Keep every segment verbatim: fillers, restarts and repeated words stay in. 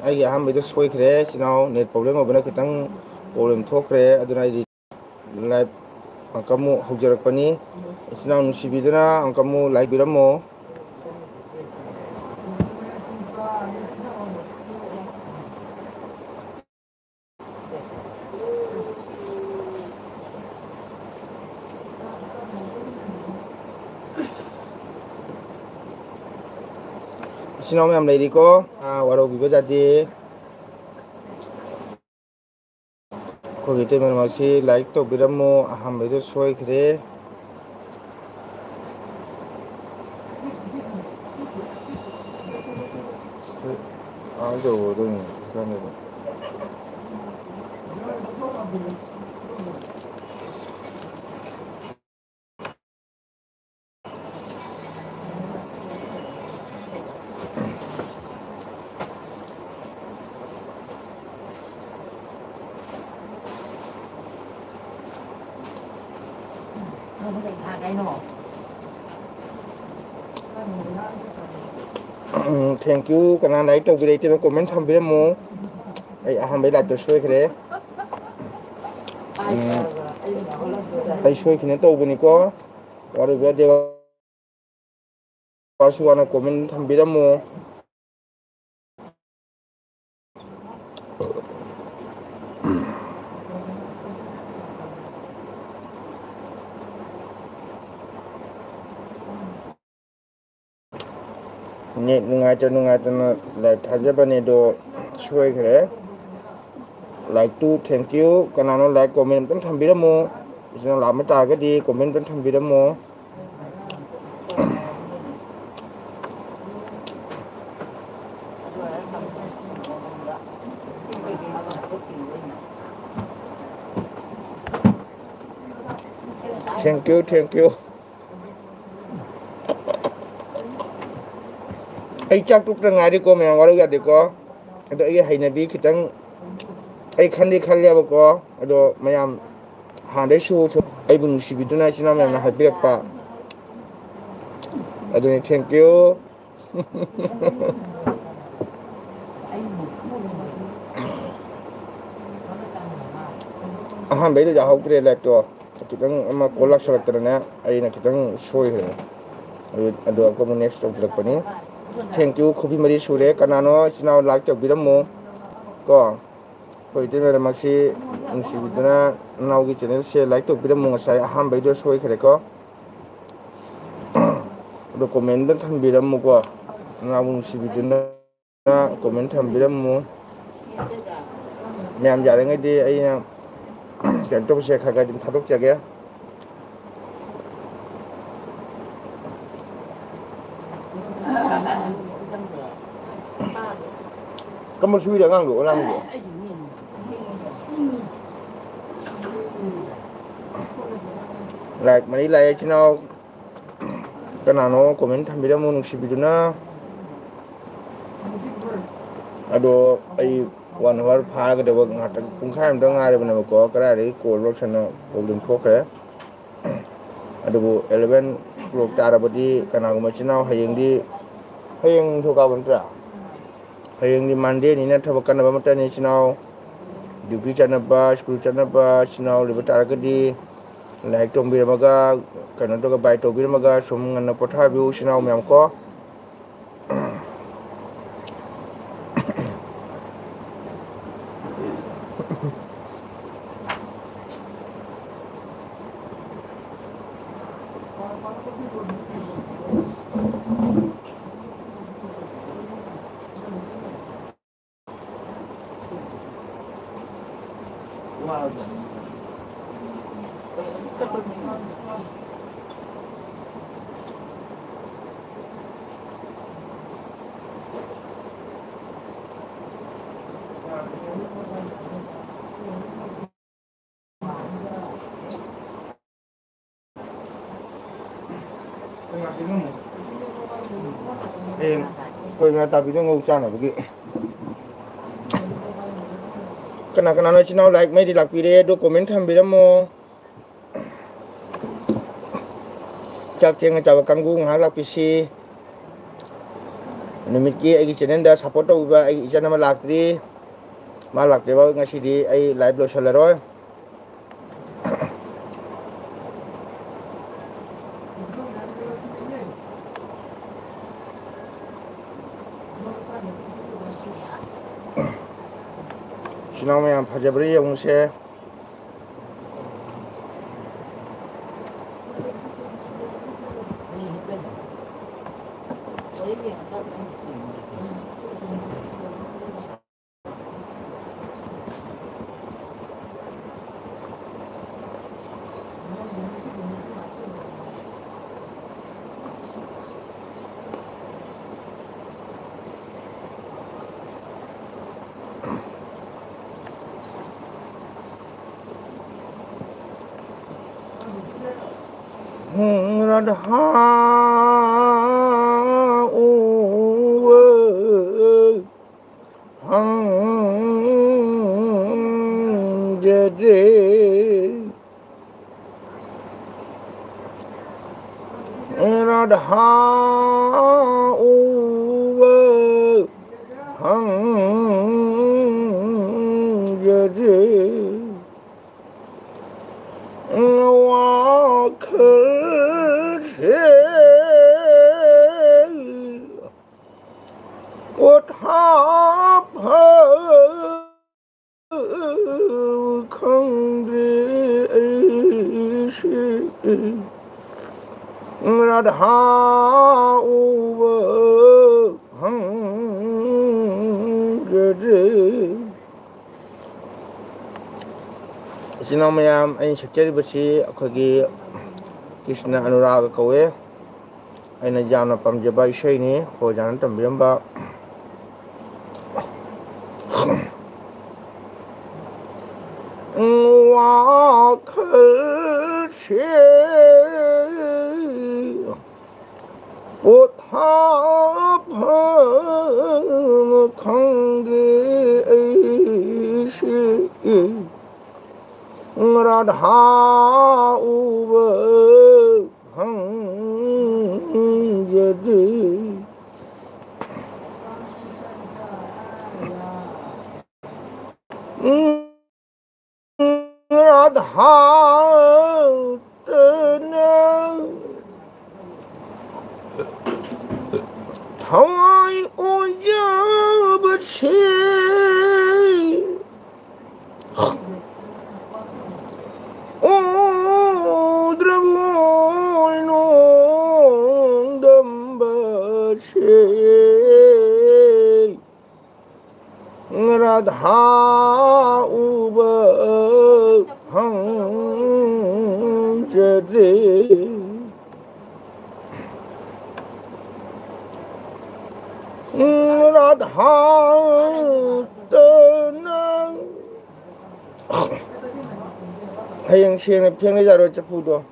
ꯑꯩꯒꯤ ꯑꯍꯥꯟꯕꯩꯗꯣ ꯁꯣꯏꯈ꯭ꯔꯦ, ꯏꯆꯤꯟ ꯏꯅꯥꯎ꯫ ꯅꯦꯠ ꯄ꯭ꯔꯣꯕ꯭ꯂꯦꯝ ꯑꯣꯏꯕꯅ ꯈꯤꯇꯪ ꯄ꯭ꯔꯣꯕ꯭ꯂꯦꯝ ꯊꯣꯛꯈ꯭ꯔꯦ, ꯑꯗꯨꯅ ꯑꯩꯗꯤ ꯂꯥꯏꯚ ꯑꯃꯨꯛꯀ ꯑꯃꯨꯛ ꯍꯧꯖꯔꯛꯄꯅꯤ꯫ ꯏꯆꯤꯟ ꯏꯅꯥꯎ ꯅꯨꯡꯁꯤꯕꯤꯗꯨꯅ ꯑꯃꯨꯛꯀ ꯑꯃꯨꯛ ꯂꯥꯏꯛ ꯄꯤꯔꯝꯃꯣ꯫ ꯏꯆꯤꯟ ꯏꯅꯥꯎ ꯃꯌꯥꯝ ꯂꯩꯔꯤꯀꯣ, ꯑꯥ, ꯋꯥꯔꯧꯕꯤꯕ ꯌꯥꯗꯦ꯫ ꯑꯩꯈꯣꯏꯒꯤ ꯏꯇꯩꯃ ꯃꯁꯤ ꯂꯥꯏꯛ ꯇꯧꯕꯤꯔꯝꯃꯣ, ꯑꯍꯥꯟꯕꯩꯗꯣ ꯁꯣꯏꯈ꯭ꯔꯦ꯫ ꯎꯝ, thank you꯫ ꯀꯅꯥ ꯂꯥꯏꯛ ꯇꯧꯕꯤꯔꯛꯏ? ꯏꯇꯩꯃ ꯀꯣꯃꯦꯟ ꯊꯝꯕꯤꯔꯝꯃꯣ꯫ ꯑꯩ ꯑꯍꯥꯟꯕꯩ ꯂꯥꯏꯛꯇꯣ ꯁꯣꯏꯈ꯭ꯔꯦ꯫ ꯎꯝ, ꯑꯩ ꯁꯣꯏꯈꯤꯅ ꯇꯧꯕꯅꯤꯀꯣ꯫ ꯋꯥꯔꯧꯕ ꯌꯥꯗꯦ꯫ ꯋꯥꯁꯨ ꯋꯥꯅ ꯀꯣꯃꯦꯟ ꯊꯝꯕꯤꯔꯝꯃꯣ꯫ ꯅꯦꯠ ꯅꯨꯡꯉꯥꯏꯇ ꯅꯨꯡꯉꯥꯏꯇꯅ ꯂꯥꯏꯛ ꯊꯥꯖꯕꯅꯦ, ꯑꯗꯣ ꯁꯣꯏꯈ꯭ꯔꯦ꯫ ꯂꯥꯏꯛꯇꯨ, thank you꯫ ꯀꯅꯥꯅꯣ ꯂꯥꯏꯛ ꯀꯣꯃꯦꯟ ꯑꯝꯇꯪ ꯊꯝꯕꯤꯔꯝꯃꯣ꯫ ꯏꯆꯤꯟ ꯏꯅꯥꯎ ꯂꯥꯛꯑꯝꯕ ꯇꯥꯔꯒꯗꯤ ꯀꯣꯃꯦꯟ ꯑꯝꯇꯪ ꯊꯝꯕꯤꯔꯝꯃꯣ꯫ Thank you, thank you꯫ ꯑꯩ ꯆꯥꯛ ꯇꯣꯛꯇ ꯉꯥꯏꯔꯤꯀꯣ, ꯃꯌꯥꯝ ꯋꯥꯔꯧ ꯌꯥꯗꯦꯀꯣ꯫ ꯑꯗꯣ ꯑꯩꯒꯤ ꯍꯩꯅꯕꯤ ꯈꯤꯇꯪ ꯑꯩ ꯈꯟꯗꯤ ꯈꯜꯂꯦꯕꯀꯣ, ꯑꯗꯣ ꯃꯌꯥꯝ ꯍꯥꯟꯅꯗꯩꯁꯨ ꯑꯩꯕꯨ ꯅꯨꯡꯁꯤꯕꯤꯗꯨꯅ ꯏꯆꯤꯟ ꯏꯅꯥꯎ ꯃꯌꯥꯝꯅ ꯍꯥꯏꯕꯤꯔꯛꯄ꯫ ꯑꯗꯨꯅꯤ, thank you꯫ ꯑꯍꯥꯟꯕꯩꯗꯣ ꯌꯥꯍꯧꯗ꯭ꯔꯦ, ꯂꯥꯏꯞꯇꯣ ꯈꯤꯇꯪ ꯑꯃ ꯀꯣꯜ ꯂꯥꯛꯁꯜꯂꯛꯇꯅꯅꯦ, ꯑꯩꯅ ꯈꯤꯇꯪ ꯁꯣꯏꯈ꯭ꯔꯦ꯫ ꯑꯗꯨ, ꯑꯗꯨ ꯑꯃꯨꯛ ꯅꯦꯛꯁ ꯇꯧꯖꯔꯛꯄꯅꯤ꯫ Thank you꯫ ꯈꯨꯕꯤ ꯃꯔꯤ ꯁꯨꯔꯦ꯫ ꯀꯅꯥꯅꯣ ꯏꯆꯤꯟ ꯏꯅꯥꯎ ꯂꯥꯏꯛ ꯇꯧꯕꯤꯔꯝꯃꯨ ꯀꯣ꯫ ꯑꯩꯈꯣꯏ ꯏꯇꯩꯃ ꯂꯩꯔꯝꯃꯛꯁꯤ ꯅꯨꯡꯁꯤꯕꯤꯗꯨꯅ ꯅꯅꯥꯎꯒꯤ ꯆꯦꯅꯦꯜꯁꯦ ꯂꯥꯏꯛ ꯇꯧꯕꯤꯔꯝꯃꯨ꯫ ꯉꯁꯥꯏ ꯑꯍꯥꯟꯕꯩꯗꯣ ꯁꯣꯏꯈ꯭ꯔꯦꯀꯣ꯫ ꯑꯗꯣ ꯀꯣꯃꯦꯟꯗ ꯊꯝꯕꯤꯔꯝꯃꯨꯀꯣ, ꯅꯅꯥꯎ ꯅꯨꯡꯁꯤꯕꯤꯗꯨꯅ꯫ ꯀꯣꯃꯦꯟ ꯊꯝꯕꯤꯔꯝꯃꯨ꯫ ꯃꯌꯥꯝ ꯌꯥꯔꯤꯉꯩꯗꯤ ꯑꯩꯅ ꯀꯩꯅꯣ ꯇꯧꯕꯁꯦ ꯈꯔ ꯈꯔ ꯑꯗꯨꯝ ꯊꯥꯗꯣꯛꯆꯒꯦ꯫ ꯀꯝꯕ ꯁꯨꯏꯔꯦ ꯑꯉꯥꯡꯗꯣ, ꯑꯉꯥꯡꯗꯣ? ꯂꯥꯏꯛ ꯃꯔꯤ ꯂꯥꯛꯑꯦ, ꯏꯆꯤꯟ ꯏꯅꯥꯎ꯫ ꯀꯅꯥꯅꯣ ꯀꯣꯃꯦꯟ ꯊꯝꯕꯤꯔꯝꯃꯨ ꯅꯨꯡꯁꯤꯕꯤꯗꯨꯅ꯫ ꯑꯗꯣ ꯑꯩ ꯋꯥꯟ ꯑꯋꯥꯔ ꯐꯥꯔꯒꯗꯕ ꯉꯥꯛꯇꯪ, ꯄꯨꯡꯈꯥꯏ ꯑꯃꯇꯪ ꯉꯥꯏꯔꯕꯅꯦꯕꯀꯣ꯫ ꯀꯗꯥꯏꯗꯒꯤ ꯀꯣꯜ ꯂꯣꯏꯁꯟꯅ ꯄ꯭ꯔꯣꯕ꯭ꯂꯦꯝ ꯊꯣꯛꯈ꯭ꯔꯦ꯫ ꯑꯗꯨꯕꯨ ꯑꯦꯂꯚꯦꯟ ꯀ꯭ꯂꯣꯛ ꯇꯥꯔꯕꯗꯤ ꯀꯅꯥꯒꯨꯝꯕ ꯏꯆꯤꯟ ꯏꯅꯥꯎ ꯍꯌꯦꯡꯗꯤ, ꯍꯌꯦꯡ ꯅꯤꯡꯊꯧꯀꯥꯕ ꯅꯠꯇ꯭ꯔꯥ? ꯍꯌꯦꯡꯗꯤ ꯃꯟꯗꯦꯅꯤꯅ ꯊꯕꯛ ꯀꯟꯅꯕ ꯑꯃꯠꯇꯅꯤ ꯏꯆꯤꯟ ꯏꯅꯥꯎ꯫ ꯗ꯭ꯌꯨꯇꯤ ꯆꯠꯅꯕ, ꯁ꯭ꯀꯨꯜ ꯆꯠꯅꯕ ꯏꯆꯤꯟ ꯏꯅꯥꯎ ꯂꯩꯕ ꯇꯥꯔꯒꯗꯤ ꯂꯥꯏꯔꯤꯛ ꯇꯝꯕꯤꯔꯝꯃꯒ, ꯀꯩꯅꯣ ꯇꯧꯔꯒ, ꯕꯥꯏ ꯇꯧꯕꯤꯔꯝꯃꯒ ꯁꯨꯝ ꯉꯟꯅ ꯄꯣꯊꯥꯕꯤꯌꯨ ꯏꯆꯤꯟ ꯏꯅꯥꯎ ꯃꯌꯥꯝ ꯀꯣ꯫ ꯍꯌꯦꯡ ꯀꯣꯏ ꯉꯥ ꯇꯥꯕꯤꯗꯣ ꯉꯧ ꯆꯥꯅꯕꯒꯤ꯫ ꯀꯅꯥ ꯀꯅꯥꯅꯣ ꯏꯆꯤꯟ ꯏꯅꯥꯎ ꯂꯥꯏꯛ ꯃꯩꯗꯤ ꯂꯥꯛꯄꯤꯔꯦ, ꯑꯗꯣ ꯀꯣꯃꯦꯟ ꯊꯝꯕꯤꯔꯝꯃꯣ꯫ ꯆꯥꯛ ꯊꯦꯡꯅ ꯆꯥꯕ ꯀꯥꯡꯕꯨ ꯉꯥꯏꯍꯥꯛ ꯂꯥꯛꯄꯤꯁꯤ꯫ ꯅꯨꯃꯤꯠꯀꯤ ꯑꯩꯒꯤ ꯆꯦꯅꯦꯜꯗ ꯁꯞꯄꯣꯔꯠ ꯇꯧꯕꯤꯕ ꯑꯩꯒꯤ ꯏꯆꯟ ꯑꯃ ꯂꯥꯛꯇ꯭ꯔꯤ꯫ ꯃꯥ ꯂꯥꯛꯇ꯭ꯔꯤꯕ ꯉꯁꯤꯗꯤ ꯑꯩ ꯂꯥꯏꯚ ꯂꯣꯏꯁꯤꯜꯂꯔꯣꯏ꯫ ꯏꯅꯥꯎ ꯃꯌꯥꯝ ꯐꯖꯕ꯭ꯔꯥ ꯌꯦꯡꯉꯨꯁꯦ꯫ رادھا اوہ ہم جدے رادھا اوہ ہم جدے واکھل سے پوتھا پھل کھنڈے رادھا اوہ ہم جدے ꯏꯆꯤꯟ ꯏꯅꯥꯎ ꯃꯌꯥꯝ, ꯑꯩꯅ ꯁꯛꯆꯔꯤꯕꯁꯤ ꯑꯩꯈꯣꯏꯒꯤ ꯀ꯭ꯔꯤꯁꯅ ꯑꯅꯨꯔꯥꯒ ꯀꯧꯋꯦ꯫ ꯑꯩꯅ ꯌꯥꯝꯅ ꯄꯥꯝꯖꯕ ꯏꯁꯩꯅꯤ, ꯑꯩꯈꯣꯏ ꯑꯣꯖꯥꯅ ꯇꯝꯕꯤꯔꯝꯕ꯫ ꯋꯥꯈꯜ ꯁꯦ ꯄꯣꯊꯥꯐꯝ ꯈꯪꯗ꯭ꯔꯦ ꯑꯩꯁꯦ꯫ ꯔꯥꯙꯥ ꯎꯕ ꯐꯪꯖꯗꯦ꯫ ꯔꯥꯙꯥ ꯇꯅ ꯊꯋꯥꯏ ꯑꯣꯏꯖꯕꯁꯦ ꯔꯥꯙꯥ ꯎꯕ ꯐꯪꯖꯗ꯭ꯔꯦ꯫ ꯔꯥꯙꯥ ꯇꯅ꯫ ꯍꯌꯦꯡ ꯁꯦꯡꯅ ꯐꯦꯡꯅ ꯌꯥꯔꯣꯏ ꯆꯐꯨꯗꯣ꯫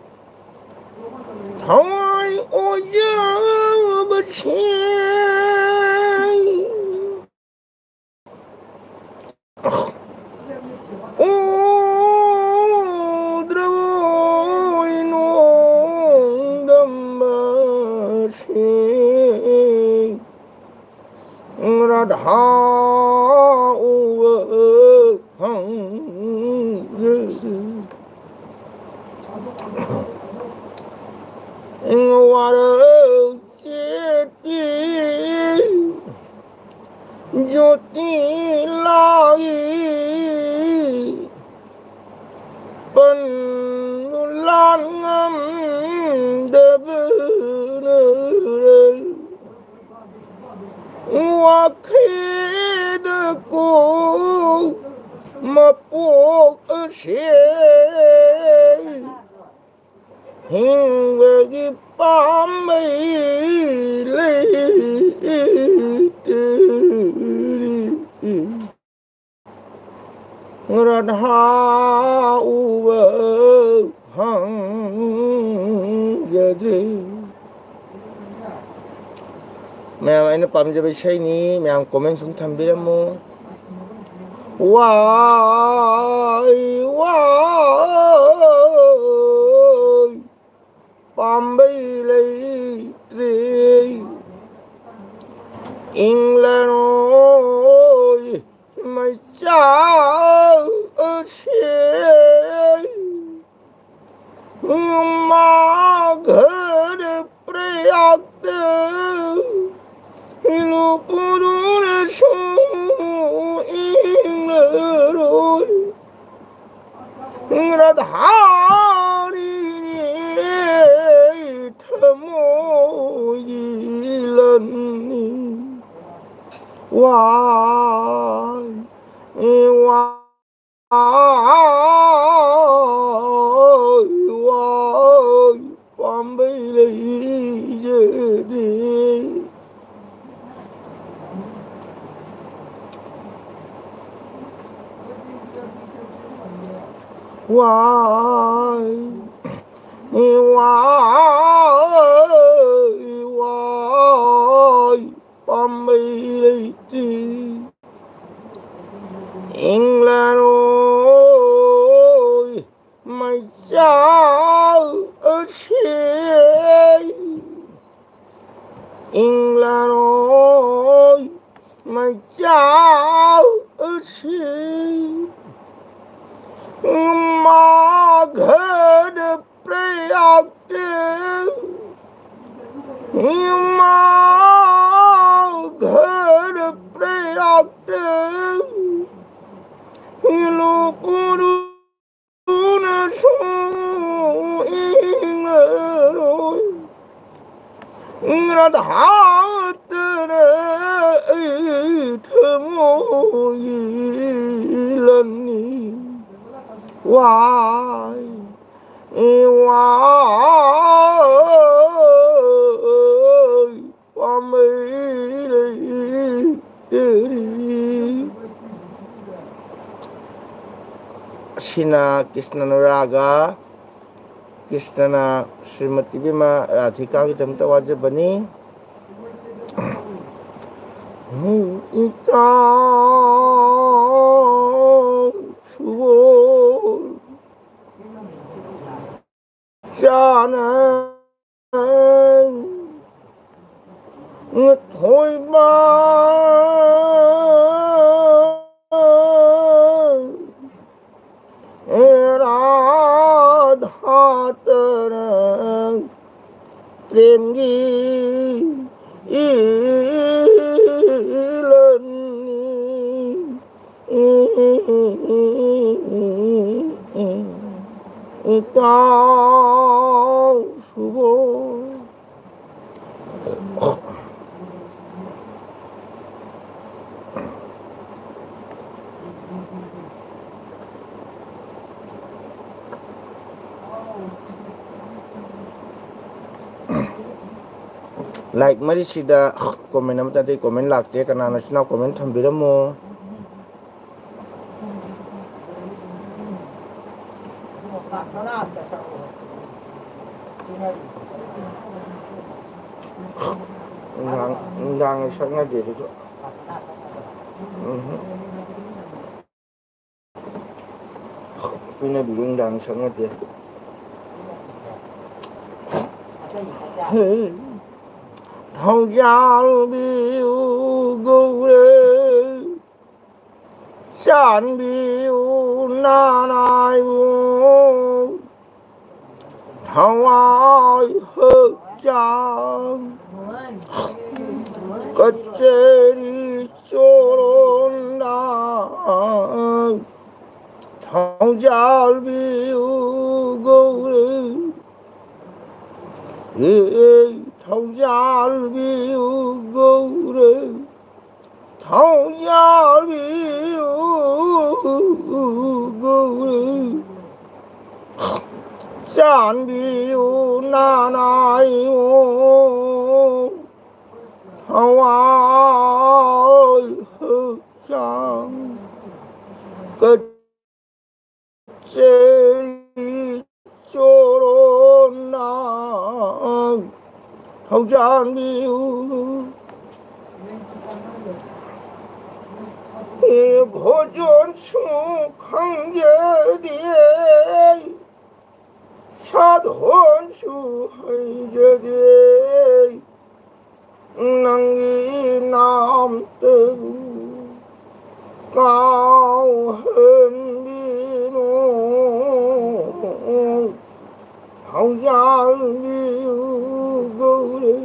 ꯊꯋꯥꯏ ꯑꯣꯏꯖꯕꯁꯦ ꯎꯗ꯭ꯔꯕꯣꯏ ꯅꯣꯡꯗꯝꯕꯁꯦ꯫ ꯔꯥꯙꯥ ꯎꯕ ꯐꯪꯖ꯫ ꯋꯥꯔ ꯆꯦꯠꯄꯤ ꯖꯣꯇꯤ ꯂꯥꯒꯤ ꯄꯟꯗꯨ ꯂꯥꯟ ꯉꯝꯗꯕꯅ ꯋꯥꯈꯦꯗ ꯀꯣ ꯃꯄꯣꯛ ꯑꯁꯦ ꯍꯤꯡꯕꯒꯤ ꯄꯥꯝꯕꯩ ꯂꯩꯇ꯭ꯔꯤ꯫ ꯔꯥꯙꯥ ꯎꯕ ꯐꯪꯖꯗ꯭ꯔꯤ꯫ ꯃꯌꯥꯝ ꯑꯩꯅ ꯄꯥꯝꯖꯕ ꯏꯁꯩꯅꯤ, ꯃꯌꯥꯝ comment ꯁꯨꯝ ꯊꯝꯕꯤꯔꯝꯃꯨ꯫ ꯋꯥꯏ ꯋꯥꯏ ꯄꯥꯝꯕꯩ ꯂꯩꯇ꯭ꯔꯦ꯫ ꯏꯪꯂꯔꯣꯏ ꯃꯩꯆꯥꯛ ꯑꯁꯦ ꯌꯨꯝ ꯃꯥ ꯘꯔ ꯄ꯭ꯔꯌꯥꯛꯇ ꯂꯨꯞꯄꯗꯨꯅꯁꯨ ꯏꯪꯂꯔꯣꯏ꯫ ꯔꯥꯙꯥꯔꯤꯅꯤ ꯊꯃꯣꯏꯒꯤ ꯂꯟꯅꯤ꯫ ꯋꯥ ꯋꯥꯏ ꯋꯥꯏ ꯄꯥꯝꯕꯩ ꯂꯩꯖꯗꯦ꯫ ꯋꯥꯏ ꯋꯥꯏ ꯋꯥꯏ ꯄꯥꯝꯕꯩ ꯂꯩꯇꯦ꯫ ꯏꯪꯂꯔꯣꯏ ꯃꯩꯆꯥꯛ ꯑꯁꯤ ꯏꯪꯂꯔꯣꯏ ꯃꯩꯆꯥꯛ ꯑꯁꯤ ꯃꯥꯒꯗ ꯄ꯭ꯔꯌꯥꯛꯇ ꯃꯥꯒꯗ ꯄ꯭ꯔꯌꯥꯛꯇ ꯂꯨꯀꯨꯔꯨ ꯅꯁꯨ ꯏꯪꯉꯔꯣꯏ꯫ ꯔꯥꯙꯥꯇꯅ ꯑꯩ ꯊꯃꯣꯏ ꯂꯟꯅꯤ꯫ ꯋꯥꯏ ꯋꯥꯏ ꯄꯥꯝꯕꯩ ꯂꯩꯇꯔꯤ꯫ ꯑꯁꯤꯅ ꯀ꯭ꯔꯤꯁꯅ ꯅꯨꯔꯥꯒ ꯀ꯭ꯔꯤꯁꯅꯅ ꯁ꯭ꯔꯤꯃꯇꯤ ꯏꯕꯦꯝꯃ ꯔꯥꯙꯤꯀꯥꯒꯤꯗꯃꯛꯇ ꯋꯥꯖꯕꯅꯤ꯫ ꯏꯇꯥꯎ ꯁꯨꯕꯣꯜ ꯆꯥꯅ ꯊꯣꯏꯕ ꯔꯥꯙꯥ ꯇꯔꯪ ꯄ꯭ꯔꯦꯝꯒꯤ ꯏꯂꯟꯅꯤ꯫ ꯏꯇꯥꯎ ꯁꯨꯕꯣ꯫ ꯂꯥꯏꯛ ꯃꯔꯤꯁꯤꯗ ꯀꯣꯃꯦꯟ ꯑꯃꯇ, ꯑꯇꯩ ꯀꯣꯃꯦꯟ ꯂꯥꯛꯇꯦ꯫ ꯀꯅꯥꯅꯣ ꯁꯤꯅ ꯀꯣꯃꯦꯟ ꯊꯝꯕꯤꯔꯝꯃꯣ? ꯅꯨꯡꯗꯥꯡ, ꯅꯨꯡꯗꯥꯡꯒꯤ ꯁꯛꯅꯗꯦ ꯑꯗꯨꯗꯣ꯫ ꯎꯝ꯫ ꯄꯤꯅꯕꯤꯕ ꯅꯨꯡꯗꯥꯡ ꯁꯛꯅꯗꯦ꯫ ꯊꯧꯖꯥꯜꯕꯤꯌꯨ ꯒꯧꯔꯦ, ꯆꯥꯟꯕꯤꯌꯨ ꯅꯅꯥꯏꯕꯨ꯫ ꯊꯋꯥꯏ ꯍꯛꯆꯥꯡ ꯀꯆꯦꯔꯤ ꯆꯣꯔꯣꯟꯗ ꯊꯧꯖꯥꯜꯕꯤꯌꯨ ꯒꯧꯔꯦ꯫ ꯍꯦ ꯊꯧꯖꯥꯜꯕꯤꯌꯨ ꯒꯧꯔꯦ꯫ ꯊꯧꯖꯥꯜꯕꯤꯌꯨ ꯒꯧꯔꯦ꯫ ꯆꯥꯟꯕꯤꯌꯨ ꯅꯅꯥꯏꯕꯨ꯫ ꯊꯋꯥꯏ ꯍꯛꯆꯥꯡ ꯀꯆꯦꯔꯤ ꯆꯣꯔꯣꯟꯅ ꯊꯧꯖꯥꯟꯕꯤꯌꯨ꯫ ꯏ ꯚꯣꯖꯣꯟꯁꯨ ꯈꯪꯖꯗꯦ, ꯁꯥꯙꯣꯟꯁꯨ ꯍꯩꯖꯗꯦ, ꯅꯪꯒꯤ ꯅꯥꯝꯇꯕꯨ ꯀꯥꯎꯍꯟꯕꯤꯅꯨ꯫ ꯊꯧꯖꯥꯜꯕꯤꯌꯨ ꯒꯧꯔꯦ꯫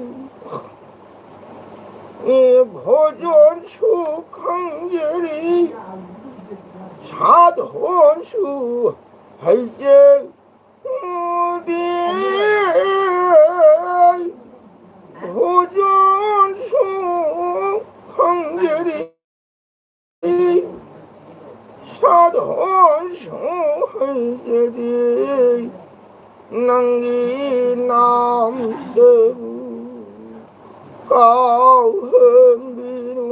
ꯏ ꯚꯣꯖꯣꯟꯁꯨ ꯈꯪꯖꯔꯤ, ꯁꯥꯙꯣꯟꯁꯨ ꯍꯩꯖꯩ꯫ ꯎꯗꯤ ꯍꯨꯖꯨꯔꯁꯨ ꯈꯪꯖꯔꯤ, ꯁꯥꯙꯣꯟꯁꯨ ꯍꯩꯖꯔꯤ, ꯅꯪꯒꯤ ꯅꯥꯝꯗꯕꯨ ꯀꯥꯎꯍꯟꯕꯤꯅꯨ,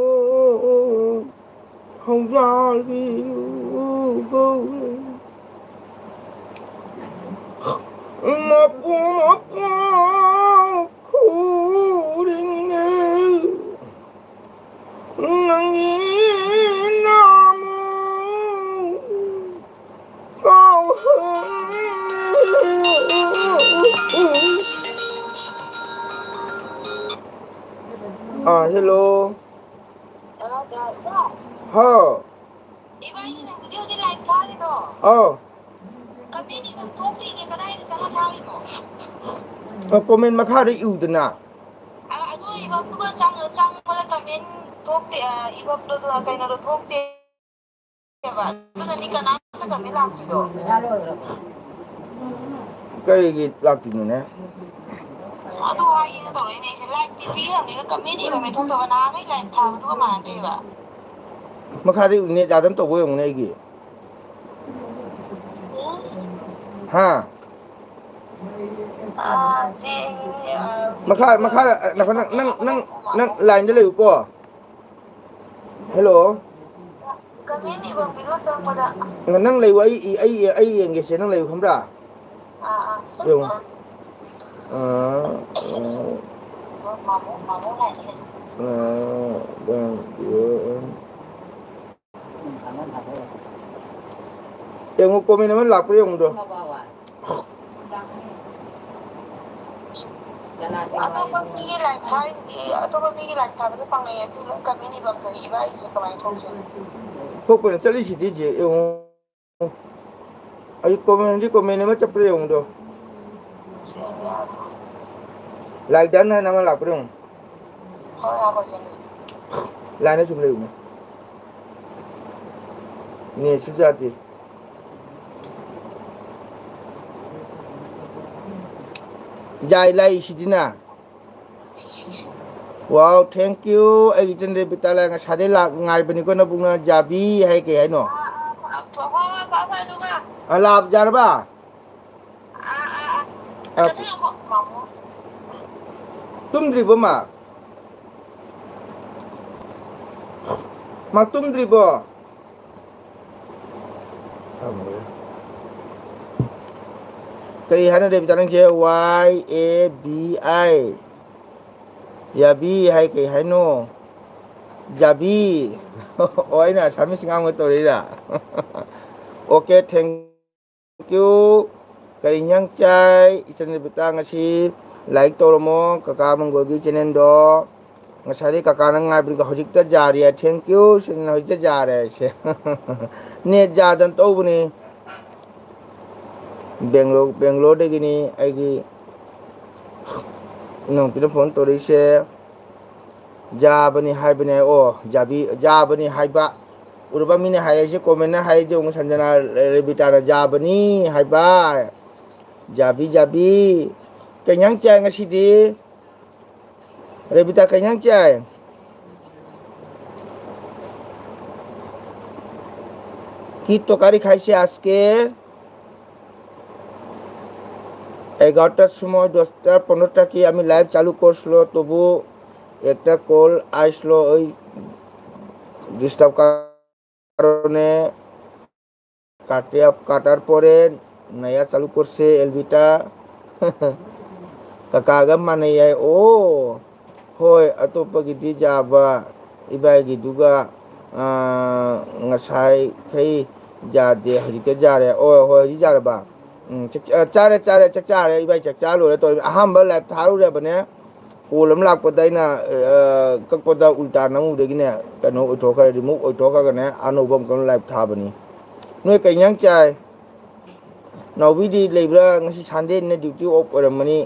ꯈꯣꯡꯖꯥꯜꯕꯤꯌꯨ ꯀꯧꯔꯦ꯫ ꯃꯄꯨ ꯃꯄꯨ ꯈꯨꯗꯤꯡꯒꯤ ꯅꯪꯒꯤ ꯅꯥꯃꯣ ꯀꯥꯎꯍꯟꯕꯤꯌꯨ꯫ ꯑꯥ, hello꯫ ꯍꯥꯎ꯫ ꯏꯕꯥꯅꯤꯅ ꯍꯧꯖꯤꯛ ꯍꯧꯖꯤꯛ live ꯊꯥꯔꯤꯗꯣ꯫ ꯑꯥꯎ꯫ Comment ꯏꯕ ꯊꯣꯛꯇꯦꯅꯦ, ꯀꯗꯥꯏꯗ ꯆꯪꯉ ꯊꯥꯔꯤꯅꯣ? ꯑ, comment ꯃꯈꯥꯗ ꯏꯌꯨꯗꯅ꯫ ꯑ, ꯑꯗꯨ ꯏꯕꯝꯗꯨꯒ ꯆꯪ-, ꯆꯪꯕꯗ comment ꯊꯣꯛꯇꯦ, ꯑ, ꯏꯕꯝꯗꯣ, ꯑꯗꯨ ꯀꯩꯅꯣꯗꯣ ꯊꯣꯛꯇꯦꯕ꯫ ꯑꯗꯨꯅꯅꯤ ꯀꯅꯥꯝꯇ comment ꯂꯥꯛꯇ꯭ꯔꯤꯗꯣ꯫ ꯀꯔꯤꯒꯤ ꯂꯥꯛꯇ꯭ꯔꯤꯅꯣꯅꯦ? ꯑꯗꯨ ꯍꯥꯏꯒꯦꯅ ꯇꯧꯔꯛꯏꯅꯦ ꯑꯩꯁꯦ꯫ Live ꯇꯤ ꯄꯤꯈ꯭ꯔꯕꯅꯤꯅ comment ꯏꯕꯝ ꯊꯣꯛꯇꯕ꯫ ꯅꯍꯥꯟꯈꯩ live ꯊꯥꯕꯗꯨꯒ ꯃꯥꯟꯅꯗꯦꯕ꯫ ꯃꯈꯥꯗ net ꯌꯥꯗꯅ ꯇꯧꯕ ꯑꯣꯏꯔꯝꯒꯅꯤ ꯑꯩꯒꯤ꯫ ꯍꯥ? ꯑꯥ, ꯆꯦ, ꯑꯥ, ꯃꯈꯥ, ꯃꯈꯥ, ꯅꯈꯣ-, ꯅꯪ, ꯅꯪ, ꯅꯪ, ꯅꯪ line ꯗ ꯂꯩꯌꯨꯀꯣ꯫ Hello꯫ Comment ꯏꯕꯝꯒꯤꯗꯣ ꯆꯪꯕꯗ꯫ ꯅꯪ ꯂꯩꯌꯨ, ꯑꯩ, ꯑꯩ, ꯑꯩ ꯌꯦꯡꯒꯦꯁꯦ, ꯅꯪ ꯂꯩꯌꯨ ꯈꯪꯕ꯭ꯔꯥ? ꯑꯥ, ꯑꯥ꯫ ꯌꯦꯡꯉꯨ꯫ ꯑꯥ, ꯑꯥ꯫ ꯃꯥꯃꯣ, ꯃꯥꯃꯣ line ꯗ ꯂꯩ꯫ ꯑꯥ, ꯑꯥ, ꯑꯥ꯫ ꯌꯦꯡꯉꯨ, comment ꯑꯃ ꯂꯥꯛꯄ꯭ꯔꯥ ꯌꯦꯡꯉꯨꯗꯣ꯫ ꯑꯇꯣꯞꯄ ꯃꯤꯒꯤ live ꯊꯥꯔꯤꯁꯤꯗꯤ, ꯑꯇꯣꯞꯄ ꯃꯤꯒꯤ live ꯊꯥꯕꯁꯨ ꯐꯪꯅꯩꯌꯦ꯫ ꯑꯁꯤ ꯂꯣꯏ comment ꯏꯕꯝꯗꯅꯤ꯫ ꯏꯕꯥ ꯑꯩꯒꯤꯁꯦ ꯀꯃꯥꯏꯅ ꯊꯣꯛꯁꯦ? ꯊꯣꯛꯄꯅ ꯆꯠꯂꯤꯁꯤꯗꯤ ꯆꯦ, ꯌꯦꯡꯉꯨ꯫ ꯑꯩ comment, ꯍꯧꯖꯤꯛ comment ꯑꯃ ꯆꯠꯄ꯭ꯔꯥ ꯌꯦꯡꯉꯨꯗꯣ꯫ ꯁꯤ ꯌꯥꯔꯦ꯫ Like done ꯍꯥꯏꯅ ꯑꯃ ꯂꯥꯛꯄ꯭ꯔꯥ ꯌꯦꯡꯉꯨ꯫ ꯍꯣꯏ, ꯉꯥꯏꯈꯣ ꯆꯦ꯫ Line ꯗ ꯁꯨꯝ ꯂꯩꯌꯨꯅꯦ꯫ Net ꯁꯨ ꯌꯥꯗꯦ꯫ ꯌꯥꯏ ꯂꯥꯛꯏꯁꯤꯗꯤꯅ꯫ Wow, thank you꯫ ꯑꯩꯒꯤ ꯏꯆꯟ ꯔꯦꯕꯤꯇꯥ ꯂꯥꯏ ꯉꯁꯥꯏꯗꯩ ꯂꯥꯛ ꯉꯥꯏꯕꯅꯤꯀꯣ ꯅꯕꯨꯡꯅ꯫ ꯌꯥꯕꯤ ꯍꯥꯏ ꯀꯩ ꯍꯥꯏꯅꯣ? ꯑ, ꯂꯥꯕ ꯌꯥꯔꯕ? ꯑ, ꯇꯨꯝꯗ꯭ꯔꯤꯕꯣ ꯃꯥ? ꯃꯥ ꯇꯨꯝꯗ꯭ꯔꯤꯕꯣ? ꯀꯔꯤ ꯍꯥꯏꯅꯣ ꯔꯦꯕꯤꯇꯥ ꯅꯪꯁꯦ? ꯋꯥꯏ ꯑꯦ ꯕꯤ ꯑꯥꯏ꯫ ꯌꯥꯕꯤ ꯍꯥꯏ ꯀꯩ ꯍꯥꯏꯅꯣ? ꯖꯥꯕꯤ꯫ ꯑꯣ, ꯑꯩꯅ ꯑꯁꯥꯃꯤꯁ ꯉꯥꯡꯕ ꯇꯧꯔꯤꯔꯥ? ꯑꯣꯀꯦ, ꯊꯦꯡ ꯌꯨ꯫ ꯀꯔꯤ ꯏꯟꯖꯥꯡ ꯆꯥꯏ? ꯏꯆꯟ ꯔꯦꯕꯤꯇꯥ ꯉꯁꯤ ꯂꯥꯏꯛ ꯇꯧꯔꯝꯃꯣ ꯀꯀꯥ ꯃꯪꯒꯣꯜꯒꯤ ꯆꯦꯅꯦꯜꯗꯣ꯫ ꯉꯁꯥꯏꯗꯩ ꯀꯀꯥꯅ ꯉꯥꯏꯕꯅꯤꯀꯣ, ꯍꯧꯖꯤꯛꯇ ꯖꯥꯔꯦ꯫ ꯊꯦꯡ ꯌꯨ ꯁꯤꯅ ꯍꯧꯖꯤꯛꯇ ꯖꯥꯔꯦ ꯍꯥꯏꯁꯦ꯫ ꯅꯦꯠ ꯌꯥꯗꯅ ꯇꯧꯕꯅꯤ꯫ ꯕꯦꯡꯒ꯭ꯂꯣ-, ꯕꯦꯡꯒ꯭ꯂꯣꯔꯗꯒꯤꯅꯤ ꯑꯩꯒꯤ ꯏꯅꯥꯎꯄꯤꯅ ꯐꯣꯟ ꯇꯧꯔꯛꯏꯁꯦ꯫ ꯖꯥꯕꯅꯤ ꯍꯥꯏꯕꯅꯦ꯫ ꯑꯣ, ꯖꯥꯕꯤ, ꯖꯥꯕꯅꯤ ꯍꯥꯏꯕ꯫ ꯎꯔꯕ ꯃꯤꯅ ꯍꯥꯏꯔꯛꯏꯁꯦ, ꯀꯣꯃꯦꯟꯅ ꯍꯥꯏꯔꯛꯏꯁꯦ ꯌꯦꯡꯉꯨ, ꯁꯟꯖꯅꯥ ꯔꯦꯕꯤꯇꯥꯅ ꯖꯥꯕꯅꯤ ꯍꯥꯏꯕ꯫ ꯖꯥꯕꯤ, ꯖꯥꯕꯤ꯫ ꯀꯩ ꯏꯟꯖꯥꯡ ꯆꯥꯏ ꯉꯁꯤꯗꯤ? ꯔꯦꯕꯤꯇꯥ, ꯀꯩ ꯏꯟꯖꯥꯡ ꯆꯥꯏ? কি তরকারি খাইছে আজকে? এগারোটার সময়, দশটা পনেরোটা কি আমি লাইভ চালু করছিল, তবু একটা কল আসলো, ওই ডিস্টার্ব কারণে কাটে, কাটার পরে নয়া চালু করছে এলবিটা। ꯀꯀꯥꯒ ꯃꯥꯟꯅꯩ ꯍꯥꯏ꯫ ꯑꯣ, ꯍꯣꯏ, ꯑꯇꯣꯞꯄꯒꯤꯗꯤ ꯌꯥꯕ, ꯏꯕꯥꯏꯒꯤꯗꯨꯒ, ꯑꯥ, ꯉꯁꯥꯏꯈꯩ ꯌꯥꯗꯦ, ꯍꯧꯖꯤꯛꯇ ꯌꯥꯔꯦ꯫ ꯑꯣ, ꯍꯣꯏ, ꯍꯧꯖꯤꯛ ꯌꯥꯔꯕ? ꯎꯝ, ꯆꯥꯛ-, ꯑ, ꯆꯥꯔꯦ, ꯆꯥꯔꯦ, ꯆꯥꯛ ꯆꯥꯔꯦ, ꯏꯕꯥꯏ ꯆꯥꯛ ꯆꯥ ꯂꯣꯏꯔꯦ ꯇꯧꯔꯦ꯫ ꯑꯍꯥꯟꯕ ꯂꯥꯏꯚ ꯊꯥꯔꯨꯔꯕꯅꯦ, ꯀꯣꯜ ꯑꯃ ꯂꯥꯛꯄꯗ ꯑꯩꯅ, ꯑ, ꯀꯛꯄꯗ ꯎꯜꯇꯥ ꯅꯝꯃꯨꯕꯗꯒꯤꯅꯦ, ꯀꯩꯅꯣ ꯑꯣꯏꯊꯣꯛꯈ꯭ꯔꯦ, ꯔꯤꯃꯨꯚ ꯑꯣꯏꯊꯣꯛꯈ꯭ꯔꯒꯅꯦ, ꯑꯅꯧꯕ ꯑꯃꯨꯛꯀ ꯂꯥꯏꯚ ꯊꯥꯕꯅꯤ꯫ ꯅꯣꯏ ꯀꯩ ꯏꯟꯖꯥꯡ ꯆꯥꯏ? ꯅꯥꯎꯕꯤꯗꯤ ꯂꯩꯕ꯭ꯔꯥ? ꯉꯁꯤ ꯁꯟꯗꯦꯅꯤꯅ ꯗ꯭ꯌꯨꯇꯤ ꯑꯣꯐ ꯑꯣꯏꯔꯝꯃꯅꯤ꯫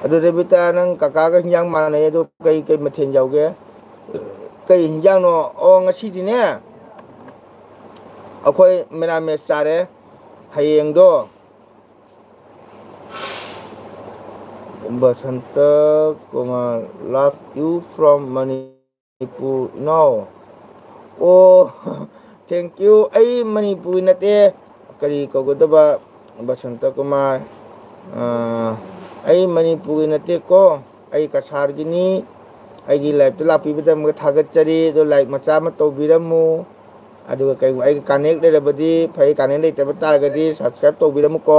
ꯑꯗꯨ ꯔꯦꯕꯤꯇꯥ, ꯅꯪ ꯀꯀꯥꯒ ꯍꯤꯟꯖꯥꯡ ꯃꯥꯟꯅꯩ, ꯑꯗꯣ ꯀꯩ, ꯀꯩ ꯃꯊꯦꯜ ꯌꯥꯎꯒꯦ? ꯀꯩ ꯍꯤꯟꯖꯥꯡꯅꯣ? ꯑꯣ, ꯉꯁꯤꯗꯤꯅꯦ, ꯑꯩꯈꯣꯏ ꯃꯦꯔꯥꯃꯦꯁ ꯆꯥꯔꯦ꯫ ꯍꯌꯦꯡꯗꯣ Basanta Kumar, love you from Manipur꯫ ꯏꯅꯥꯎ, ꯑꯣ, thank you꯫ ꯑꯩ ꯃꯅꯤꯄꯨꯔꯤ ꯅꯠꯇꯦ꯫ ꯀꯔꯤ ꯀꯧꯒꯗꯕ? ꯕꯁꯟꯇ ꯀꯨꯃꯥꯔ, ꯑꯥ, ꯑꯩ ꯃꯅꯤꯄꯨꯔꯤ ꯅꯠꯇꯦꯀꯣ꯫ ꯑꯩ ꯀꯁꯥꯔꯒꯤꯅꯤ꯫ ꯑꯩꯒꯤ live ꯇ ꯂꯥꯛꯄꯤꯕꯗꯃꯛ ꯊꯥꯒꯠꯆꯔꯤ꯫ ꯑꯗꯣ like ꯃꯆꯥ ꯑꯃ ꯇꯧꯕꯤꯔꯝꯃꯨ꯫ ꯑꯗꯨꯒ ꯀꯩꯒꯨꯝꯕ ꯑꯩꯒ connect ꯂꯩꯔꯕꯗꯤ ꯐꯩ, connect ꯂꯩꯇꯕ ꯇꯥꯔꯒꯗꯤ subscribe ꯇꯧꯕꯤꯔꯝꯃꯨꯀꯣ꯫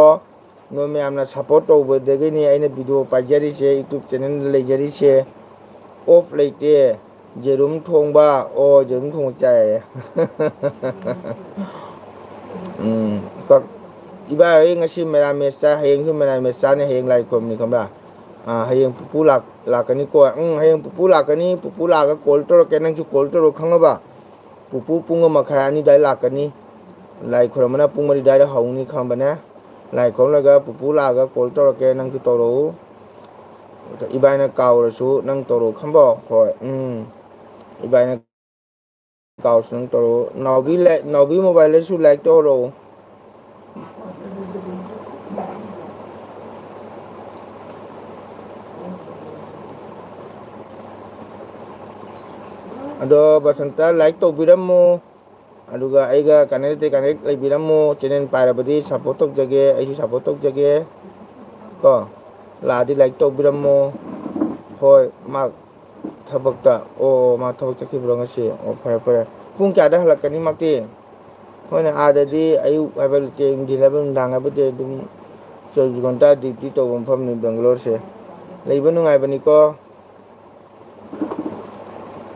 ꯅꯣꯏ ꯃꯌꯥꯝꯅ support ꯇꯧꯕꯗꯒꯤꯅꯤ ꯑꯩꯅ video ꯄꯥꯏꯖꯔꯤꯁꯦ, YouTube channel ꯂꯩꯖꯔꯤꯁꯦ꯫ Off ꯂꯩꯇꯦ꯫ ꯌꯦꯔꯨꯝ ꯊꯣꯡꯕ, ꯑꯣ, ꯌꯦꯔꯨꯝ ꯊꯣꯡꯕ ꯆꯥꯏꯌꯦ꯫ ꯎꯝ, ꯀꯛ-, ꯏꯕꯥꯏ ꯍꯣꯏ ꯉꯁꯤ ꯃꯦꯔꯥꯃꯦꯁ ꯆꯥꯏ, ꯍꯌꯦꯡꯁꯨ ꯃꯦꯔꯥꯃꯦꯁ ꯆꯥꯅꯤ, ꯍꯌꯦꯡ ꯂꯥꯏ ꯈꯨꯔꯨꯝꯅꯤ, ꯈꯪꯕ꯭ꯔꯥ? ꯑꯥ, ꯍꯌꯦꯡ ꯄꯨꯄꯨ ꯂꯥꯛ-, ꯂꯥꯛꯀꯅꯤꯀꯣ꯫ ꯎꯝ, ꯍꯌꯦꯡ ꯄꯨꯄꯨ ꯂꯥꯛꯀꯅꯤ, ꯄꯨꯄꯨ ꯂꯥꯛꯑꯒ call ꯇꯧꯔꯛꯀꯦ, ꯅꯪꯁꯨ call ꯇꯧꯔꯛꯑꯣ, ꯈꯪꯉꯕ? ꯄꯨꯄꯨ ꯄꯨꯡ ꯑꯃ ꯃꯈꯥꯏ ꯑꯅꯤ ꯑꯗꯨꯋꯥꯏ ꯂꯥꯛꯀꯅꯤ꯫ ꯂꯥꯏ ꯈꯨꯔꯨꯝꯕꯅ ꯄꯨꯡ ꯃꯔꯤ ꯑꯗꯨꯋꯥꯏꯗ ꯍꯧꯅꯤ, ꯈꯪꯉꯕꯅꯦ? ꯂꯥꯏ ꯈꯨꯔꯨꯝꯂꯒ ꯄꯨꯄꯨ ꯂꯥꯛꯑꯒ call ꯇꯧꯔꯛꯀꯦ, ꯅꯪꯁꯨ ꯇꯧꯔꯛꯎ꯫ ꯏꯕꯥꯏꯅ ꯀꯥꯎꯔꯁꯨ ꯅꯪ ꯇꯧꯔꯛꯎ, ꯈꯪꯕ꯭ꯔꯣ? ꯍꯣꯏ, ꯎꯝ꯫ ꯏꯕꯥꯏꯅ ꯀꯥꯎꯁꯨ ꯅꯪ ꯇꯧꯔꯛꯎ꯫ ꯅꯥꯎꯕꯤ ꯂꯥꯏ-, ꯅꯥꯎꯕꯤ mobile ꯗꯁꯨ like ꯇꯧꯍꯧꯔꯛꯎ꯫ ꯑꯗꯣ ꯕꯁꯟꯇ like ꯇꯧꯕꯤꯔꯝꯃꯨ꯫ ꯑꯗꯨꯒ ꯑꯩꯒ connect ꯂꯩꯇꯦ, connect ꯂꯩꯕꯤꯔꯝꯃꯨ꯫ Channel ꯄꯥꯏꯔꯕꯗꯤ support ꯇꯧꯖꯒꯦ, ꯑꯩꯁꯨ support ꯇꯧꯖꯒꯦ꯫ ꯀꯣ, ꯂꯥꯛꯑꯗꯤ like ꯇꯧꯕꯤꯔꯝꯃꯣ꯫ ꯍꯣꯏ, ꯃꯥ ꯊꯕꯛꯇ, ꯑꯣ, ꯃꯥ ꯊꯕꯛ ꯆꯠꯈꯤꯕ꯭ꯔꯣ ꯉꯁꯤ? ꯑꯣ, ꯐꯔꯦ, ꯐꯔꯦ꯫ ꯄꯨꯡ ꯀꯌꯥꯗ ꯍꯜꯂꯛꯀꯅꯤ ꯃꯥꯛꯇꯤ? ꯍꯣꯏꯅꯦ, ꯑꯥꯗꯗꯤ ꯑꯌꯨꯛ ꯍꯥꯏꯕ ꯂꯩꯇꯦ, ꯅꯨꯡꯊꯤꯜ ꯍꯥꯏꯕ ꯅꯨꯡꯗꯥꯡ ꯍꯥꯏꯕꯗꯤ ꯑꯗꯨꯝ ꯆꯧꯕꯤꯁ ꯘꯟꯇꯥ duty ꯇꯧꯕ ꯃꯐꯝꯅꯤ ꯕꯦꯡꯒꯂꯣꯔꯁꯦ꯫ ꯂꯩꯕ ꯅꯨꯡꯉꯥꯏꯕꯅꯤꯀꯣ꯫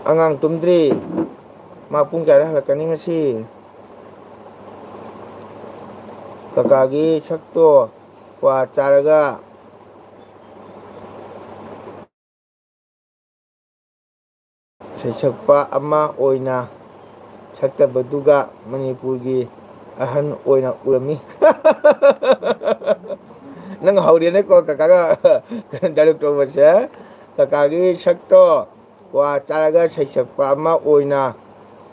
ꯑꯉꯥꯡ ꯇꯨꯝꯗ꯭ꯔꯤ꯫ ꯃꯥ ꯄꯨꯡ ꯀꯌꯥꯗ ꯍꯜꯂꯛꯀꯅꯤ ꯉꯁꯤ? ꯀꯀꯥꯒꯤ ꯁꯛꯇꯣ ꯀ꯭ꯋꯥ ꯆꯥꯔꯒ ꯁꯩꯁꯛꯄ ꯑꯃ ꯑꯣꯏꯅ ꯁꯛꯇꯕꯗꯨꯒ ꯃꯅꯤꯄꯨꯔꯒꯤ ꯑꯍꯟ ꯑꯣꯏꯅ ꯎꯔꯝꯃꯤ꯫ ꯅꯪ ꯍꯧꯔꯦꯅꯦꯀꯣ ꯀꯀꯥꯒ dialogue ꯇꯧꯕꯁꯦ꯫ ꯀꯀꯥꯒꯤ ꯁꯛꯇꯣ ꯀ꯭ꯋꯥ ꯆꯥꯔꯒ ꯁꯩꯁꯛꯄ ꯑꯃ ꯑꯣꯏꯅ,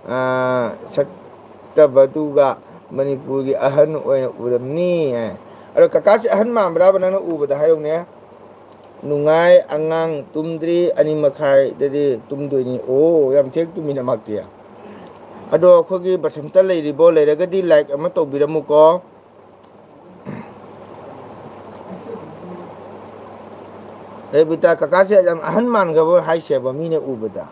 ꯑꯥ, ꯁꯛꯇꯕꯗꯨꯒ ꯃꯅꯤꯄꯨꯔꯒꯤ ꯑꯍꯟ ꯑꯣꯏꯅ ꯎꯔꯝꯅꯤ ꯍꯥꯏ꯫ ꯑꯗꯣ ꯀꯀꯥꯁꯦ ꯑꯍꯟ ꯃꯥꯟꯕ꯭ꯔꯥꯕ ꯅꯪꯅ ꯎꯕꯗ? ꯍꯥꯏꯔꯛꯎꯅꯦ꯫ ꯅꯨꯡꯉꯥꯏ, ꯑꯉꯥꯡ ꯇꯨꯝꯗ꯭ꯔꯤ, ꯑꯅꯤ ꯃꯈꯥꯏꯗꯗꯤ ꯇꯨꯝꯗꯣꯏꯅꯤ꯫ ꯑꯣ, ꯌꯥꯝ ꯊꯦꯡ ꯇꯨꯝꯃꯤꯅ ꯃꯥꯛꯇꯤ꯫ ꯑꯗꯣ ꯑꯩꯈꯣꯏꯒꯤ ꯕꯁꯟꯇ ꯂꯩꯔꯤꯕꯣ? ꯂꯩꯔꯒꯗꯤ like ꯑꯃ ꯇꯧꯕꯤꯔꯝꯃꯨꯀꯣ꯫ ꯔꯦꯕꯤꯇꯥ, ꯀꯀꯥꯁꯦ ꯌꯥꯝ ꯑꯍꯟ ꯃꯥꯟꯈ꯭ꯔꯕ ꯍꯥꯏꯁꯦꯕ ꯃꯤꯅ ꯎꯕꯗ?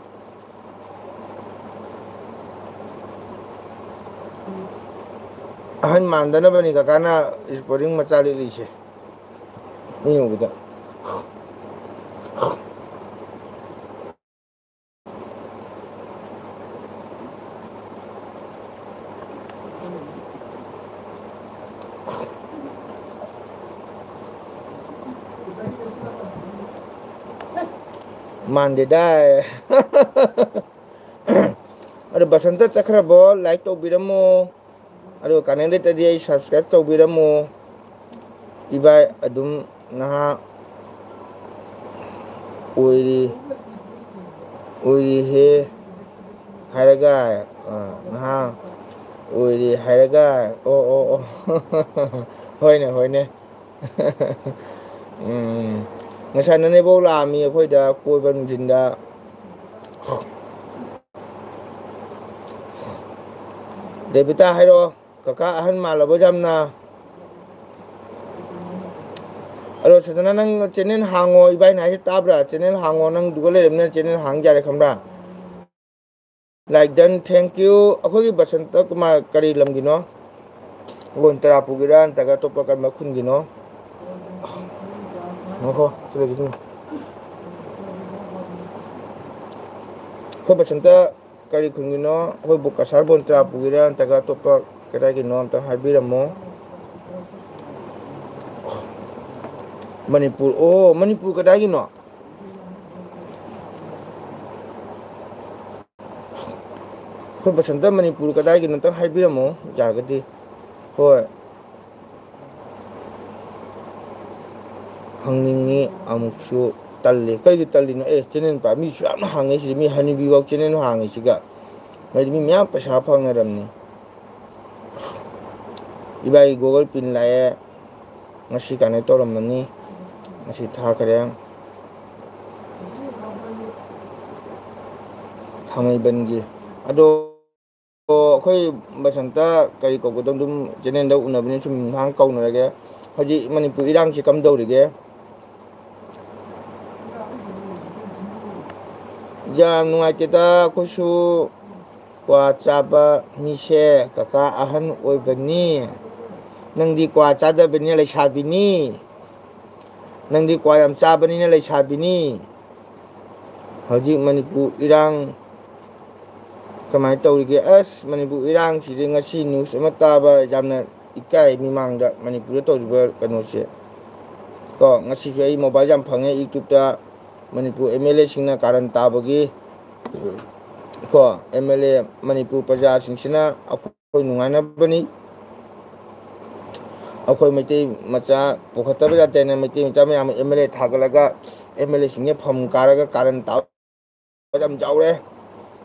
ꯑꯍꯟ ꯃꯥꯟꯗꯅꯕꯅꯤ ꯀꯀꯥꯅ ꯏꯁꯄꯣꯔꯤꯡ ꯃꯆꯥ ꯂꯤꯠꯂꯤꯁꯦ ꯃꯤꯅ ꯎꯕꯗ꯫ ꯃꯥꯟꯗꯦꯗ꯫ ꯑꯗꯣ ꯕꯁꯟꯇ ꯆꯠꯈ꯭ꯔꯕꯣ? Like ꯇꯧꯕꯤꯔꯝꯃꯣ꯫ ꯑꯗꯨꯒ ꯀꯥꯟꯅꯗꯦ ꯇꯗꯤ ꯑꯩ subscribe ꯇꯧꯕꯤꯔꯝꯃꯣ꯫ ꯏꯕꯥꯏ ꯑꯗꯨꯝ ꯅꯍꯥ ꯑꯣꯏꯔꯤ, ꯑꯣꯏꯔꯤꯍꯦ ꯍꯥꯏꯔꯒ, ꯑ, ꯅꯍꯥ ꯑꯣꯏꯔꯤ ꯍꯥꯏꯔꯒ, ꯑꯣ, ꯑꯣ, ꯑꯣ꯫ ꯍꯣꯏꯅꯦ, ꯍꯣꯏꯅꯦ꯫ ꯎꯝ, ꯉꯁꯥꯏ ꯅꯅꯦꯕꯧ ꯂꯥꯛꯑꯝꯃꯤ ꯑꯩꯈꯣꯏꯗ ꯀꯣꯏꯕ ꯅꯨꯡꯊꯤꯟꯗ꯫ ꯔꯦꯕꯤꯇꯥ ꯍꯥꯏꯔꯛꯑꯣ, ꯀꯀꯥ ꯑꯍꯟ ꯃꯥꯜꯂꯕꯣ ꯌꯥꯝꯅ? ꯑꯗꯣ ꯁꯗꯅ, ꯅꯪ channel ꯍꯥꯡꯉꯣ, ꯏꯕꯥꯏꯅ ꯍꯥꯏꯁꯦ ꯇꯥꯕ꯭ꯔꯥ? Channel ꯍꯥꯡꯉꯣ, ꯅꯪ ꯗꯨꯀꯥꯟ ꯂꯩꯔꯕꯅꯤꯅ channel ꯍꯥꯡ ꯌꯥꯔꯦ, ꯈꯪꯕ꯭ꯔꯥ? Like done, thank you꯫ ꯑꯩꯈꯣꯏꯒꯤ ꯕꯁꯟꯇ ꯀꯨꯃꯥꯔ ꯀꯔꯤ ꯂꯝꯒꯤꯅꯣ? ꯂꯣꯟ ꯇꯔꯥ ꯄꯨꯒꯤꯔꯥ ꯅꯠꯇ꯭ꯔꯒ ꯑꯇꯣꯞꯄ ꯀꯔꯝꯕ ꯈꯨꯟꯒꯤꯅꯣ? ꯉꯥꯏꯈꯣ, ꯁꯤ ꯂꯩꯒꯦ, ꯁꯤꯅꯤ꯫ ꯑꯩꯈꯣꯏ ꯕꯁꯟꯇ ꯀꯔꯤ ꯈꯨꯟꯒꯤꯅꯣ? ꯑꯩꯈꯣꯏꯕꯨ ꯀꯁꯥꯔ ꯕꯣꯟꯇ꯭ꯔꯥ ꯄꯨꯒꯤꯔꯥ ꯅꯠꯇ꯭ꯔꯒ ꯑꯇꯣꯞꯄ ꯀꯗꯥꯏꯒꯤꯅꯣ ꯑꯝꯇ ꯍꯥꯏꯕꯤꯔꯝꯃꯣ꯫ ꯃꯅꯤꯄꯨꯔ, ꯑꯣ, ꯃꯅꯤꯄꯨꯔ ꯀꯗꯥꯏꯒꯤꯅꯣ? ꯑꯩꯈꯣꯏ ꯕꯁꯟꯇ ꯃꯅꯤꯄꯨꯔ ꯀꯗꯥꯏꯒꯤꯅꯣ ꯑꯝꯇ ꯍꯥꯏꯕꯤꯔꯝꯃꯣ ꯌꯥꯔꯒꯗꯤ꯫ ꯍꯣꯏ꯫ ꯍꯪꯅꯤꯡꯉꯤ ꯑꯃꯨꯛꯁꯨ꯫ ꯇꯜꯂꯤ꯫ ꯀꯩꯒꯤ ꯇꯜꯂꯤꯅꯣ? ꯑꯦ, channel ꯄꯥ-, ꯃꯤꯁꯨ ꯌꯥꯝꯅ ꯍꯥꯡꯉꯦ ꯁꯤꯗꯤ꯫ ꯃꯤ ꯍꯅꯨꯕꯤꯐꯥꯎ channel ꯍꯥꯡꯉꯤꯁꯤꯒ꯫ ꯃꯣꯏꯗꯤ ꯃꯤ ꯃꯌꯥꯝ ꯄꯩꯁꯥ ꯐꯪꯅꯔꯝꯅꯤ꯫ ꯏꯕꯥꯏ Google Pin ꯂꯥꯛꯑꯦ꯫ ꯉꯁꯤ connect ꯇꯧꯔꯝꯃꯅꯤ꯫ ꯉꯁꯤ ꯊꯥꯈ꯭ꯔꯦ꯫ ꯊꯥꯡꯃꯩꯕꯟꯒꯤ꯫ ꯑꯗꯣ ꯑꯣ, ꯑꯩꯈꯣꯏ ꯕꯁꯟꯇ ꯀꯔꯤ ꯀꯧꯕꯗꯣ ꯑꯗꯨꯝ channelꯗ ꯎꯅꯕꯅꯤ, ꯁꯨꯝ ꯉꯥꯏꯍꯥꯛ ꯀꯧꯅꯔꯒꯦ꯫ ꯍꯧꯖꯤꯛ ꯃꯅꯤꯄꯨꯔ ꯏꯔꯥꯡꯁꯤ ꯀꯝꯗꯧꯔꯤꯒꯦ? ꯌꯥꯝ ꯅꯨꯡꯉꯥꯏꯇꯦꯗ, ꯑꯩꯈꯣꯏꯁꯨ ꯀ꯭ꯋꯥ ꯆꯥꯕ ꯃꯤꯁꯦ꯫ ꯀꯀꯥ ꯑꯍꯟ ꯑꯣꯏꯕꯅꯤ, ꯅꯪꯗꯤ ꯀ꯭ꯋꯥ ꯆꯥꯗꯕꯅꯤꯅ ꯂꯩꯁꯥꯕꯤꯅꯤ, ꯅꯪꯗꯤ ꯀ꯭ꯋꯥ ꯌꯥꯝ ꯆꯥꯕꯅꯤꯅ ꯂꯩꯁꯥꯕꯤꯅꯤ꯫ ꯍꯧꯖꯤꯛ ꯃꯅꯤꯄꯨꯔ ꯏꯔꯥꯡ ꯀꯃꯥꯏꯅ ꯇꯧꯔꯤꯒꯦ? ꯑꯁ, ꯃꯅꯤꯄꯨꯔ ꯏꯔꯥꯡꯁꯤꯗꯤ ꯉꯁꯤ news ꯑꯃ ꯇꯥꯕ ꯌꯥꯝꯅ ꯏꯀꯥꯏ꯫ ꯃꯤꯃꯥꯡꯗ ꯃꯅꯤꯄꯨꯔꯗ ꯇꯧꯔꯤꯕ ꯀꯩꯅꯣꯁꯦ ꯀꯣ, ꯉꯁꯤꯁꯨ ꯑꯩ mobile ꯌꯥꯝ ꯐꯪꯉꯦ YouTube-ꯇ, ꯃꯅꯤꯄꯨꯔ MLA-ꯁꯤꯡꯅ ꯀꯥꯔꯟ ꯇꯥꯕꯒꯤ ꯀꯣ꯫ MLA, ꯃꯅꯤꯄꯨꯔ ꯄ꯭ꯔꯖꯥꯁꯤꯡꯁꯤꯅ ꯑꯩꯈꯣꯏ ꯅꯨꯡꯉꯥꯏꯅꯕꯅꯤ꯫ ꯑꯩꯈꯣꯏ ꯃꯩꯇꯩ ꯃꯆꯥ ꯄꯨꯈꯠꯇꯕ ꯌꯥꯗꯦꯅ ꯃꯩꯇꯩ ꯃꯆꯥ ꯃꯌꯥꯝ ꯑꯃ MLA ꯊꯥꯒꯠꯂꯒ MLA-ꯁꯤꯡꯁꯦ ꯐꯝ ꯀꯥꯔꯒ ꯀꯥꯔꯟ ꯇꯥꯕ ꯌꯥꯝ ꯌꯥꯎꯔꯦ꯫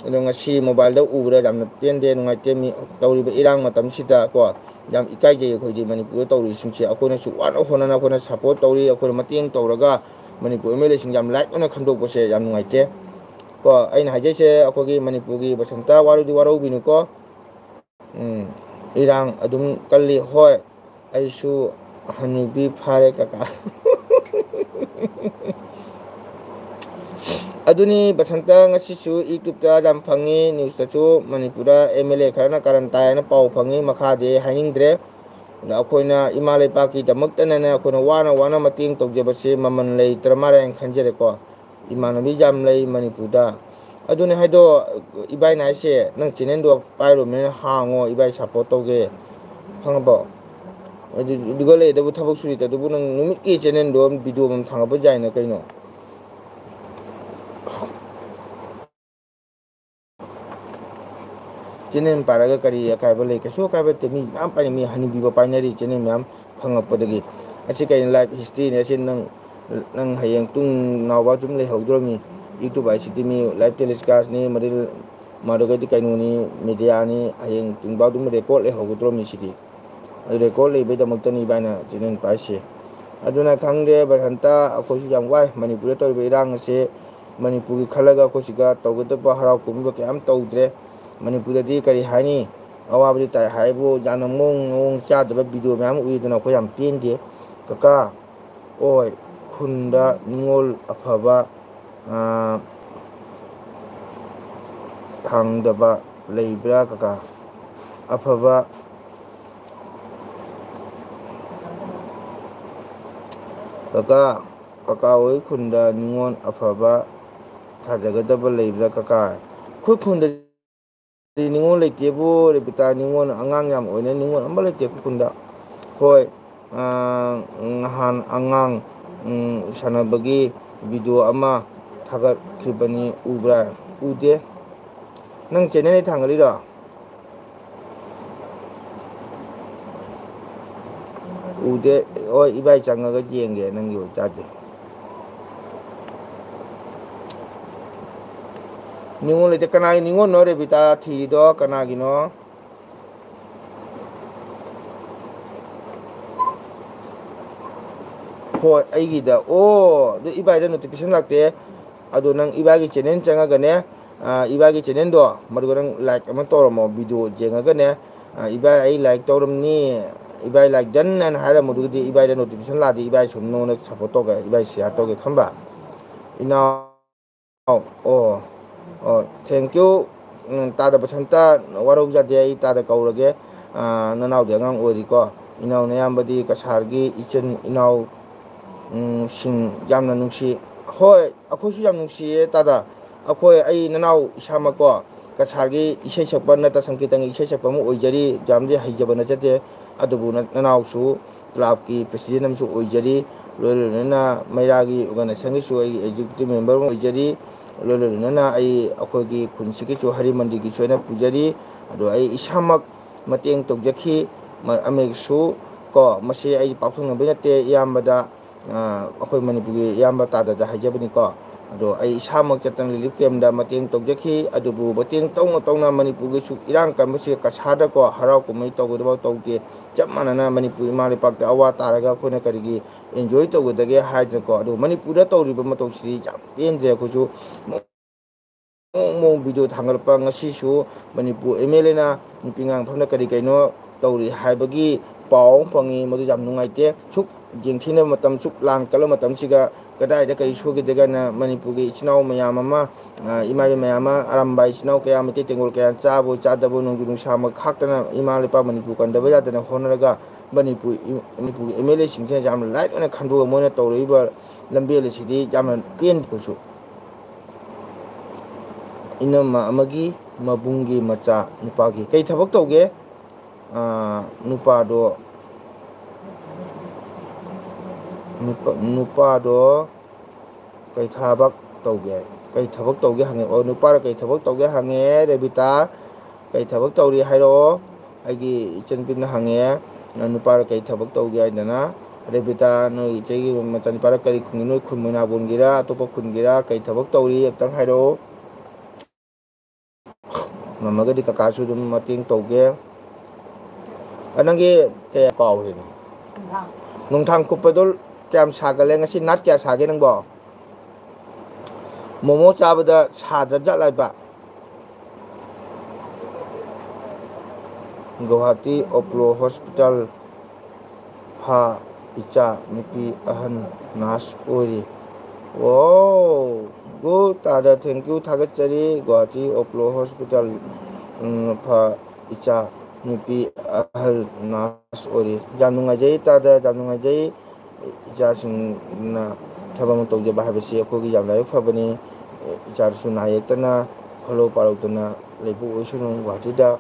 ꯑꯗꯣ ꯉꯁꯤ mobile-ꯗ ꯎꯕꯗ ꯌꯥꯝꯅ ꯄꯦꯟꯗꯦ, ꯅꯨꯡꯉꯥꯏꯇꯦ꯫ ꯃꯤ ꯇꯧꯔꯤꯕ ꯏꯔꯥꯡ ꯃꯇꯝꯁꯤꯗ ꯀꯣ, ꯌꯥꯝ ꯏꯀꯥꯏꯖꯩ꯫ ꯑꯩꯈꯣꯏꯗꯤ ꯃꯅꯤꯄꯨꯔꯗ ꯇꯧꯔꯤꯁꯤꯡꯁꯦ ꯑꯩꯈꯣꯏꯅꯁꯨ ꯋꯥꯅ ꯍꯣꯠꯅꯅ ꯑꯩꯈꯣꯏꯅ support ꯇꯧꯔꯤ, ꯑꯩꯈꯣꯏꯅ ꯃꯇꯦꯡ ꯇꯧꯔꯒ ꯃꯅꯤꯄꯨꯔ MLA-ꯁꯤꯡ ꯌꯥꯝ light ꯑꯣꯏꯅ ꯈꯟꯗꯣꯛꯄꯁꯦ ꯌꯥꯝ ꯅꯨꯡꯉꯥꯏꯇꯦ ꯀꯣ꯫ ꯑꯩꯅ ꯍꯥꯏꯖꯩꯁꯦ, ꯑꯩꯈꯣꯏꯒꯤ ꯃꯅꯤꯄꯨꯔꯒꯤ ꯕꯁꯟꯇ ꯋꯥꯔꯧꯗꯤ ꯋꯥꯔꯧꯕꯤꯅꯨꯀꯣ꯫ ꯎꯝ, ꯏꯔꯥꯡ ꯑꯗꯨꯝ ꯀꯜꯂꯤ꯫ ꯍꯣꯏ, ꯑꯩꯁꯨ ꯍꯅꯨꯕꯤ ꯐꯥꯔꯦ ꯀꯀꯥ꯫ ꯑꯗꯨꯅꯤ ꯕꯁꯟꯇ, ꯉꯁꯤꯁꯨ YouTube-ꯇ ꯌꯥꯝ ꯐꯪꯉꯤ, news-ꯇꯁꯨ ꯃꯅꯤꯄꯨꯔꯗ MLA ꯈꯔꯅ ꯀꯥꯔꯟ ꯇꯥꯏ ꯍꯥꯏꯅ ꯄꯥꯎ ꯐꯪꯉꯤ꯫ ꯃꯈꯥꯗꯤ ꯑꯩ ꯍꯥꯏꯅꯤꯡꯗ꯭ꯔꯦ꯫ ꯑꯗ ꯑꯩꯈꯣꯏꯅ ꯏꯃꯥ ꯂꯩꯄꯥꯛꯀꯤꯗꯃꯛꯇꯅꯅꯦ ꯑꯩꯈꯣꯏꯅ ꯋꯥꯅ ꯋꯥꯅ ꯃꯇꯦꯡ ꯇꯧꯖꯕꯁꯦ ꯃꯃꯜ ꯂꯩꯇ꯭ꯔ ꯃꯥꯜꯂꯦ ꯍꯥꯏꯅ ꯈꯟꯖꯔꯦꯀꯣ꯫ ꯏꯃꯥꯟꯅꯕꯤ ꯌꯥꯝ ꯂꯩ ꯃꯅꯤꯄꯨꯔꯗ꯫ ꯑꯗꯨꯅꯦ ꯍꯥꯏꯗꯣ, ꯏꯕꯥꯏꯅ ꯍꯥꯏꯁꯦ, ꯅꯪ channel-ꯗꯣ ꯄꯥꯏꯔꯨꯕꯅꯤꯅ ꯍꯥꯡꯉꯣ, ꯏꯕꯥꯏ support ꯇꯧꯒꯦ, ꯈꯪꯉꯕꯣ? ꯑꯗꯨ, ꯑꯗꯨꯒ ꯂꯩꯗꯕꯨ ꯊꯕꯛ ꯁꯨꯔꯤꯗ, ꯑꯗꯨꯕꯨ ꯅꯪ ꯅꯨꯃꯤꯠꯀꯤ channel-ꯗꯣ video ꯑꯃ ꯊꯥꯡꯒꯠꯄ ꯌꯥꯏꯅ ꯀꯩꯅꯣ? Channel ꯄꯥꯏꯔꯒ ꯀꯔꯤ ꯑꯀꯥꯏꯕ ꯂꯩ? ꯀꯩꯁꯨ ꯑꯀꯥꯏꯕ ꯂꯩꯇꯦ꯫ ꯃꯤ ꯃꯌꯥꯝ ꯄꯥꯏꯅꯩ, ꯃꯤ ꯍꯅꯨꯕꯤꯕ ꯄꯥꯏꯅꯔꯤ channel ꯃꯌꯥꯝ ꯐꯪꯉꯛꯄꯗꯒꯤ꯫ ꯑꯁꯤ ꯀꯩꯅꯣ, life history-ꯅꯦ꯫ ꯑꯁꯤ ꯅꯪ, ꯅꯪ ꯍꯌꯦꯡ ꯇꯨꯡ ꯅꯥꯎꯕ ꯑꯗꯨꯝ ꯂꯩꯍꯧꯗ꯭ꯔꯣꯃꯤ꯫ YouTube ꯍꯥꯏꯁꯤꯗꯤ ꯃꯤ live telecast-ꯅꯤ, ꯃꯗꯨ, ꯃꯗꯨꯒꯗꯤ ꯀꯩꯅꯣꯅꯤ, media-ꯅꯤ꯫ ꯍꯌꯦꯡ ꯇꯨꯡꯕ ꯑꯗꯨꯝ record ꯂꯩꯍꯧꯒꯗ꯭ꯔꯣꯃꯤ ꯁꯤꯗꯤ꯫ ꯑꯗꯨ record ꯂꯩꯕꯩꯗꯃꯛꯇꯅꯤ ꯏꯕꯥꯏꯅ channel ꯄꯥꯏꯁꯦ꯫ ꯑꯗꯨꯅ ꯈꯪꯗꯦ ꯕꯁꯟꯇ, ꯑꯩꯈꯣꯏꯁꯨ ꯌꯥꯝ ꯋꯥꯏ꯫ ꯃꯅꯤꯄꯨꯔꯗ ꯇꯧꯔꯤꯕ ꯏꯔꯥꯡ ꯑꯁꯦ ꯃꯅꯤꯄꯨꯔꯒꯤ ꯈꯜꯂꯒ ꯑꯩꯈꯣꯏ ꯁꯤꯒ ꯇꯧꯒꯗꯕ ꯍꯔꯥꯎ ꯀꯨꯝꯍꯩ ꯀꯌꯥꯝ ꯇꯧꯗ꯭ꯔꯦ꯫ ꯃꯅꯤꯄꯨꯔꯗꯗꯤ ꯀꯔꯤ ꯍꯥꯏꯅꯤ, ꯑꯋꯥꯕꯗꯤ ꯇꯥꯏ ꯍꯥꯏꯕꯨ ꯌꯥꯝꯅ ꯃꯑꯣꯡ ꯃꯑꯣꯡ ꯆꯥꯗꯕ video ꯃꯌꯥꯝ ꯎꯏꯗꯅ ꯑꯩꯈꯣꯏ ꯌꯥꯝ ꯄꯦꯟꯗꯦ꯫ ꯀꯀꯥ, ꯑꯣꯏ, ꯈꯨꯟꯗ ꯅꯤꯉꯣꯜ ꯑꯐꯕ, ꯑꯥ, ꯊꯥꯡꯗꯕ ꯂꯩꯕ꯭ꯔꯥ ꯀꯀꯥ? ꯑꯐꯕ ꯀꯀꯥ, ꯀꯀꯥ ꯍꯣꯏ ꯈꯨꯟꯗ ꯅꯤꯉꯣꯜ ꯑꯐꯕ ꯊꯥꯖꯒꯗꯕ ꯂꯩꯕ꯭ꯔꯥ ꯀꯀꯥ? ꯑꯩꯈꯣꯏ ꯈꯨꯟꯗꯗꯤ ꯅꯤꯉꯣꯜ ꯂꯩꯇꯦꯕꯨ ꯔꯦꯕꯤꯇꯥ, ꯅꯤꯉꯣꯜ ꯑꯉꯥꯡ ꯌꯥꯝ ꯑꯣꯏꯅ ꯅꯤꯉꯣꯜ ꯑꯃ ꯂꯩꯇꯦ ꯑꯩꯈꯣꯏ ꯈꯨꯟꯗ꯫ ꯍꯣꯏ, ꯑꯥ, ꯅꯍꯥꯟ ꯑꯉꯥꯡ, ꯎꯝ, ꯁꯥꯟꯅꯕꯒꯤ ꯚꯤꯗꯤꯑꯣ ꯑꯃ ꯊꯥꯒꯠꯈꯤꯕꯅꯤ, ꯎꯕ꯭ꯔꯥ? ꯎꯗꯦ꯫ ꯅꯪ ꯆꯦꯅꯦꯜꯗ ꯊꯥꯡꯒꯠꯂꯤꯔꯣ? ꯎꯗꯦ꯫ ꯍꯣꯏ, ꯏꯕꯥꯏ ꯆꯪꯉꯒ ꯌꯦꯡꯒꯦ ꯅꯪꯒꯤ ꯑꯣꯏꯇꯥꯔꯗꯤ꯫ ꯅꯤꯉꯣꯜ ꯂꯩꯇꯦ꯫ ꯀꯅꯥꯒꯤ ꯅꯤꯉꯣꯜꯅꯣ ꯔꯦꯕꯤꯇꯥ ꯊꯤꯔꯤꯗꯣ? ꯀꯅꯥꯒꯤꯅꯣ? ꯍꯣꯏ, ꯑꯩꯒꯤꯗ꯫ ꯑꯣ, ꯑꯗꯨ ꯏꯕꯥꯏꯗ ꯅꯣꯇꯤꯐꯤꯀꯦꯁꯟ ꯂꯥꯛꯇꯦ꯫ ꯑꯗꯣ ꯅꯪ ꯏꯕꯥꯏꯒꯤ ꯆꯦꯅꯦꯜ ꯆꯪꯉꯒꯅꯦ, ꯑ, ꯏꯕꯥꯏꯒꯤ ꯆꯦꯅꯦꯜꯗꯣ, ꯃꯗꯨꯒ ꯅꯪ ꯂꯥꯏꯛ ꯑꯃ ꯇꯧꯔꯝꯃꯣ, ꯚꯤꯗꯤꯑꯣ ꯌꯦꯡꯉꯒꯅꯦ꯫ ꯑ, "ꯏꯕꯥꯏ, ꯑꯩ ꯂꯥꯏꯛ ꯇꯧꯔꯝꯅꯤ, ꯏꯕꯥꯏ ꯂꯥꯏꯛ ꯗꯟ" ꯍꯥꯏꯅ ꯍꯥꯏꯔꯝꯃꯣ꯫ ꯑꯗꯨꯒꯗꯤ ꯏꯕꯥꯏꯗ ꯅꯣꯇꯤꯐꯤꯀꯦꯁꯟ ꯂꯥꯛꯑꯗꯤ ꯏꯕꯥꯏ ꯁꯨꯝ ꯅꯉꯣꯟꯗ ꯁꯞꯄꯣꯔꯠ ꯇꯧꯒꯦ, ꯏꯕꯥꯏ ꯁꯤꯌꯥꯔ ꯇꯧꯒꯦ ꯈꯟꯕ꯫ ꯏꯅꯥꯎ, ꯑꯣ, ꯑꯣ, thank you꯫ ꯎꯝ, ꯇꯥꯗ ꯕꯁꯟꯇ, ꯋꯥꯔꯧꯖꯗꯦ, ꯑꯩ ꯇꯥꯗ ꯀꯧꯔꯒꯦ꯫ ꯑ, ꯅꯅꯥꯎꯗꯤ ꯑꯉꯥꯡ ꯑꯣꯏꯔꯤꯀꯣ꯫ ꯏꯅꯥꯎ ꯅꯌꯥꯝꯕꯗꯤ ꯀꯁꯥꯔꯒꯤ ꯏꯆꯤꯟ ꯏꯅꯥꯎ, ꯎꯝ, ꯁꯤꯡ ꯌꯥꯝꯅ ꯅꯨꯡꯁꯤ꯫ ꯍꯣꯏ, ꯑꯩꯈꯣꯏꯁꯨ ꯌꯥꯝ ꯅꯨꯡꯁꯤꯌꯦ ꯇꯥꯗ꯫ ꯑꯩꯈꯣꯏ, ꯑꯩ ꯅꯅꯥꯎ ꯏꯁꯥꯃꯛꯀꯣ, ꯀꯁꯥꯔꯒꯤ ꯏꯁꯩ ꯁꯛꯄ, ꯅꯠꯇ ꯁꯪꯀꯤꯔꯇꯟꯒꯤ ꯏꯁꯩ ꯁꯛꯄ ꯑꯃ ꯑꯣꯏꯖꯔꯤ꯫ ꯌꯥꯝꯗꯤ ꯍꯩꯖꯕ ꯅꯠꯆꯗꯦ꯫ ꯑꯗꯨꯕꯨ ꯅ-, ꯅꯅꯥꯎꯁꯨ ꯀ꯭ꯂꯕꯀꯤ ꯄ꯭ꯔꯦꯁꯤꯗꯦꯟ ꯑꯃꯁꯨ ꯑꯣꯏꯖꯔꯤ꯫ ꯂꯣꯏ ꯂꯣꯏꯅꯅ ꯃꯩꯔꯥꯒꯤ ꯑꯣꯔꯒꯅꯥꯏꯖꯦꯁꯟꯒꯤꯁꯨ ꯑꯩ ꯑꯦꯛꯖꯤꯀ꯭ꯌꯨꯇꯤꯚ ꯃꯦꯝꯕꯔ ꯑꯃ ꯑꯣꯏꯖꯔꯤ꯫ ꯂꯣꯏ ꯂꯣꯏꯅꯅ ꯑꯩ ꯑꯩꯈꯣꯏꯒꯤ ꯈꯨꯟꯁꯤꯒꯤꯁꯨ ꯍꯔꯤ ꯃꯟꯗꯤꯔꯒꯤꯁꯨ ꯑꯩꯅ ꯄꯨꯖꯔꯤ꯫ ꯑꯗꯣ ꯑꯩ ꯏꯁꯥꯃꯛ ꯃꯇꯦꯡ ꯇꯧꯖꯈꯤ꯫ ꯃ-, ꯑꯃꯒꯤꯁꯨ ꯀꯣ, ꯃꯁꯤ ꯑꯩ ꯄꯥꯛꯊꯣꯛꯅꯕꯩ ꯅꯠꯇꯦ, ꯏꯌꯥꯝꯕꯗ, ꯑ, ꯑꯩꯈꯣꯏ ꯃꯅꯤꯄꯨꯔꯒꯤ ꯏꯌꯥꯝꯕ ꯇꯥꯗꯗ ꯍꯥꯏꯖꯕꯅꯤꯀꯣ꯫ ꯑꯗꯣ ꯑꯩ ꯏꯁꯥꯃꯛ ꯆꯠꯇꯅ ꯔꯤꯂꯤꯐ ꯀꯦꯝꯗ ꯃꯇꯦꯡ ꯇꯧꯖꯈꯤ꯫ ꯑꯗꯨꯕꯨ ꯃꯇꯦꯡ ꯇꯧꯅ ꯇꯧꯅ ꯃꯅꯤꯄꯨꯔꯒꯤꯁꯨ ꯏꯔꯥꯡ ꯀꯟꯕꯁꯤꯗ ꯀꯁꯥꯔꯗꯀꯣ ꯍꯔꯥꯎ ꯀꯨꯝꯍꯩ ꯇꯧꯒꯗꯕ ꯇꯧꯗꯦ꯫ ꯆꯞ ꯃꯥꯟꯅꯅ ꯃꯅꯤꯄꯨꯔ ꯏꯃꯥ ꯂꯩꯄꯥꯛꯇ ꯑꯋꯥ ꯇꯥꯔꯒ ꯑꯩꯈꯣꯏꯅ ꯀꯔꯤꯒꯤ ꯑꯦꯟꯖꯣꯏ ꯇꯧꯒꯗꯒꯦ ꯍꯥꯏꯗꯅꯀꯣ꯫ ꯑꯗꯨ ꯃꯅꯤꯄꯨꯔꯗ ꯇꯧꯔꯤꯕ ꯃꯇꯧꯁꯤꯗꯤ ꯌꯥꯝ ꯄꯦꯟꯗ꯭ꯔꯦ꯫ ꯑꯩꯈꯣꯏꯁꯨ ꯃꯑꯣꯡ ꯃꯑꯣꯡ ꯚꯤꯗꯤꯑꯣ ꯊꯥꯡꯒꯠꯂꯛꯄ, ꯉꯁꯤꯁꯨ ꯃꯅꯤꯄꯨꯔ ꯑꯦꯝ ꯑꯦꯜ ꯑꯦꯅ ꯅꯨꯄꯤ ꯑꯉꯥꯡ ꯃꯐꯝꯗ ꯀꯔꯤ ꯀꯩꯅꯣ ꯇꯧꯔꯤ ꯍꯥꯏꯕꯒꯤ ꯄꯥꯎ ꯑꯃ ꯐꯪꯉꯤ꯫ ꯃꯗꯨ ꯌꯥꯝ ꯅꯨꯡꯉꯥꯏꯇꯦ꯫ ꯁꯨꯛ ꯌꯦꯡꯊꯤꯅꯕ ꯃꯇꯝ, ꯁꯨꯛ ꯂꯥꯟ ꯀꯜꯂꯕ ꯃꯇꯝꯁꯤꯒ ꯀꯗꯥꯏꯗ ꯀꯔꯤ ꯁꯣꯏꯒꯗꯒꯦꯅ ꯃꯅꯤꯄꯨꯔꯒꯤ ꯏꯆꯤꯟ ꯏꯅꯥꯎ ꯃꯌꯥꯝ ꯑꯃ, ꯑ, ꯏꯃꯥ ꯏꯕꯦꯟ ꯃꯌꯥꯝ ꯑꯃ, ꯑꯔꯥꯝꯕꯥꯏ ꯏꯆꯤꯟ ꯏꯅꯥꯎ ꯀꯌꯥ, ꯃꯩꯇꯩ ꯇꯦꯡꯒꯣꯜ ꯀꯌꯥ ꯆꯥꯕ ꯆꯥꯗꯕ, ꯅꯣꯡꯖꯨ ꯅꯨꯡꯁꯥ ꯃꯛ ꯈꯥꯛꯇꯅ ꯏꯃꯥ ꯂꯩꯄꯥꯛ ꯃꯅꯤꯄꯨꯔ ꯀꯟꯗꯕ ꯌꯥꯗꯅ ꯍꯣꯠꯅꯔꯒ ꯃꯅꯤꯄꯨꯔ, ꯃꯅꯤꯄꯨꯔꯒꯤ ꯑꯦꯝ ꯑꯦꯜ ꯑꯦꯁꯤꯡꯁꯤꯅ ꯌꯥꯝꯅ ꯂꯥꯏꯠ ꯑꯣꯏꯅ ꯈꯟꯗꯣꯛꯑꯒ ꯃꯣꯏꯅ ꯇꯧꯔꯛꯏꯕ ꯂꯝꯕꯦꯜ ꯑꯁꯤꯗꯤ ꯌꯥꯝꯅ ꯄꯦꯟꯗꯦ ꯑꯩꯈꯣꯏꯁꯨ꯫ ꯏꯅꯝꯃ ꯑꯃꯒꯤ ꯃꯕꯨꯡꯒꯤ ꯃꯆꯥ ꯅꯨꯄꯥꯒꯤ ꯀꯩ ꯊꯕꯛ ꯇꯧꯒꯦ? ꯑ, ꯅꯨꯄꯥꯗꯣ, ꯅꯨꯄꯥ, ꯅꯨꯄꯥꯗꯣ ꯀꯩ ꯊꯕꯛ ꯇꯧꯒꯦ? ꯀꯩ ꯊꯕꯛ ꯇꯧꯒꯦ ꯍꯪꯉꯦ꯫ ꯑꯣ, ꯅꯨꯄꯥꯗꯣ ꯀꯩ ꯊꯕꯛ ꯇꯧꯒꯦ ꯍꯪꯉꯦ, ꯔꯦꯕꯤꯇꯥ꯫ ꯀꯩ ꯊꯕꯛ ꯇꯧꯔꯤ ꯍꯥꯏꯔꯛꯑꯣ꯫ ꯑꯩꯒꯤ ꯏꯆꯟꯅꯨꯄꯤꯅ ꯍꯪꯉꯦ, "ꯅꯨꯄꯥꯗꯣ ꯀꯩ ꯊꯕꯛ ꯇꯧꯒꯦ?" ꯍꯥꯏꯗꯅ꯫ ꯔꯦꯕꯤꯇꯥ, ꯅꯣꯏ ꯏꯆꯦꯒꯤ ꯃꯆꯥꯅꯨꯄꯥꯔ ꯀꯔꯤ ꯈꯨꯟꯒꯤ, ꯅꯣꯏ ꯈꯨꯟ ꯃꯣꯏꯅꯥꯕꯣꯟꯒꯤꯔ, ꯑꯇꯣꯞꯄ ꯈꯨꯟꯒꯤꯔ, ꯀꯩ ꯊꯕꯛ ꯇꯧꯔꯤ ꯑꯝꯇꯪ ꯍꯥꯏꯔꯛꯑꯣ꯫ ꯉꯝꯃꯒꯗꯤ ꯀꯀꯥꯁꯨ ꯑꯗꯨꯝ ꯃꯇꯦꯡ ꯇꯧꯒꯦ꯫ ꯑ, ꯅꯪꯒꯤ ꯀꯌꯥ ꯀꯥꯎꯔꯦꯅꯦ? ꯅꯨꯡꯊꯥꯡ ꯀꯨꯞꯄꯗꯣ ꯀꯌꯥꯝ ꯁꯥꯒꯠꯂꯦ? ꯉꯁꯤ ꯅꯥꯠ ꯀꯌꯥ ꯁꯥꯒꯦ ꯅꯪꯕꯣ? ꯃꯣꯃꯣ ꯆꯥꯕꯗ ꯁꯥꯗ꯭ꯔꯕ ꯖꯥꯠꯂ ꯍꯥꯏꯕ? ꯒꯧꯍꯥꯇꯤ ꯑꯣꯄꯣꯂꯣ ꯍꯣꯁꯄꯤꯇꯥꯜ ꯐꯥ ꯏꯆꯥ ꯅꯨꯄꯤ ꯑꯍꯟ ꯅꯔꯁ ꯑꯣꯏꯔꯤ꯫ ꯑꯣ, ꯒꯨꯗ ꯇꯥꯗ, thank you, ꯊꯥꯒꯠꯆꯔꯤ꯫ ꯒꯨꯋꯥꯍꯥꯇꯤ ꯑꯣꯄꯣꯂꯣ ꯍꯣꯁꯄꯤꯇꯥꯜ, ꯎꯝ, ꯐꯥ ꯏꯆꯥ ꯅꯨꯄꯤ ꯑꯍꯜ ꯅꯔꯁ ꯑꯣꯏꯔꯤ꯫ ꯌꯥꯝ ꯅꯨꯡꯉꯥꯏꯖꯩ ꯇꯥꯗ, ꯌꯥꯝ ꯅꯨꯡꯉꯥꯏꯖꯩ꯫ ꯏꯆꯥꯁꯤꯡꯅ ꯊꯕꯛ ꯑꯃ ꯇꯧꯖꯕ ꯍꯥꯏꯕꯁꯤ ꯑꯩꯈꯣꯏꯒꯤ ꯌꯥꯝ ꯂꯥꯏꯕꯛ ꯐꯕꯅꯤ꯫ ꯏꯆꯥꯗꯨꯁꯨ ꯅꯥ ꯌꯦꯛꯇꯅ ꯈꯣꯜꯂꯧ ꯄꯥꯜꯂꯧꯗꯅ ꯂꯩꯕ ꯑꯣꯏꯁꯅꯨ꯫ ꯒꯨꯋꯥꯍꯥꯇꯤꯗ,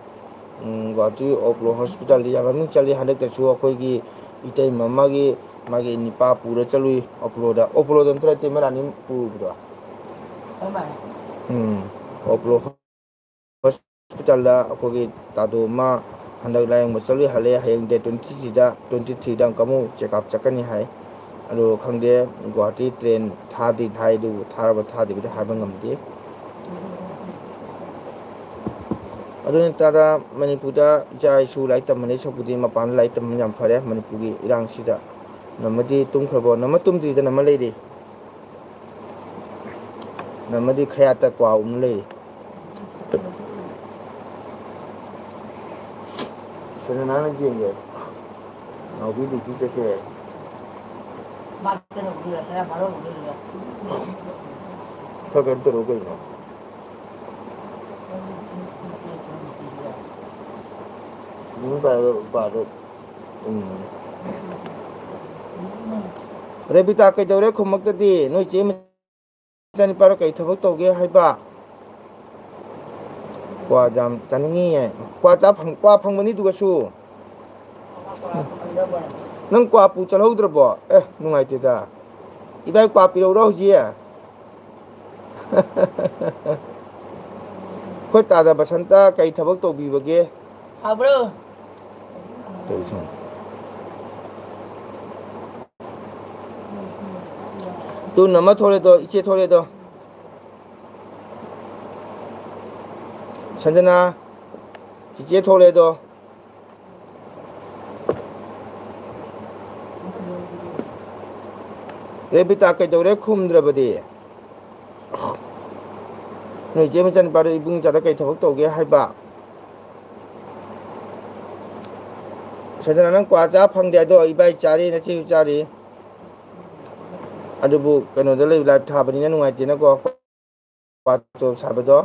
ꯎꯝ, ꯒꯨꯋꯥꯍꯥꯇꯤ ꯑꯣꯄꯣꯂꯣ ꯍꯣꯁꯄꯤꯇꯥꯜꯗꯤ ꯌꯥꯝ ꯃꯃꯤꯡ ꯆꯠꯂꯤ꯫ ꯍꯟꯗꯛꯇꯁꯨ ꯑꯩꯈꯣꯏꯒꯤ ꯏꯇꯩꯃ ꯑꯃꯒꯤ, ꯃꯥꯒꯤ ꯅꯤꯄꯥ ꯄꯨꯔ ꯆꯠꯂꯨꯏ ꯑꯣꯄꯣꯂꯣꯗ꯫ ꯑꯣꯄꯣꯂꯣꯗ ꯅꯠꯇ꯭ꯔ ꯏꯇꯩꯃ ꯔꯥꯅꯤ ꯄꯨꯔꯨꯕꯗꯣ? ꯎꯝ, ꯑꯣꯄꯣꯂꯣ ꯍꯣꯁꯄꯤꯇꯥꯜꯗ ꯑꯩꯈꯣꯏꯒꯤ ꯇꯥꯗꯣ ꯑꯃ ꯍꯟꯗꯛ ꯂꯥꯌꯦꯡꯕ ꯆꯠꯂꯨꯏ, ꯍꯜꯂꯛꯑꯦ꯫ ꯍꯌꯦꯡ date twenty threeꯗ, twenty threeꯗ ꯑꯃꯨꯛꯀ ꯑꯃꯨꯛ check up ꯆꯠꯀꯅꯤ ꯍꯥꯏ꯫ ꯑꯗꯣ ꯈꯪꯗꯦ, ꯒꯨꯋꯥꯍꯥꯇꯤ train ꯊꯥꯗꯤ ꯊꯥꯏ, ꯑꯗꯨꯕꯨ ꯊꯥꯔꯕ ꯊꯥꯗ꯭ꯔꯤꯕꯗꯤ ꯍꯥꯏꯕ ꯉꯝꯗꯦ꯫ ꯑꯗꯨꯅ ꯇꯥꯗ, ꯃꯅꯤꯄꯨꯔꯗ ꯏꯆꯥ ꯏꯁꯨ ꯂꯥꯏꯔꯤꯛ ꯇꯝꯍꯟꯗꯣꯏ ꯁꯔꯨꯛꯄꯨꯗꯤ ꯃꯄꯥꯟꯗ ꯂꯥꯏꯔꯤꯛ ꯇꯝꯍꯟ ꯌꯥꯝ ꯐꯔꯦ꯫ ꯃꯅꯤꯄꯨꯔꯒꯤ ꯏꯔꯥꯡꯁꯤꯗ꯫ ꯅꯝꯃꯗꯤ ꯇꯨꯝꯈ꯭ꯔꯕꯣ? ꯅꯝꯃ ꯇꯨꯝꯗ꯭ꯔꯤꯗ, ꯅꯝꯃ ꯂꯩꯔꯤ꯫ ꯅꯝꯃꯗꯤ ꯈꯌꯥꯠꯇ ꯀ꯭ꯋꯥ ꯎꯅ ꯂꯩꯔꯤ꯫ ꯁꯅꯥꯅ ꯌꯦꯡꯒꯦ꯫ ꯅꯥꯎꯕꯤ duty ꯆꯠꯈ꯭ꯔꯦ꯫ ꯈꯔ ꯀꯩꯅꯣ ꯇꯧꯔꯛꯎ ꯀꯩꯅꯣ꯫ ꯎꯝ, ꯄꯥꯗꯣ, ꯄꯥꯗꯣ꯫ ꯎꯝ꯫ ꯔꯦꯕꯤꯇꯥ ꯀꯩꯗꯧꯔꯦ ꯈꯨꯝꯃꯛꯇꯗꯤ? ꯅꯣꯏ ꯆꯦ ꯃꯆꯥꯅꯤꯄꯥꯔꯣ ꯀꯩ ꯊꯕꯛ ꯇꯧꯒꯦ ꯍꯥꯏꯕ? ꯀ꯭ꯋꯥ ꯌꯥꯝ ꯆꯥꯅꯤꯡꯉꯤꯌꯦ꯫ ꯀ꯭ꯋꯥ ꯆꯥ ꯐꯪ-, ꯀ꯭ꯋꯥ ꯐꯪꯕꯅꯤ ꯑꯗꯨꯒꯁꯨ꯫ ꯅꯪ ꯀ꯭ꯋꯥ ꯄꯨ ꯆꯠꯍꯧꯗ꯭ꯔꯕꯣ? ꯑꯦ, ꯅꯨꯡꯉꯥꯏꯇꯦꯗ꯫ ꯏꯕꯥꯏ ꯀ꯭ꯋꯥ ꯄꯤꯔꯛꯎꯔꯣ ꯍꯧꯖꯤꯛ? ꯑꯩꯈꯣꯏ ꯇꯥꯗ ꯕꯁꯟꯇ ꯀꯩ ꯊꯕꯛ ꯇꯧꯕꯤꯕꯒꯦ? ꯍꯥꯎꯕ꯭ꯔꯣ? ꯇꯧꯏꯁꯤꯡ꯫ ꯇꯨꯟ ꯑꯃ ꯊꯣꯛꯂꯦꯗꯣ, ꯏꯆꯦ ꯊꯣꯛꯂꯦꯗꯣ꯫ ꯁꯟꯖꯅꯥ, ꯆꯤꯆꯦ ꯊꯣꯛꯂꯦꯗꯣ꯫ ꯔꯦꯕꯤꯇꯥ ꯀꯩꯗꯧꯔꯦ ꯈꯨꯝꯗ꯭ꯔꯕꯗꯤ? ꯅꯣꯏ ꯏꯆꯦ ꯃꯆꯥꯅꯨꯄꯥꯗꯣ ꯏꯕꯨꯡ ꯏꯆꯥꯗ ꯀꯩ ꯊꯕꯛ ꯇꯧꯒꯦ ꯍꯥꯏꯕ? ꯁꯟꯖꯅꯥ, ꯅꯪ ꯀ꯭ꯋꯥ ꯆꯥ ꯐꯪꯗꯦ, ꯑꯗꯣ ꯏꯕꯥꯏ ꯆꯥꯔꯤ, ꯅꯆꯦꯁꯨ ꯆꯥꯔꯤ꯫ ꯑꯗꯨꯕꯨ ꯀꯩꯅꯣꯗ ꯂꯩ, ꯂꯥꯏꯞ ꯊꯥꯕꯅꯤꯅ ꯅꯨꯡꯉꯥꯏꯇꯦꯅꯀꯣ꯫ ꯀ꯭ꯋꯥ ꯆꯣꯞ ꯁꯥꯕꯗꯣ꯫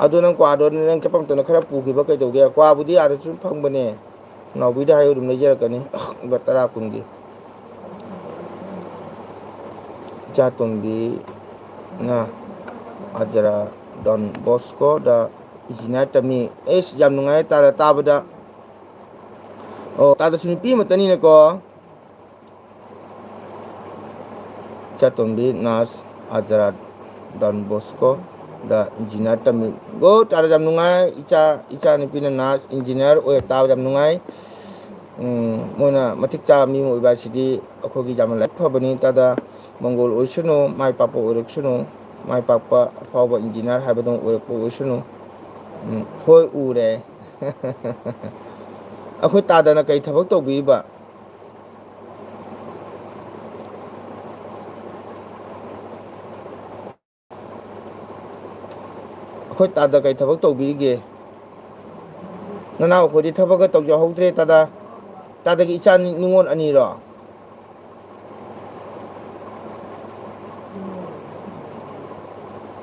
ꯑꯗꯨ ꯅꯪ ꯀ꯭ꯋꯥꯗꯣ ꯅꯪ ꯆꯠꯐꯝ ꯃꯇꯝꯗ ꯈꯔ ꯄꯨꯈꯤꯕ ꯀꯩꯗꯧꯒꯦ? ꯀ꯭ꯋꯥꯕꯨꯗꯤ ꯑꯥꯗꯁꯨ ꯐꯪꯕꯅꯦ꯫ ꯅꯥꯎꯕꯤꯗ ꯍꯥꯏꯌꯨ, ꯑꯗꯨꯝ ꯂꯩꯖꯔꯛꯀꯅꯤ꯫ ꯂꯨꯄꯥ ꯇꯔꯥ ꯀꯨꯟꯒꯤ꯫ ꯏꯆꯥꯇꯣꯝꯕꯤꯅ ꯑꯖꯔꯥ ꯗꯣꯟ ꯕꯣꯁꯀꯣꯗ ꯏꯟꯖꯤꯅꯤꯌꯥꯔ ꯇꯝꯃꯤ꯫ ꯑꯦꯁ, ꯌꯥꯝ ꯅꯨꯡꯉꯥꯏ ꯇꯥꯔ ꯇꯥꯕꯗ꯫ ꯑꯣ, ꯇꯥꯗꯁꯨ ꯅꯨꯄꯤ ꯑꯃꯠꯇꯅꯤꯅꯀꯣ꯫ ꯏꯆꯥꯇꯣꯝꯕꯤ ꯅꯥꯁ ꯑꯖꯔꯥ ꯗꯣꯟ ꯕꯣꯁꯀꯣꯗ ꯏꯟꯖꯤꯅꯤꯌꯥꯔ ꯇꯝꯃꯤ꯫ ꯒꯨꯗ, ꯇꯥꯗ ꯌꯥꯝ ꯅꯨꯡꯉꯥꯏ꯫ ꯏꯆꯥ, ꯏꯆꯥ ꯅꯨꯄꯤꯅ ꯅꯥꯁ ꯏꯟꯖꯤꯅꯤꯌꯥꯔ ꯑꯣꯏꯔ ꯇꯥꯕ ꯌꯥꯝ ꯅꯨꯡꯉꯥꯏ꯫ ꯎꯝ, ꯃꯣꯏꯅ ꯃꯇꯤꯛ ꯆꯥꯕ ꯃꯤ ꯑꯃ ꯑꯣꯏꯕ ꯍꯥꯏꯁꯤꯗꯤ ꯑꯩꯈꯣꯏꯒꯤ ꯌꯥꯝꯅ ꯂꯥꯏꯕꯛ ꯐꯕꯅꯤ꯫ ꯇꯥꯗ ꯃꯪꯒꯣꯜ ꯑꯣꯏꯁꯅꯨ, ꯃꯥꯏ ꯄꯥꯛꯄ ꯑꯣꯏꯔꯛꯁꯅꯨ, ꯃꯥꯏ ꯄꯥꯛꯄ ꯑꯐꯥꯎꯕ ꯏꯟꯖꯤꯅꯤꯌꯥꯔ ꯍꯥꯏꯕꯗꯨ ꯑꯣꯏꯔꯛꯄ ꯑꯣꯏꯁꯅꯨ꯫ ꯎꯝ, ꯍꯣꯏ, ꯎꯔꯦ꯫ ꯑꯩꯈꯣꯏ ꯇꯥꯗꯅ ꯀꯩ ꯊꯕꯛ ꯇꯧꯕꯤꯔꯤꯕ? ꯑꯩꯈꯣꯏ ꯇꯥꯗ ꯀꯩ ꯊꯕꯛ ꯇꯧꯕꯤꯔꯤꯒꯦ? ꯅꯅꯥꯎ ꯑꯩꯈꯣꯏꯗꯤ ꯊꯕꯛꯀ ꯇꯧꯖꯍꯧꯗ꯭ꯔꯦ, ꯇꯥꯗ꯫ ꯇꯥꯗꯒꯤ ꯏꯆꯥ ꯅꯤ-, ꯅꯤꯉꯣꯜ ꯑꯅꯤꯔꯣ?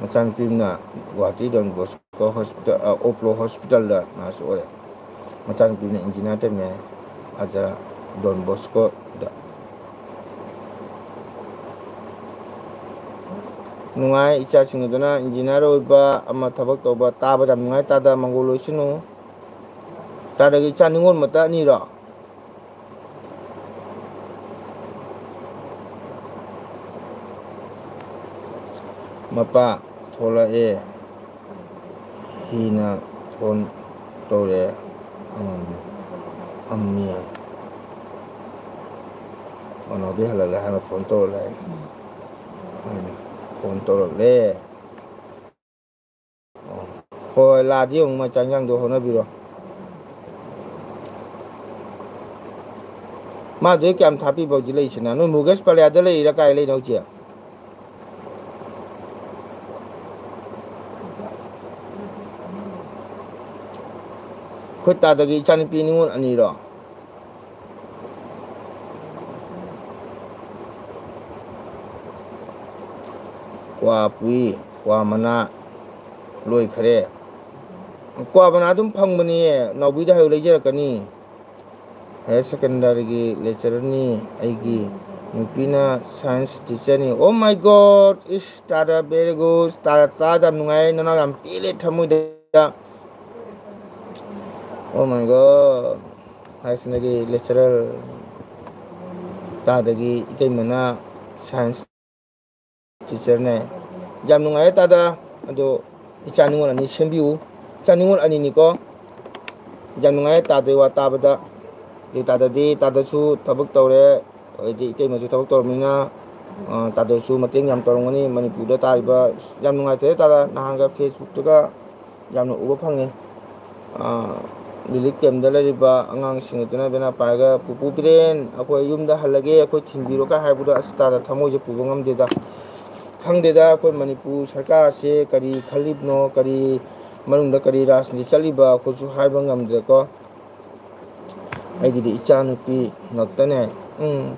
ꯃꯆꯥꯅꯨꯄꯤ ꯑꯃꯅ ꯒꯨꯋꯥꯍꯥꯇꯤ ꯗꯣꯟ ꯕꯣꯁꯀꯣ ꯍꯣꯁꯄꯤꯇꯥꯜ, ꯑ, ꯑꯣꯄ꯭ꯂꯣ ꯍꯣꯁꯄꯤꯇꯥꯜꯗ ꯅꯔꯁ ꯑꯣꯏꯔꯦ꯫ ꯃꯆꯥꯅꯨꯄꯤ ꯑꯃꯅ ꯏꯟꯖꯤꯅꯤꯌꯥꯔ ꯇꯝꯃꯦ, ꯑꯖꯥ ꯗꯣꯟ ꯕꯣꯁꯀꯣꯗ꯫ ꯅꯨꯡꯉꯥꯏ, ꯏꯆꯥꯁꯤꯡ ꯑꯗꯨꯅ ꯏꯟꯖꯤꯅꯤꯌꯥꯔ ꯑꯣꯏꯕ, ꯑꯃ ꯊꯕꯛ ꯇꯧꯕ, ꯇꯥꯕꯗ ꯌꯥꯝ ꯅꯨꯡꯉꯥꯏ꯫ ꯇꯥꯗ ꯃꯪꯒꯣꯜ ꯑꯣꯏꯁꯅꯨ꯫ ꯇꯥꯗꯒꯤ ꯏꯆꯥ ꯅꯤꯉꯣꯜ ꯃꯇ ꯑꯅꯤꯔꯣ? ꯃꯄꯥ ꯊꯣꯛꯂꯛꯑꯦ꯫ ꯍꯤꯅ ꯐꯣꯟ ꯇꯧꯔꯛꯑꯦ꯫ ꯑꯃꯝꯃꯤ꯫ ꯑꯝꯃꯤ꯫ ꯑꯅꯣꯕꯤ ꯍꯜꯂꯛꯂꯦ ꯍꯥꯏꯅ ꯐꯣꯟ ꯇꯧꯔꯛꯂꯦ꯫ ꯍꯥꯏꯅ ꯐꯣꯟ ꯇꯧꯔꯛꯂꯦ꯫ ꯑꯣ꯫ ꯍꯣꯏ, ꯍꯣꯏ, ꯂꯥꯛꯑꯗꯤ ꯑꯃꯨꯛ ꯃꯥꯏ ꯆꯥꯛ ꯏꯟꯖꯥꯡꯗꯣ ꯍꯣꯠꯅꯕꯤꯔꯣ꯫ ꯃꯥꯗꯨꯗꯤ ꯀꯌꯥꯝ ꯊꯥꯞꯄꯤꯕ ꯍꯧꯖꯤꯛ ꯂꯩꯔꯤꯁꯤꯅ? ꯅꯣꯏ ꯃꯨꯒꯦꯁ ꯄꯂꯦꯗ ꯂꯩꯔꯤꯔꯥ ꯀꯥꯏ ꯂꯩꯅꯣ ꯍꯧꯖꯤꯛ? ꯑꯩꯈꯣꯏ ꯇꯥꯗꯒꯤ ꯏꯆꯥꯅꯨꯄꯤ ꯅꯤꯉꯣꯜ ꯑꯅꯤꯔꯣ? ꯀ꯭ꯋꯥ ꯄꯨꯏ, ꯀ꯭ꯋꯥ ꯃꯅꯥ ꯂꯣꯏꯈꯔꯦ꯫ ꯀ꯭ꯋꯥ ꯃꯅꯥ ꯑꯗꯨꯝ ꯐꯪꯕꯅꯤꯌꯦ, ꯅꯥꯎꯕꯤꯗ ꯍꯥꯏꯌꯨ, ꯂꯩꯖꯔꯛꯀꯅꯤ꯫ ꯍꯥꯌꯔ ꯁꯦꯀꯦꯟꯗꯔꯤꯒꯤ ꯂꯦꯛꯆꯔꯔꯅꯤ ꯑꯩꯒꯤ ꯅꯨꯄꯤꯅ ꯁꯥꯏꯟꯁ ꯇꯤꯆꯔꯅꯤ꯫ Oh my God! ꯏꯁ, ꯇꯥꯗ, very good. ꯇꯥꯗ, ꯇꯥꯗ ꯌꯥꯝ ꯅꯨꯡꯉꯥꯏ, ꯅꯅꯥꯎ ꯌꯥꯝ ꯄꯦꯜꯂꯦ ꯊꯃꯣꯏꯗ꯫ Oh my God! ꯍꯥꯏꯁꯤꯅꯒꯤ ꯂꯦꯛꯆꯔꯔ ꯇꯥꯗꯒꯤ ꯏꯇꯩꯃꯅ ꯁꯥꯏꯟꯁ ꯇꯤꯆꯔꯅꯦ꯫ ꯌꯥꯝ ꯅꯨꯡꯉꯥꯏꯔꯦ ꯇꯥꯗ꯫ ꯑꯗꯣ ꯏꯆꯥ ꯅꯤꯉꯣꯜ ꯑꯅꯤ ꯁꯦꯝꯕꯤꯌꯨ꯫ ꯏꯆꯥ ꯅꯤꯉꯣꯜ ꯑꯅꯤꯅꯤꯀꯣ꯫ ꯌꯥꯝ ꯅꯨꯡꯉꯥꯏꯔꯦ ꯇꯥꯗꯩ ꯋꯥ ꯇꯥꯕꯗ꯫ ꯑꯗꯩ ꯇꯥꯗꯗꯤ, ꯇꯥꯗꯁꯨ ꯊꯕꯛ ꯇꯧꯔꯦ, ꯑꯗꯩꯗꯤ ꯏꯇꯩꯃꯁꯨ ꯊꯕꯛ ꯇꯧꯔꯕꯅꯤꯅ, ꯑ, ꯇꯥꯗꯁꯨ ꯃꯇꯦꯡ ꯌꯥꯝ ꯇꯧꯔꯝꯒꯅꯤ ꯃꯅꯤꯄꯨꯔꯗ ꯇꯥꯔꯤꯕ꯫ ꯌꯥꯝ ꯅꯨꯡꯉꯥꯏꯇꯔꯦ ꯇꯥꯗ, ꯅꯍꯥꯟꯒ ꯐꯦꯁꯕꯨꯛꯇꯒ ꯌꯥꯝꯅ ꯎꯕ ꯐꯪꯉꯦ꯫ ꯑ, ꯔꯤꯂꯤꯐ ꯀꯦꯝꯞꯇ ꯂꯩꯔꯤꯕ ꯑꯉꯥꯡꯁꯤꯡ ꯑꯗꯨꯅ ꯕꯦꯅꯥ ꯄꯥꯏꯔꯒ, "ꯄꯨꯄꯨ ꯕꯤꯔꯦꯟ, ꯑꯩꯈꯣꯏ ꯌꯨꯝꯗ ꯍꯜꯂꯒꯦ, ꯑꯩꯈꯣꯏ ꯊꯤꯟꯕꯤꯔꯣ" ꯀꯥꯏ ꯍꯥꯏꯕꯗꯣ, ꯑꯁ ꯇꯥꯗ ꯊꯃꯣꯏꯁꯦ ꯄꯨꯕ ꯉꯝꯗꯦꯗ꯫ ꯈꯪꯗꯦꯗ, ꯑꯩꯈꯣꯏ ꯃꯅꯤꯄꯨꯔ ꯁꯔꯀꯥꯔꯁꯦ ꯀꯔꯤ ꯈꯜꯂꯤꯕꯅꯣ, ꯀꯔꯤ ꯃꯅꯨꯡꯗ ꯀꯔꯤ ꯔꯥꯖꯅꯤꯇꯤ ꯆꯠꯂꯤꯕ ꯑꯩꯈꯣꯏꯁꯨ ꯍꯥꯏꯕ ꯉꯝꯗ꯭ꯔꯦꯀꯣ꯫ ꯑꯩꯒꯤꯗꯤ ꯏꯆꯥꯅꯨꯄꯤ ꯉꯥꯛꯇꯅꯦ꯫ ꯎꯝ꯫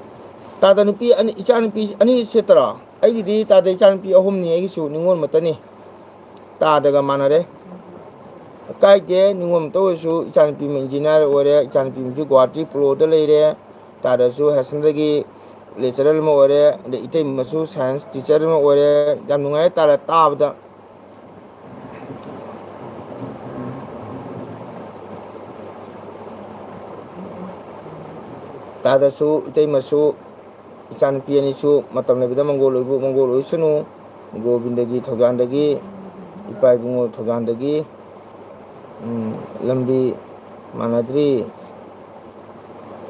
ꯇꯥꯗ ꯅꯨꯄꯤ ꯑꯅꯤ, ꯏꯆꯥꯅꯨꯄꯤ ꯑꯅꯤ ꯁꯦꯠꯇꯔꯣ? ꯑꯩꯒꯤꯗꯤ ꯇꯥꯗ ꯏꯆꯥꯅꯨꯄꯤ ꯑꯍꯨꯝꯅꯤ, ꯑꯩꯒꯤꯁꯨ ꯅꯤꯉꯣꯜ ꯃꯇꯅꯤ꯫ ꯇꯥꯗꯒ ꯃꯥꯟꯅꯔꯦ꯫ ꯀꯥꯏꯗꯦ, ꯅꯤꯉꯣꯜ ꯃꯇ ꯑꯣꯏꯔꯁꯨ ꯏꯆꯥꯅꯨꯄꯤ ꯑꯃ ꯏꯟꯖꯤꯅꯤꯌꯥꯔ ꯑꯣꯏꯔꯦ, ꯏꯆꯥꯅꯨꯄꯤ ꯑꯃꯁꯨ ꯒꯨꯋꯥꯍꯥꯇꯤ ꯄꯣꯂꯣꯗ ꯂꯩꯔꯦ꯫ ꯇꯥꯗꯁꯨ ꯍꯥꯏꯌꯔ ꯁꯦꯀꯦꯟꯗꯔꯤꯒꯤ ꯂꯦꯛꯆꯔꯔ ꯑꯃ ꯑꯣꯏꯔꯦ, ꯑꯗꯩ ꯏꯇꯩꯃꯁꯨ ꯁꯥꯏꯟꯁ ꯇꯤꯆꯔ ꯑꯃ ꯑꯣꯏꯔꯦ꯫ ꯌꯥꯝ ꯅꯨꯡꯉꯥꯏ ꯇꯥꯗ ꯇꯥꯕꯗ꯫ ꯇꯥꯗꯁꯨ ꯏꯇꯩꯃꯁꯨ ꯏꯆꯥꯅꯨꯄꯤ ꯑꯅꯤꯁꯨ ꯃꯇꯝ ꯂꯩꯕꯗ ꯃꯪꯒꯣꯜ ꯑꯣꯏꯕꯨ ꯃꯪꯒꯣꯜ ꯑꯣꯏꯁꯅꯨ꯫ ꯒꯣꯕꯤꯟꯗꯒꯤ ꯊꯧꯖꯥꯟꯗꯒꯤ, ꯏꯄꯥ ꯏꯕꯨꯡꯉꯣ ꯊꯧꯖꯥꯟꯗꯒꯤ, ꯎꯝ, ꯂꯝꯕꯤ ꯃꯥꯟꯅꯗ꯭ꯔꯤ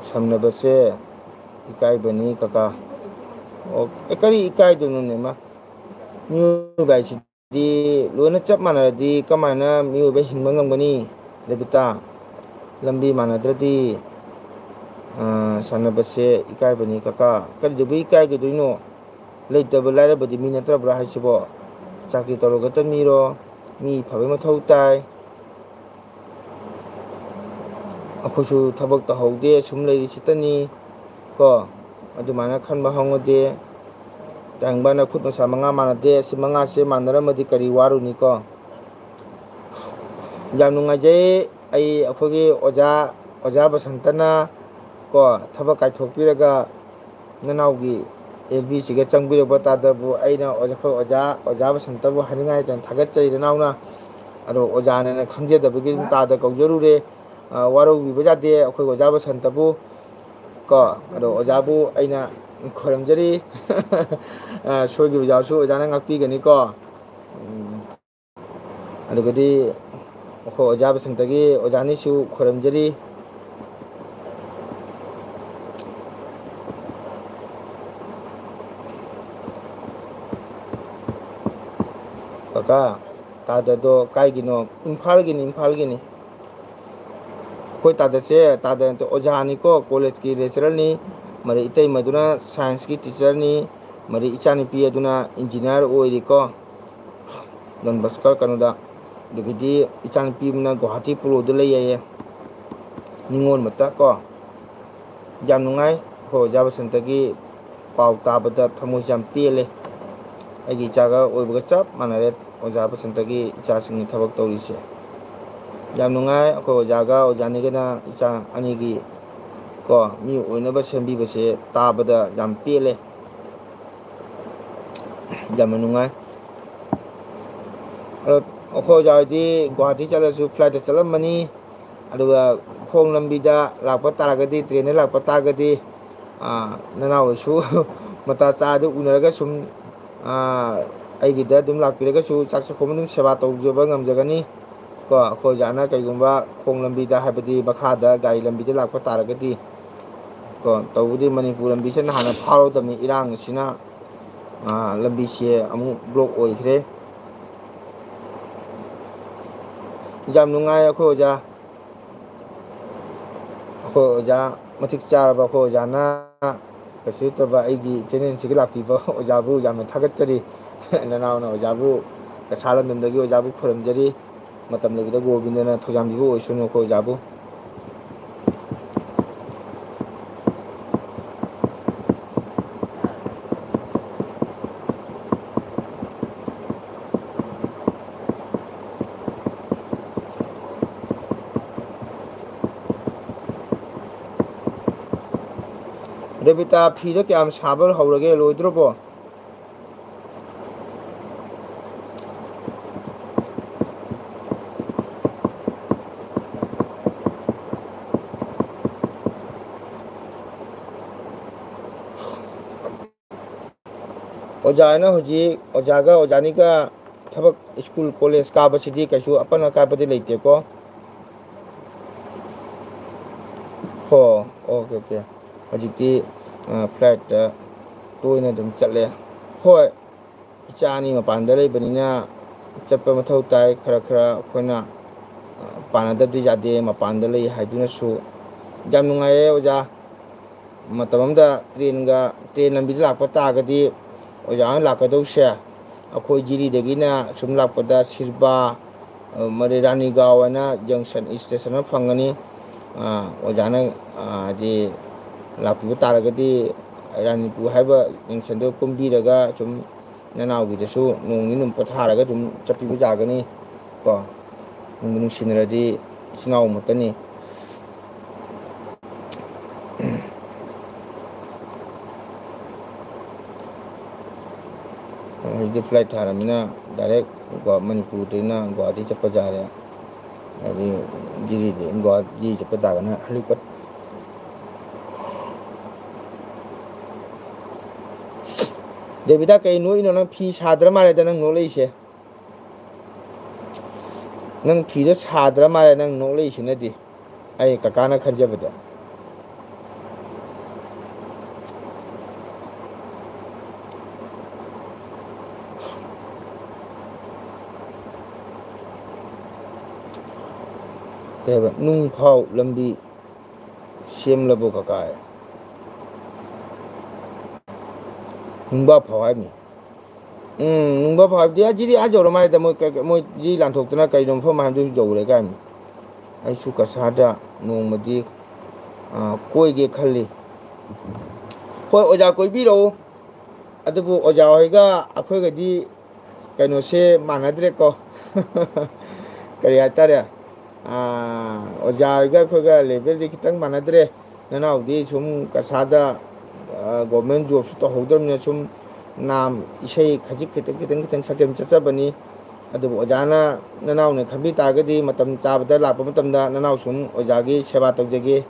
ꯁꯝꯅꯕꯁꯦ ꯏꯀꯥꯏꯕꯅꯤ ꯀꯀꯥ꯫ ꯑꯣ, ꯑꯦ, ꯀꯔꯤ ꯏꯀꯥꯏꯗꯣꯏꯅꯣꯅꯦ ꯃꯥ? ꯃꯤꯑꯣꯏꯕ ꯍꯥꯏꯁꯤꯗꯤ ꯂꯣꯏꯅ ꯆꯞ ꯃꯥꯟꯅꯔꯗꯤ ꯀꯃꯥꯏꯅ ꯃꯤꯑꯣꯏꯕ ꯍꯤꯡꯕ ꯉꯝꯒꯅꯤ? ꯔꯦꯕꯤꯇꯥ, ꯂꯝꯕꯤ ꯃꯥꯟꯅꯗ꯭ꯔꯗꯤ, ꯑ, ꯁꯥꯟꯅꯕꯁꯦ ꯏꯀꯥꯏꯕꯅꯤ ꯀꯀꯥ꯫ ꯀꯔꯤꯗꯧꯕꯩ ꯏꯀꯥꯏꯒꯗꯣꯏꯅꯣ? ꯂꯩꯇꯕ ꯂꯥꯏꯔꯕꯗꯤ ꯃꯤ ꯅꯠꯇ꯭ꯔꯕ꯭ꯔꯥ ꯍꯥꯏꯁꯤꯕꯣ? ꯆꯥꯀ꯭ꯔꯤ ꯇꯧꯔꯒꯇ ꯃꯤꯔꯣ? ꯃꯤ ꯐꯕꯩ ꯃꯊꯧ ꯇꯥꯏ꯫ ꯑꯩꯈꯣꯏꯁꯨ ꯊꯕꯛ ꯇꯧꯍꯧꯗꯦ, ꯁꯨꯝ ꯂꯩꯔꯤꯁꯤꯇꯅꯤ ꯀꯣ꯫ ꯑꯗꯨꯃꯥꯏꯅ ꯈꯟꯕ ꯍꯧꯅꯗꯦ꯫ ꯇꯥꯏꯕꯪꯕꯥꯟꯗ ꯈꯨꯠ ꯃꯁꯥ ꯃꯉꯥ ꯃꯥꯟꯅꯗꯦ, ꯑꯁꯤ ꯃꯉꯥꯁꯦ ꯃꯥꯟꯅꯔꯝꯃꯗꯤ ꯀꯔꯤ ꯋꯥꯔꯨꯅꯤꯀꯣ? ꯌꯥꯝ ꯅꯨꯡꯉꯥꯏꯖꯩ꯫ ꯑꯩ, ꯑꯩꯈꯣꯏꯒꯤ ꯑꯣꯖꯥ, ꯑꯣꯖꯥ ꯕꯁꯟꯇꯅ ꯀꯣ, ꯊꯕꯛ ꯀꯥꯏꯊꯣꯛꯄꯤꯔꯒ ꯅꯅꯥꯎꯒꯤ ꯑꯦꯜ ꯕꯤꯁꯤꯒ ꯆꯪꯕꯤꯔꯛꯄ ꯇꯥꯗꯕꯨ ꯑꯩꯅ ꯑꯣꯖꯥ, ꯑꯩꯈꯣꯏ ꯑꯣꯖꯥ, ꯑꯣꯖꯥ ꯕꯁꯟꯇꯕꯨ ꯍꯥꯏꯅꯤꯡꯉꯥꯏ ꯂꯩꯇꯅ ꯊꯥꯒꯠꯆꯔꯤ ꯅꯅꯥꯎꯅ꯫ ꯑꯗꯣ ꯑꯣꯖꯥꯅꯦꯅ ꯈꯪꯖꯗꯕꯒꯤ ꯑꯗꯨꯝ ꯇꯥꯗ ꯀꯧꯖꯔꯨꯔꯦ꯫ ꯑ, ꯋꯥꯔꯧꯕꯤꯕ ꯌꯥꯗꯦ ꯑꯩꯈꯣꯏ ꯑꯣꯖꯥ ꯕꯁꯟꯇꯕꯨ ꯀꯣ꯫ ꯑꯗꯣ ꯑꯣꯖꯥꯕꯨ ꯑꯩꯅ ꯈꯣꯏꯔꯝꯖꯔꯤ꯫ ꯑ, ꯁꯣꯏꯈꯤꯕ ꯌꯥꯎꯔꯁꯨ ꯑꯣꯖꯥꯅ ꯉꯥꯛꯄꯤꯒꯅꯤꯀꯣ꯫ ꯎꯝ꯫ ꯑꯗꯨꯒꯗꯤ ꯑꯩꯈꯣꯏ ꯑꯣꯖꯥ ꯕꯁꯟꯇꯒꯤ ꯑꯣꯖꯥꯅꯤꯁꯨ ꯈꯣꯏꯔꯝꯖꯔꯤ꯫ ꯀꯀꯥ, ꯇꯥꯗꯗꯣ ꯀꯥꯏꯒꯤꯅꯣ? ꯏꯝꯐꯥꯜꯒꯤꯅꯤ, ꯏꯝꯐꯥꯜꯒꯤꯅꯤ꯫ ꯑꯩꯈꯣꯏ ꯇꯥꯗꯁꯦ, ꯇꯥꯗ ꯅꯠꯇꯦ, ꯑꯣꯖꯥꯅꯤꯀꯣ, ꯀꯣꯂꯦꯖꯀꯤ ꯂꯦꯛꯆꯔꯔꯅꯤ꯫ ꯃꯔꯩ ꯏꯇꯩꯃꯗꯨꯅ ꯁꯥꯏꯟꯁꯀꯤ ꯇꯤꯆꯔꯅꯤ꯫ ꯃꯔꯩ ꯏꯆꯥꯅꯨꯄꯤ ꯑꯗꯨꯅ ꯏꯟꯖꯤꯅꯤꯌꯥꯔ ꯑꯣꯏꯔꯤꯀꯣ, ꯗꯣꯟ ꯕꯁꯀꯔ ꯀꯩꯅꯣꯗ꯫ ꯑꯗꯒꯤꯗꯤ ꯏꯆꯥꯅꯨꯄꯤ ꯑꯃꯅ ꯒꯨꯋꯥꯍꯥꯇꯤ ꯄꯣꯂꯣꯗ ꯂꯩ ꯍꯥꯏꯌꯦ, ꯅꯤꯉꯣꯜ ꯃꯇ ꯀꯣ꯫ ꯌꯥꯝ ꯅꯨꯡꯉꯥꯏ꯫ ꯑꯩꯈꯣꯏ ꯑꯣꯖꯥ ꯕꯁꯟꯇꯒꯤ ꯄꯥꯎ ꯇꯥꯕꯗ ꯊꯃꯣꯏꯁꯦ ꯌꯥꯝ ꯄꯦꯜꯂꯦ꯫ ꯑꯩꯒꯤ ꯏꯆꯥꯒ ꯑꯣꯏꯕꯒ ꯆꯞ ꯃꯥꯟꯅꯔꯦ ꯑꯣꯖꯥ ꯕꯁꯟꯇꯒꯤ ꯏꯆꯥꯁꯤꯡꯒꯤ ꯊꯕꯛ ꯇꯧꯔꯤꯁꯦ꯫ ꯌꯥꯝ ꯅꯨꯡꯉꯥꯏ꯫ ꯑꯩꯈꯣꯏ ꯑꯣꯖꯥꯒ ꯑꯣꯖꯥꯅꯤꯒꯅ ꯏꯆꯥ ꯑꯅꯤꯒꯤ ꯀꯣ ꯃꯤ ꯑꯣꯏꯅꯕ ꯁꯦꯝꯕꯤꯕꯁꯦ ꯇꯥꯕꯗ ꯌꯥꯝ ꯄꯦꯜꯂꯦ, ꯌꯥꯝꯅ ꯅꯨꯡꯉꯥꯏ꯫ ꯑꯗꯣ ꯑꯩꯈꯣꯏ ꯑꯣꯖꯥ ꯍꯣꯏꯗꯤ ꯒꯨꯍꯥꯇꯤ ꯆꯠꯂꯁꯨ ꯐ꯭ꯂꯥꯏꯠꯇ ꯆꯠꯂꯝꯕꯅꯤ, ꯑꯗꯨꯒ ꯈꯣꯡ ꯂꯝꯕꯤꯗ ꯂꯥꯛꯄ ꯇꯥꯔꯒꯗꯤ, ꯇ꯭ꯔꯦꯟꯗ ꯂꯥꯛꯄ ꯇꯥꯔꯒꯗꯤ, ꯑꯥ, ꯅꯅꯥꯎ ꯍꯣꯏꯁꯨ ꯃꯇꯥ ꯆꯥꯗ ꯎꯅꯔꯒ ꯁꯨꯝ, ꯑꯥ, ꯑꯩꯒꯤꯗ ꯑꯗꯨꯝ ꯂꯥꯛꯄꯤꯔꯒꯁꯨ ꯆꯥꯛ ꯆꯥꯛꯈꯨꯝ ꯑꯗꯨꯝ ꯁꯦꯕꯥ ꯇꯧꯖꯕ ꯉꯝꯖꯒꯅꯤ꯫ ꯀꯣ, ꯑꯩꯈꯣꯏ ꯑꯣꯖꯥꯅ ꯀꯩꯒꯨꯝꯕ ꯈꯣꯡ ꯂꯝꯕꯤꯗ, ꯍꯥꯏꯕꯗꯤ ꯃꯈꯥꯗ ꯒꯥꯔꯤ ꯂꯝꯕꯤꯗ ꯂꯥꯛꯄ ꯇꯥꯔꯒꯗꯤ, ꯀꯣ, ꯇꯧꯕꯗꯤ ꯃꯅꯤꯄꯨꯔ ꯂꯝꯕꯤꯁꯤꯅ ꯍꯥꯟꯅ ꯐꯥꯎꯔꯗꯕꯅꯤ꯫ ꯏꯔꯥꯡ ꯑꯁꯤꯅ, ꯑꯥ, ꯂꯝꯕꯤꯁꯦ ꯑꯃꯨꯛ ꯕ꯭ꯂꯣꯛ ꯑꯣꯏꯈ꯭ꯔꯦ꯫ ꯌꯥꯝ ꯅꯨꯡꯉꯥꯏ ꯑꯩꯈꯣꯏ ꯑꯣꯖꯥ꯫ ꯑꯩꯈꯣꯏ ꯑꯣꯖꯥ ꯃꯇꯤꯛ ꯆꯥꯔꯕ ꯑꯩꯈꯣꯏ ꯑꯣꯖꯥꯅ ꯀꯩꯁꯨ ꯅꯠꯇꯕ ꯑꯩꯒꯤ ꯆꯦꯅꯦꯜꯁꯤꯒꯤ ꯂꯥꯛꯄꯤꯕ ꯑꯣꯖꯥꯕꯨ ꯌꯥꯝꯅ ꯊꯥꯒꯠꯆꯔꯤ꯫ ꯅꯅꯥꯎꯅ ꯑꯣꯖꯥꯕꯨ ꯀꯁꯥ ꯂꯝꯗꯝꯗꯒꯤ ꯑꯣꯖꯥꯕꯨ ꯈꯨꯔꯨꯝꯖꯔꯤ꯫ ꯃꯇꯝ ꯂꯩꯕꯗ ꯒꯣꯕꯤꯟꯗꯅ ꯊꯧꯖꯥꯟꯕꯤꯕ ꯑꯣꯏꯁꯅꯨ ꯑꯩꯈꯣꯏ ꯑꯣꯖꯥꯕꯨ꯫ ꯔꯦꯕꯤꯇꯥ, ꯐꯤꯗꯣ ꯀꯌꯥꯝ ꯁꯥꯕ ꯍꯧꯔꯒꯦ? ꯂꯣꯏꯗ꯭ꯔꯕꯣ? ꯑꯣꯖꯥ ꯍꯥꯏꯅ ꯍꯧꯖꯤꯛ ꯑꯣꯖꯥꯒ ꯑꯣꯖꯥꯅꯤꯒ ꯊꯕꯛ, ꯁ꯭ꯀꯨꯜ ꯀꯣꯂꯦꯖ ꯀꯥꯕꯁꯤꯗꯤ ꯀꯩꯁꯨ ꯑꯄꯟ ꯑꯀꯥꯏꯕꯗꯤ ꯂꯩꯇꯦꯀꯣ꯫ ꯍꯣ, ꯑꯣꯀꯦ, ꯑꯣꯀꯦ꯫ ꯍꯧꯖꯤꯛꯇꯤ, ꯑ, ꯐ꯭ꯂꯥꯏꯠꯇ ꯇꯣꯏꯅ ꯑꯗꯨꯝ ꯆꯠꯂꯦ꯫ ꯍꯣꯏ, ꯏꯆꯥ ꯑꯅꯤ ꯃꯄꯥꯟꯗ ꯂꯩꯕꯅꯤꯅ ꯆꯠꯄ ꯃꯊꯧ ꯇꯥꯏ꯫ ꯈꯔ ꯈꯔ ꯑꯩꯈꯣꯏꯅ, ꯑ, ꯄꯥꯟꯅꯗꯕꯗꯤ ꯌꯥꯗꯦ꯫ ꯃꯄꯥꯟꯗ ꯂꯩ ꯍꯥꯏꯗꯨꯅꯁꯨ ꯌꯥꯝ ꯅꯨꯡꯉꯥꯏꯌꯦ ꯑꯣꯖꯥ꯫ ꯃꯇꯝ ꯑꯃꯗ ꯇ꯭ꯔꯦꯟꯒ, ꯇ꯭ꯔꯦꯟ ꯂꯝꯕꯤꯗ ꯂꯥꯛꯄ ꯇꯥꯔꯒꯗꯤ ꯑꯣꯖꯥ ꯍꯣꯏ ꯂꯥꯛꯀꯗꯧꯁꯦ ꯑꯩꯈꯣꯏ ꯖꯤꯔꯤꯗꯒꯤꯅ ꯁꯨꯝ ꯂꯥꯛꯄꯗ ꯁꯤꯔꯕꯥ, ꯑ, ꯃꯔꯤ ꯔꯥꯅꯤ ꯒꯥꯎ ꯍꯥꯏꯅ ꯖꯪꯁꯟ ꯏꯁꯇꯦꯁꯟ ꯑꯃ ꯐꯪꯒꯅꯤ꯫ ꯑ, ꯑꯣꯖꯥꯅ, ꯑ, ꯍꯥꯏꯗꯤ ꯂꯥꯛꯄꯤꯕ ꯇꯥꯔꯒꯗꯤ ꯔꯥꯅꯤꯄꯨꯔ ꯍꯥꯏꯕ ꯖꯪꯁꯟꯗꯨ ꯀꯨꯝꯕꯤꯔꯒ ꯁꯨꯝ ꯅꯅꯥꯎꯒꯤꯗꯁꯨ ꯅꯣꯡ ꯅꯤꯅꯤ ꯑꯗꯨꯝ ꯄꯣꯊꯥꯔꯒ ꯑꯗꯨꯝ ꯆꯠꯄꯤꯕ ꯌꯥꯒꯅꯤ ꯀꯣ꯫ ꯅꯨꯡꯕꯨ ꯅꯨꯡꯁꯤꯅꯔꯗꯤ ꯏꯆꯤꯟ ꯏꯅꯥꯎ ꯑꯃꯠꯇꯅꯤ꯫ ꯍꯧꯖꯤꯛꯇꯤ flight ꯊꯥꯔꯃꯤꯅ direct ꯒꯨꯋꯥ-, ꯃꯅꯤꯄꯨꯔꯗꯩꯅ ꯒꯨꯋꯥꯍꯥꯇꯤ ꯆꯠꯄ ꯌꯥꯔꯦ꯫ ꯑꯗꯩ ꯗꯤꯜꯂꯤꯗꯩ ꯒꯨꯋꯥꯍꯥꯇꯤ ꯆꯠꯄ ꯇꯥꯔꯒꯅ helipad꯫ ꯗꯦꯕꯤꯗꯥ, ꯀꯩ ꯅꯣꯛꯏꯅꯣ? ꯅꯪ ꯐꯤ ꯁꯥꯗ꯭ꯔ ꯃꯥꯜꯂꯦꯗ ꯅꯪ ꯅꯣꯛꯂꯛꯏꯁꯦ꯫ ꯅꯪ ꯐꯤꯗꯣ ꯁꯥꯗ꯭ꯔ ꯃꯥꯜꯂꯦ ꯅꯪ ꯅꯣꯛꯂꯛꯏꯁꯤꯅꯗꯤ, ꯑꯩ ꯀꯀꯥꯅ ꯈꯟꯖꯕꯗ꯫ ꯀꯩ ꯍꯥꯏꯕ? ꯅꯨꯡꯐꯥꯎ ꯂꯝꯕꯤ ꯁꯦꯝꯂꯕꯣ ꯀꯀꯥ? ꯅꯨꯡꯕꯥ ꯐꯥꯎ ꯍꯥꯏꯃꯤ꯫ ꯎꯝ, ꯅꯨꯡꯕꯥ ꯐꯥꯎ ꯍꯥꯏꯕꯗꯤ ꯑꯁꯤꯗꯤ ꯑꯥ ꯌꯧꯔ ꯃꯥꯜꯂꯦꯗ, ꯃꯣꯏ ꯀ-, ꯃꯣꯏ ꯖꯤ ꯂꯥꯟꯊꯣꯛꯇꯅ ꯀꯩꯅꯣ ꯃꯐꯝ ꯍꯥꯏꯕꯗꯨ ꯌꯧꯔꯦ ꯀꯥꯏꯅ꯫ ꯑꯩꯁꯨ ꯀꯁꯥꯔꯗ ꯅꯣꯡꯃꯗꯤ, ꯑ, ꯀꯣꯏꯒꯦ ꯈꯜꯂꯤ꯫ ꯍꯣꯏ, ꯑꯣꯖꯥ ꯀꯣꯏꯕꯤꯔꯛꯎ꯫ ꯑꯗꯨꯕꯨ ꯑꯣꯖꯥ ꯍꯣꯏꯒ ꯑꯩꯈꯣꯏꯒꯗꯤ ꯀꯩꯅꯣꯁꯦ ꯃꯥꯟꯅꯗ꯭ꯔꯦꯀꯣ꯫ ꯀꯔꯤ ꯍꯥꯏꯇꯥꯔꯦ? ꯑꯥ, ꯑꯣꯖꯥ ꯍꯣꯏꯒ ꯑꯩꯈꯣꯏꯒ levelꯗꯤ ꯈꯤꯇꯪ ꯃꯥꯟꯅꯗ꯭ꯔꯦ꯫ ꯅꯅꯥꯎꯗꯤ ꯁꯨꯝ ꯀꯁꯥꯗ, ꯑꯥ, government jobꯁꯨ ꯇꯧꯍꯧꯗ꯭ꯔꯕꯅꯤꯅ ꯁꯨꯝ ꯅꯥꯝ ꯏꯁꯩ ꯈꯖꯤꯛ ꯈꯤꯇꯪ, ꯈꯤꯇꯪ, ꯈꯤꯇꯪ ꯁꯛꯆꯟ ꯆꯠꯆꯕꯅꯤ꯫ ꯑꯗꯨꯕꯨ ꯑꯣꯖꯥꯅ ꯅꯅꯥꯎꯅ ꯈꯟꯕꯤ ꯇꯥꯔꯒꯗꯤ ꯃꯇꯝ ꯆꯥꯕꯗ ꯂꯥꯛꯄ ꯃꯇꯝꯗ ꯅꯅꯥꯎ ꯁꯨꯝ ꯑꯣꯖꯥꯒꯤ ꯁꯦꯕꯥ ꯇꯧꯖꯒꯦ꯫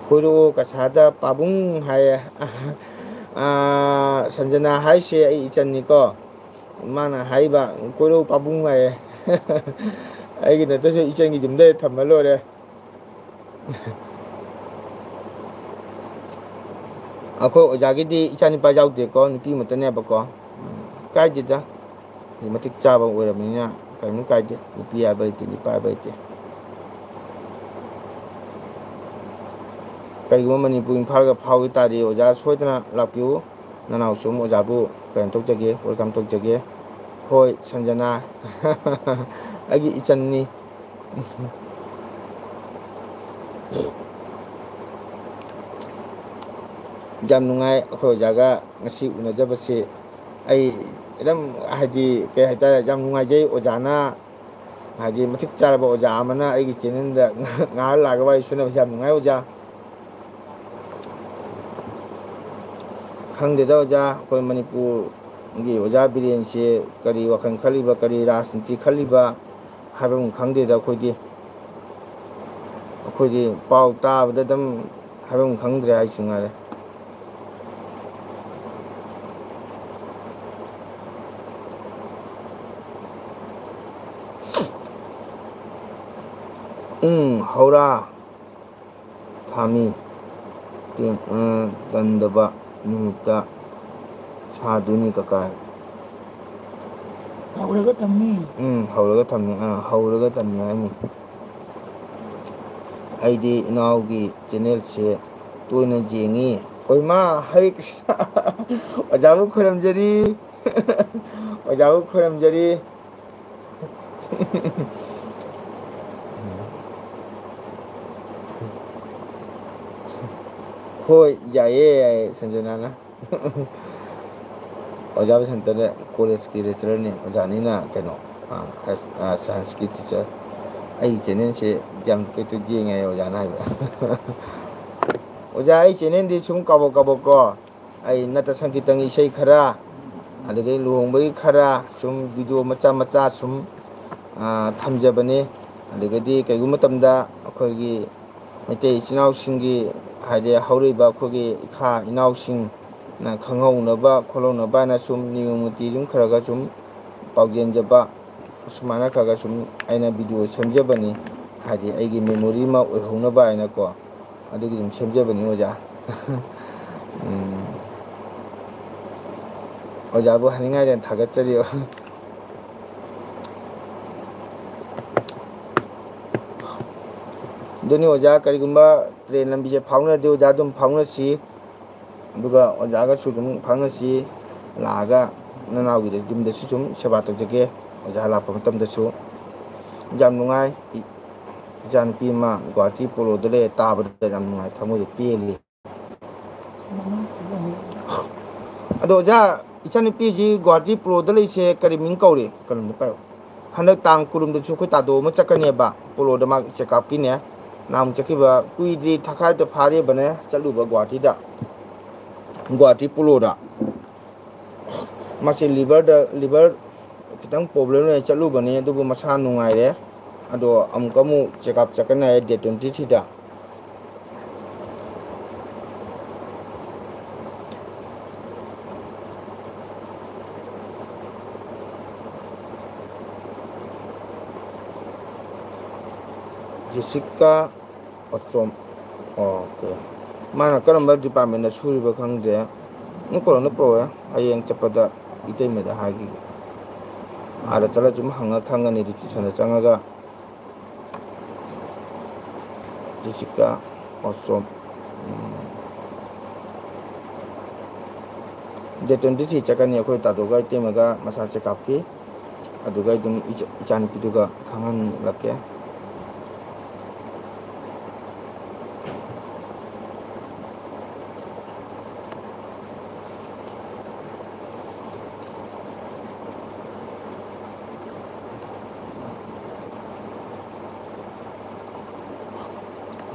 ꯀꯣꯏꯔꯛꯑꯣ ꯀꯁꯥꯗ ꯄꯥꯕꯨꯡ ꯍꯥꯏꯌꯦ꯫ ꯑꯥ, ꯁꯟꯖꯅꯥ ꯍꯥꯏꯁꯦ ꯑꯩ ꯏꯆꯟꯅꯤꯀꯣ꯫ ꯃꯥꯅ ꯍꯥꯏꯕ, "ꯀꯣꯏꯔꯛꯑꯣ ꯄꯥꯕꯨꯡ" ꯍꯥꯏꯌꯦ꯫ ꯑꯩꯒꯤ ꯅꯠꯇ꯭ꯔꯁꯨ ꯏꯆꯟꯒꯤ ꯌꯨꯝꯗ ꯊꯝꯃ ꯂꯣꯏꯔꯦ꯫ ꯑꯩꯈꯣꯏ ꯑꯣꯖꯥꯒꯤꯗꯤ ꯏꯆꯥ ꯅꯨꯄꯥ ꯌꯥꯎꯗꯦꯀꯣ, ꯅꯨꯄꯤ ꯉꯥꯛꯇꯅꯦꯕꯀꯣ꯫ ꯀꯥꯏꯗꯦꯗ, ꯃꯇꯤꯛ ꯆꯥꯕ ꯑꯣꯏꯔꯕꯅꯤꯅ ꯀꯔꯤꯝ ꯀꯥꯏꯗꯦ꯫ ꯅꯨꯄꯤ ꯍꯥꯏꯕ ꯂꯩꯇꯦ, ꯅꯨꯄꯥ ꯍꯥꯏꯕ ꯂꯩꯇꯦ꯫ ꯀꯔꯤꯒꯨꯝꯕ ꯃꯅꯤꯄꯨꯔ ꯏꯝꯐꯥꯜꯒ ꯐꯥꯎꯈꯤ ꯇꯥꯔꯗꯤ ꯑꯣꯖꯥ ꯁꯣꯏꯗꯅ ꯂꯥꯛꯄꯤꯌꯨ꯫ ꯅꯅꯥꯎꯁꯨ ꯑꯗꯨꯝ ꯑꯣꯖꯥꯕꯨ ꯀꯩꯅꯣ ꯇꯧꯖꯒꯦ, welcome ꯇꯧꯖꯒꯦ꯫ ꯍꯣꯏ, ꯁꯟꯖꯅꯥ꯫ ꯑꯩꯒꯤ ꯏꯆꯟꯅꯤ꯫ ꯌꯥꯝ ꯅꯨꯡꯉꯥꯏ ꯑꯩꯈꯣꯏ ꯑꯣꯖꯥꯒ ꯉꯁꯤ ꯎꯅꯖꯕꯁꯤ꯫ ꯑꯩ ꯑꯗꯨꯝ, ꯍꯥꯏꯗꯤ, ꯀꯩ ꯍꯥꯏꯇꯥꯔꯦ, ꯌꯥꯝ ꯅꯨꯡꯉꯥꯏꯖꯩ ꯑꯣꯖꯥꯅ, ꯍꯥꯏꯗꯤ, ꯃꯇꯤꯛ ꯆꯥꯔꯕ ꯑꯣꯖꯥ ꯑꯃꯅ ꯑꯩꯒꯤ ꯆꯦꯅꯦꯜꯗ ꯉꯥꯏꯍꯥꯛ ꯂꯥꯛꯑꯒ ꯋꯥꯔꯤ ꯁꯨꯅꯕꯁꯦ ꯌꯥꯝ ꯅꯨꯡꯉꯥꯏ ꯑꯣꯖꯥ꯫ ꯈꯪꯗꯦꯗ ꯑꯣꯖꯥ, ꯑꯩꯈꯣꯏ ꯃꯅꯤꯄꯨꯔꯒꯤ ꯑꯣꯖꯥ ꯕꯤꯔꯦꯟꯁꯦ ꯀꯔꯤ ꯋꯥꯈꯜ ꯈꯜꯂꯤꯕ, ꯀꯔꯤ ꯔꯥꯖꯅꯤꯇꯤ ꯈꯜꯂꯤꯕ ꯍꯥꯏꯕ ꯑꯃ ꯈꯪꯗꯦꯗ꯫ ꯑꯩꯈꯣꯏꯗꯤ, ꯑꯩꯈꯣꯏꯗꯤ ꯄꯥꯎ ꯇꯥꯕꯗ ꯑꯗꯨꯝ ꯍꯥꯏꯕ ꯑꯃ ꯈꯪꯗ꯭ꯔꯦ ꯍꯥꯏꯁꯤ ꯉꯥꯏꯔꯦ꯫ ꯎꯝ, ꯍꯧꯔꯥ꯫ ꯊꯥꯃꯤ꯫ ꯇꯦꯡ-, ꯑ, ꯇꯟꯗꯕ ꯅꯨꯃꯤꯠꯇ ꯁꯥꯗꯣꯏꯅꯤ ꯀꯀꯥꯏ꯫ ꯍꯧꯔꯒ ꯇꯝꯃꯤ꯫ ꯎꯝ, ꯍꯧꯔꯒ ꯇꯝꯃꯤ, ꯑ, ꯍꯧꯔꯒ ꯇꯝꯃꯤ ꯍꯥꯏꯃꯤ꯫ ꯑꯩꯗꯤ ꯏꯅꯥꯎꯒꯤ ꯆꯦꯅꯦꯜꯁꯦ ꯇꯣꯏꯅ ꯌꯦꯡꯉꯤ꯫ ꯑꯣꯏꯃꯥ, ꯍꯔꯦ ꯀ꯭ꯔꯤꯁꯅ꯫ ꯑꯣꯖꯥꯕꯨ ꯈꯣꯏꯔꯝꯖꯔꯤ꯫ ꯑꯣꯖꯥꯕꯨ ꯈꯣꯏꯔꯝꯖꯔꯤ꯫ ꯍꯣꯏ, ꯌꯥꯏꯌꯦ, ꯌꯥꯏꯌꯦ, ꯁꯟꯖꯅꯥꯅ꯫ ꯑꯣꯖꯥ ꯕꯁꯟꯇꯅ ꯀꯣꯂꯦꯖꯀꯤ ꯂꯦꯛꯆꯔꯔꯅꯤ, ꯑꯣꯖꯥꯅꯤꯅ ꯀꯩꯅꯣ, ꯑ, ꯑ, ꯁꯥꯏꯟꯁꯀꯤ ꯇꯤꯆꯔ꯫ ꯑꯩꯒꯤ ꯆꯦꯅꯦꯜꯁꯦ ꯌꯥꯝ ꯇꯣꯏ ꯇꯣꯏ ꯌꯦꯡꯉꯦ ꯍꯥꯏꯌꯦ ꯑꯣꯖꯥꯅ ꯍꯥꯏꯕ꯫ ꯑꯣꯖꯥ, ꯑꯩ ꯆꯦꯅꯦꯜꯗꯤ ꯁꯨꯝ ꯀꯥꯕꯣꯛ ꯀꯥꯕꯣꯛꯀꯣ, ꯑꯩ ꯅꯠꯇ ꯁꯪꯀꯤꯔꯇꯟꯒꯤ ꯏꯁꯩ ꯈꯔ, ꯑꯗꯒꯤ ꯂꯨꯍꯣꯡꯕꯒꯤ ꯈꯔ, ꯁꯨꯝ ꯚꯤꯗꯤꯑꯣ ꯃꯆꯥ ꯃꯆꯥ ꯁꯨꯝ, ꯑ, ꯊꯝꯖꯕꯅꯤ꯫ ꯑꯗꯒꯤꯗꯤ ꯀꯩꯒꯨꯝꯕ ꯃꯇꯝꯗ ꯑꯩꯈꯣꯏꯒꯤ ꯃꯩꯇꯩ ꯏꯆꯤꯟ ꯏꯅꯥꯎꯁꯤꯡꯒꯤ, ꯍꯥꯏꯗꯤ ꯍꯧꯔꯛꯏꯕ ꯑꯩꯈꯣꯏꯒꯤ ꯏꯈꯥ ꯏꯅꯥꯎꯁꯤꯡꯅ ꯈꯪꯍꯧꯅꯕ ꯈꯣꯠꯍꯧꯅꯕ ꯍꯥꯏꯅ ꯁꯨꯝ ꯅꯤꯌꯣꯝ ꯅꯤꯇꯤ ꯑꯗꯨꯝ ꯈꯔ ꯈꯔ ꯁꯨꯝ ꯄꯥꯎꯖꯦꯟꯖꯕ, ꯁꯨꯃꯥꯏꯅ ꯈꯔ ꯈꯔ ꯁꯨꯝ ꯑꯩꯅ ꯚꯤꯗꯤꯑꯣ ꯁꯦꯝꯖꯕꯅꯤ, ꯍꯥꯏꯗꯤ ꯑꯩꯒꯤ ꯃꯦꯃꯣꯔꯤ ꯑꯃ ꯑꯣꯏꯍꯧꯅꯕ ꯍꯥꯏꯅꯀꯣ, ꯑꯗꯨꯒꯤ ꯑꯗꯨꯝ ꯁꯦꯝꯖꯕꯅꯤ ꯑꯣꯖꯥ꯫ ꯎꯝ꯫ ꯑꯣꯖꯥꯕꯨ ꯍꯥꯏꯅꯤꯡꯉꯥꯏꯗꯅ ꯊꯥꯒꯠꯆꯔꯤ꯫ ꯑꯗꯨꯅꯤ ꯑꯣꯖꯥ, ꯀꯔꯤꯒꯨꯝꯕ ꯇ꯭ꯔꯦꯟ ꯂꯝꯕꯤꯁꯦ ꯐꯥꯎꯅꯔꯗꯤ ꯑꯣꯖꯥ ꯑꯗꯨꯝ ꯐꯥꯎꯅꯁꯤ, ꯑꯗꯨꯒ ꯑꯣꯖꯥꯒꯁꯨ ꯑꯗꯨꯝ ꯐꯥꯎꯅꯁꯤ, ꯂꯥꯛꯑꯒ ꯅꯅꯥꯎꯒꯤꯗ ꯌꯨꯝꯗꯁꯨ ꯁꯨꯝ ꯁꯦꯕꯥ ꯇꯧꯖꯒꯦ꯫ ꯑꯣꯖꯥ ꯂꯥꯛꯄ ꯃꯇꯝꯗꯁꯨ ꯌꯥꯝ ꯅꯨꯡꯉꯥꯏ꯫ ꯏ-, ꯏꯆꯥꯅꯨꯄꯤ ꯑꯃ ꯒꯨꯍꯥꯇꯤ ꯄꯣꯂꯣꯗ ꯂꯩ, ꯇꯥꯕꯗ ꯌꯥꯝ ꯅꯨꯡꯉꯥꯏ, ꯊꯃꯣꯏꯗ ꯄꯦꯜꯂꯤ꯫ ꯑꯗꯣ ꯑꯣꯖꯥ, ꯏꯆꯥꯅꯨꯄꯤ ꯍꯧꯖꯤꯛ ꯒꯨꯋꯥꯍꯥꯇꯤ ꯄꯣꯂꯣꯗ ꯂꯩꯁꯦ ꯀꯔꯤ ꯃꯤꯡ ꯀꯧꯔꯤ? ꯀꯩꯅꯣꯝꯗ ꯄꯥꯏꯌꯨ꯫ ꯍꯟꯗꯛ ꯇꯥꯡ ꯀꯨꯟꯍꯨꯝꯗꯣꯏꯁꯨ ꯑꯩꯈꯣꯏ ꯇꯥꯗꯣ ꯑꯃ ꯆꯠꯀꯅꯦꯕ ꯄꯣꯂꯣꯗ, ꯃꯥ ꯆꯦꯛꯑꯞꯀꯤꯅꯦ꯫ ꯅꯍꯥꯟꯃꯨꯛ ꯆꯠꯈꯤꯕ ꯀꯨꯏꯗ꯭ꯔꯤ, ꯊꯥꯈꯥꯏꯗ ꯐꯥꯔꯤꯕꯅꯦ ꯆꯠꯂꯨꯕ ꯒꯨꯋꯥꯍꯥꯇꯤꯗ, ꯒꯨꯋꯥꯍꯥꯇꯤ ꯄꯣꯂꯣꯗ꯫ ꯃꯥꯁꯦ ꯂꯤꯚꯔꯗ, ꯂꯤꯚꯔ ꯈꯤꯇꯪ ꯄ꯭ꯔꯣꯕ꯭ꯂꯦꯝ ꯂꯩ, ꯆꯠꯂꯨꯕꯅꯤ, ꯑꯗꯨꯕꯨ ꯃꯁꯥ ꯅꯨꯡꯉꯥꯏꯔꯦ꯫ ꯑꯗꯣ ꯑꯃꯨꯛꯀ ꯑꯃꯨꯛ ꯆꯦꯛꯑꯞ ꯆꯠꯀꯅꯤ ꯍꯥꯏ, ꯗꯦꯠ ꯇ꯭ꯋꯦꯟꯇꯤ ꯊ꯭ꯔꯤꯗ꯫ ꯖꯦꯁꯤꯀꯥ ꯑꯣꯆꯣꯝ꯫ ꯑꯣꯀꯦ꯫ ꯃꯥꯅ ꯀꯔꯝꯕ ꯗꯤꯄꯥꯔꯠꯃꯦꯟꯗ ꯁꯨꯔꯤꯕ ꯈꯪꯗꯦ꯫ ꯅꯪ ꯀꯣꯂꯣꯝꯗ ꯄꯨꯔꯛꯑꯣ꯫ ꯍꯌꯦꯡ ꯆꯠꯄꯗ ꯏꯇꯩꯃꯗ ꯍꯥꯏꯈꯤꯒꯦ꯫ ꯑꯥꯗ ꯆꯠꯂ ꯁꯨꯝ ꯍꯪꯉ ꯈꯪꯉꯅꯤ, ꯔꯤꯁꯤꯞꯁꯟꯗ ꯆꯪꯉꯒ꯫ ꯖꯦꯁꯤꯀꯥ ꯑꯣꯆꯣꯝ꯫ ꯎꯝ꯫ ꯗꯦꯠ ꯇ꯭ꯋꯦꯟꯇꯤ ꯊ꯭ꯔꯤ ꯆꯠꯀꯅꯤ ꯑꯩꯈꯣꯏ ꯇꯥꯗꯣꯒ ꯏꯇꯩꯃꯒ ꯃꯁꯥ ꯆꯦꯛꯑꯞꯀꯤ꯫ ꯑꯗꯨꯒ ꯑꯗꯨꯝ ꯏꯆꯥ-, ꯏꯆꯥꯅꯨꯄꯤꯗꯨꯒ ꯈꯪꯍꯜꯂꯛꯀꯦ꯫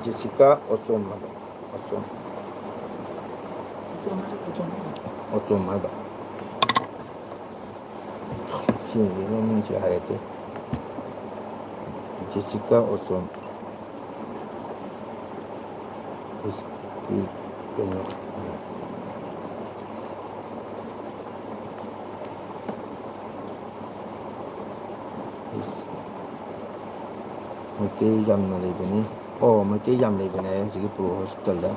ꯖꯦꯁꯤꯀꯥ ꯑꯣꯆꯣꯝ ꯍꯥꯏꯕ꯫ ꯑꯣꯆꯣꯝ꯫ ꯑꯣꯆꯣꯝ ꯍꯥꯏꯕ꯫ ꯁꯤꯁꯦ ꯃꯃꯤꯡꯁꯦ ꯍꯥꯏꯔꯛꯀꯦ꯫ ꯖꯦꯁꯤꯀꯥ ꯑꯣꯆꯣꯝ꯫ ꯏꯁꯀꯤ ꯀꯩꯅꯣ꯫ ꯏꯁ꯫ ꯃꯩꯇꯩ ꯌꯥꯝꯅ ꯂꯩꯕꯅꯤ꯫ ꯑꯣ, ꯃꯩꯇꯩ ꯌꯥꯝ ꯂꯩꯕꯅꯦ ꯍꯧꯖꯤꯛꯀꯤ ꯄꯣꯂꯣ ꯍꯣꯁꯄꯤꯇꯥꯜꯗ꯫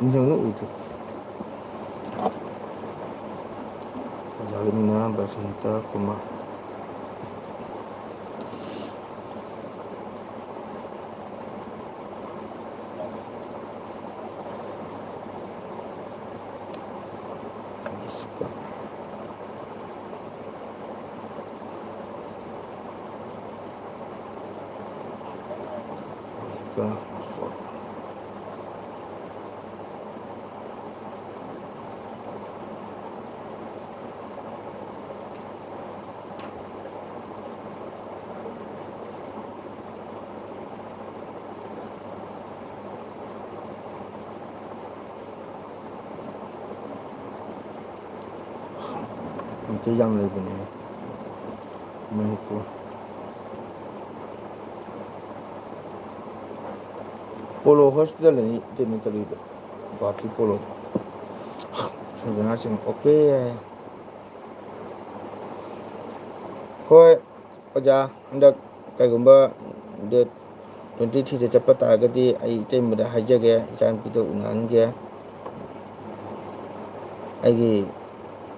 ꯏꯟꯖꯥꯡꯗꯣ ꯎꯗꯦ꯫ ꯑꯣꯖꯥꯒꯤ ꯃꯤꯡꯅ ꯕꯁꯟꯇ ꯀꯨꯃꯥꯔ꯫ ꯑꯇꯩ ꯌꯥꯝ ꯂꯩꯕꯅꯦ꯫ ꯃꯅꯤꯄꯨꯔ ꯄꯣꯂꯣ ꯍꯣꯁꯄꯤꯇꯥꯜꯗꯅꯤ ꯏꯇꯩꯃ ꯆꯠꯂꯨꯏꯗꯣ, ꯒꯨꯋꯥꯍꯥꯇꯤ ꯄꯣꯂꯣꯗ꯫ ꯁꯟꯖꯅꯥ ꯁꯤꯡ, ꯑꯣꯀꯦ꯫ ꯍꯣꯏ ꯑꯣꯖꯥ, ꯍꯟꯗꯛ ꯀꯩꯒꯨꯝꯕ ꯗꯦꯠ ꯇ꯭ꯋꯦꯟꯇꯤ ꯊ꯭ꯔꯤꯗ ꯆꯠꯄ ꯇꯥꯔꯒꯗꯤ ꯑꯩ ꯏꯇꯩꯃꯗ ꯍꯥꯏꯖꯒꯦ, ꯏꯆꯥꯅꯨꯄꯤꯗꯣ ꯎꯅꯍꯟꯒꯦ꯫ ꯑꯩꯒꯤ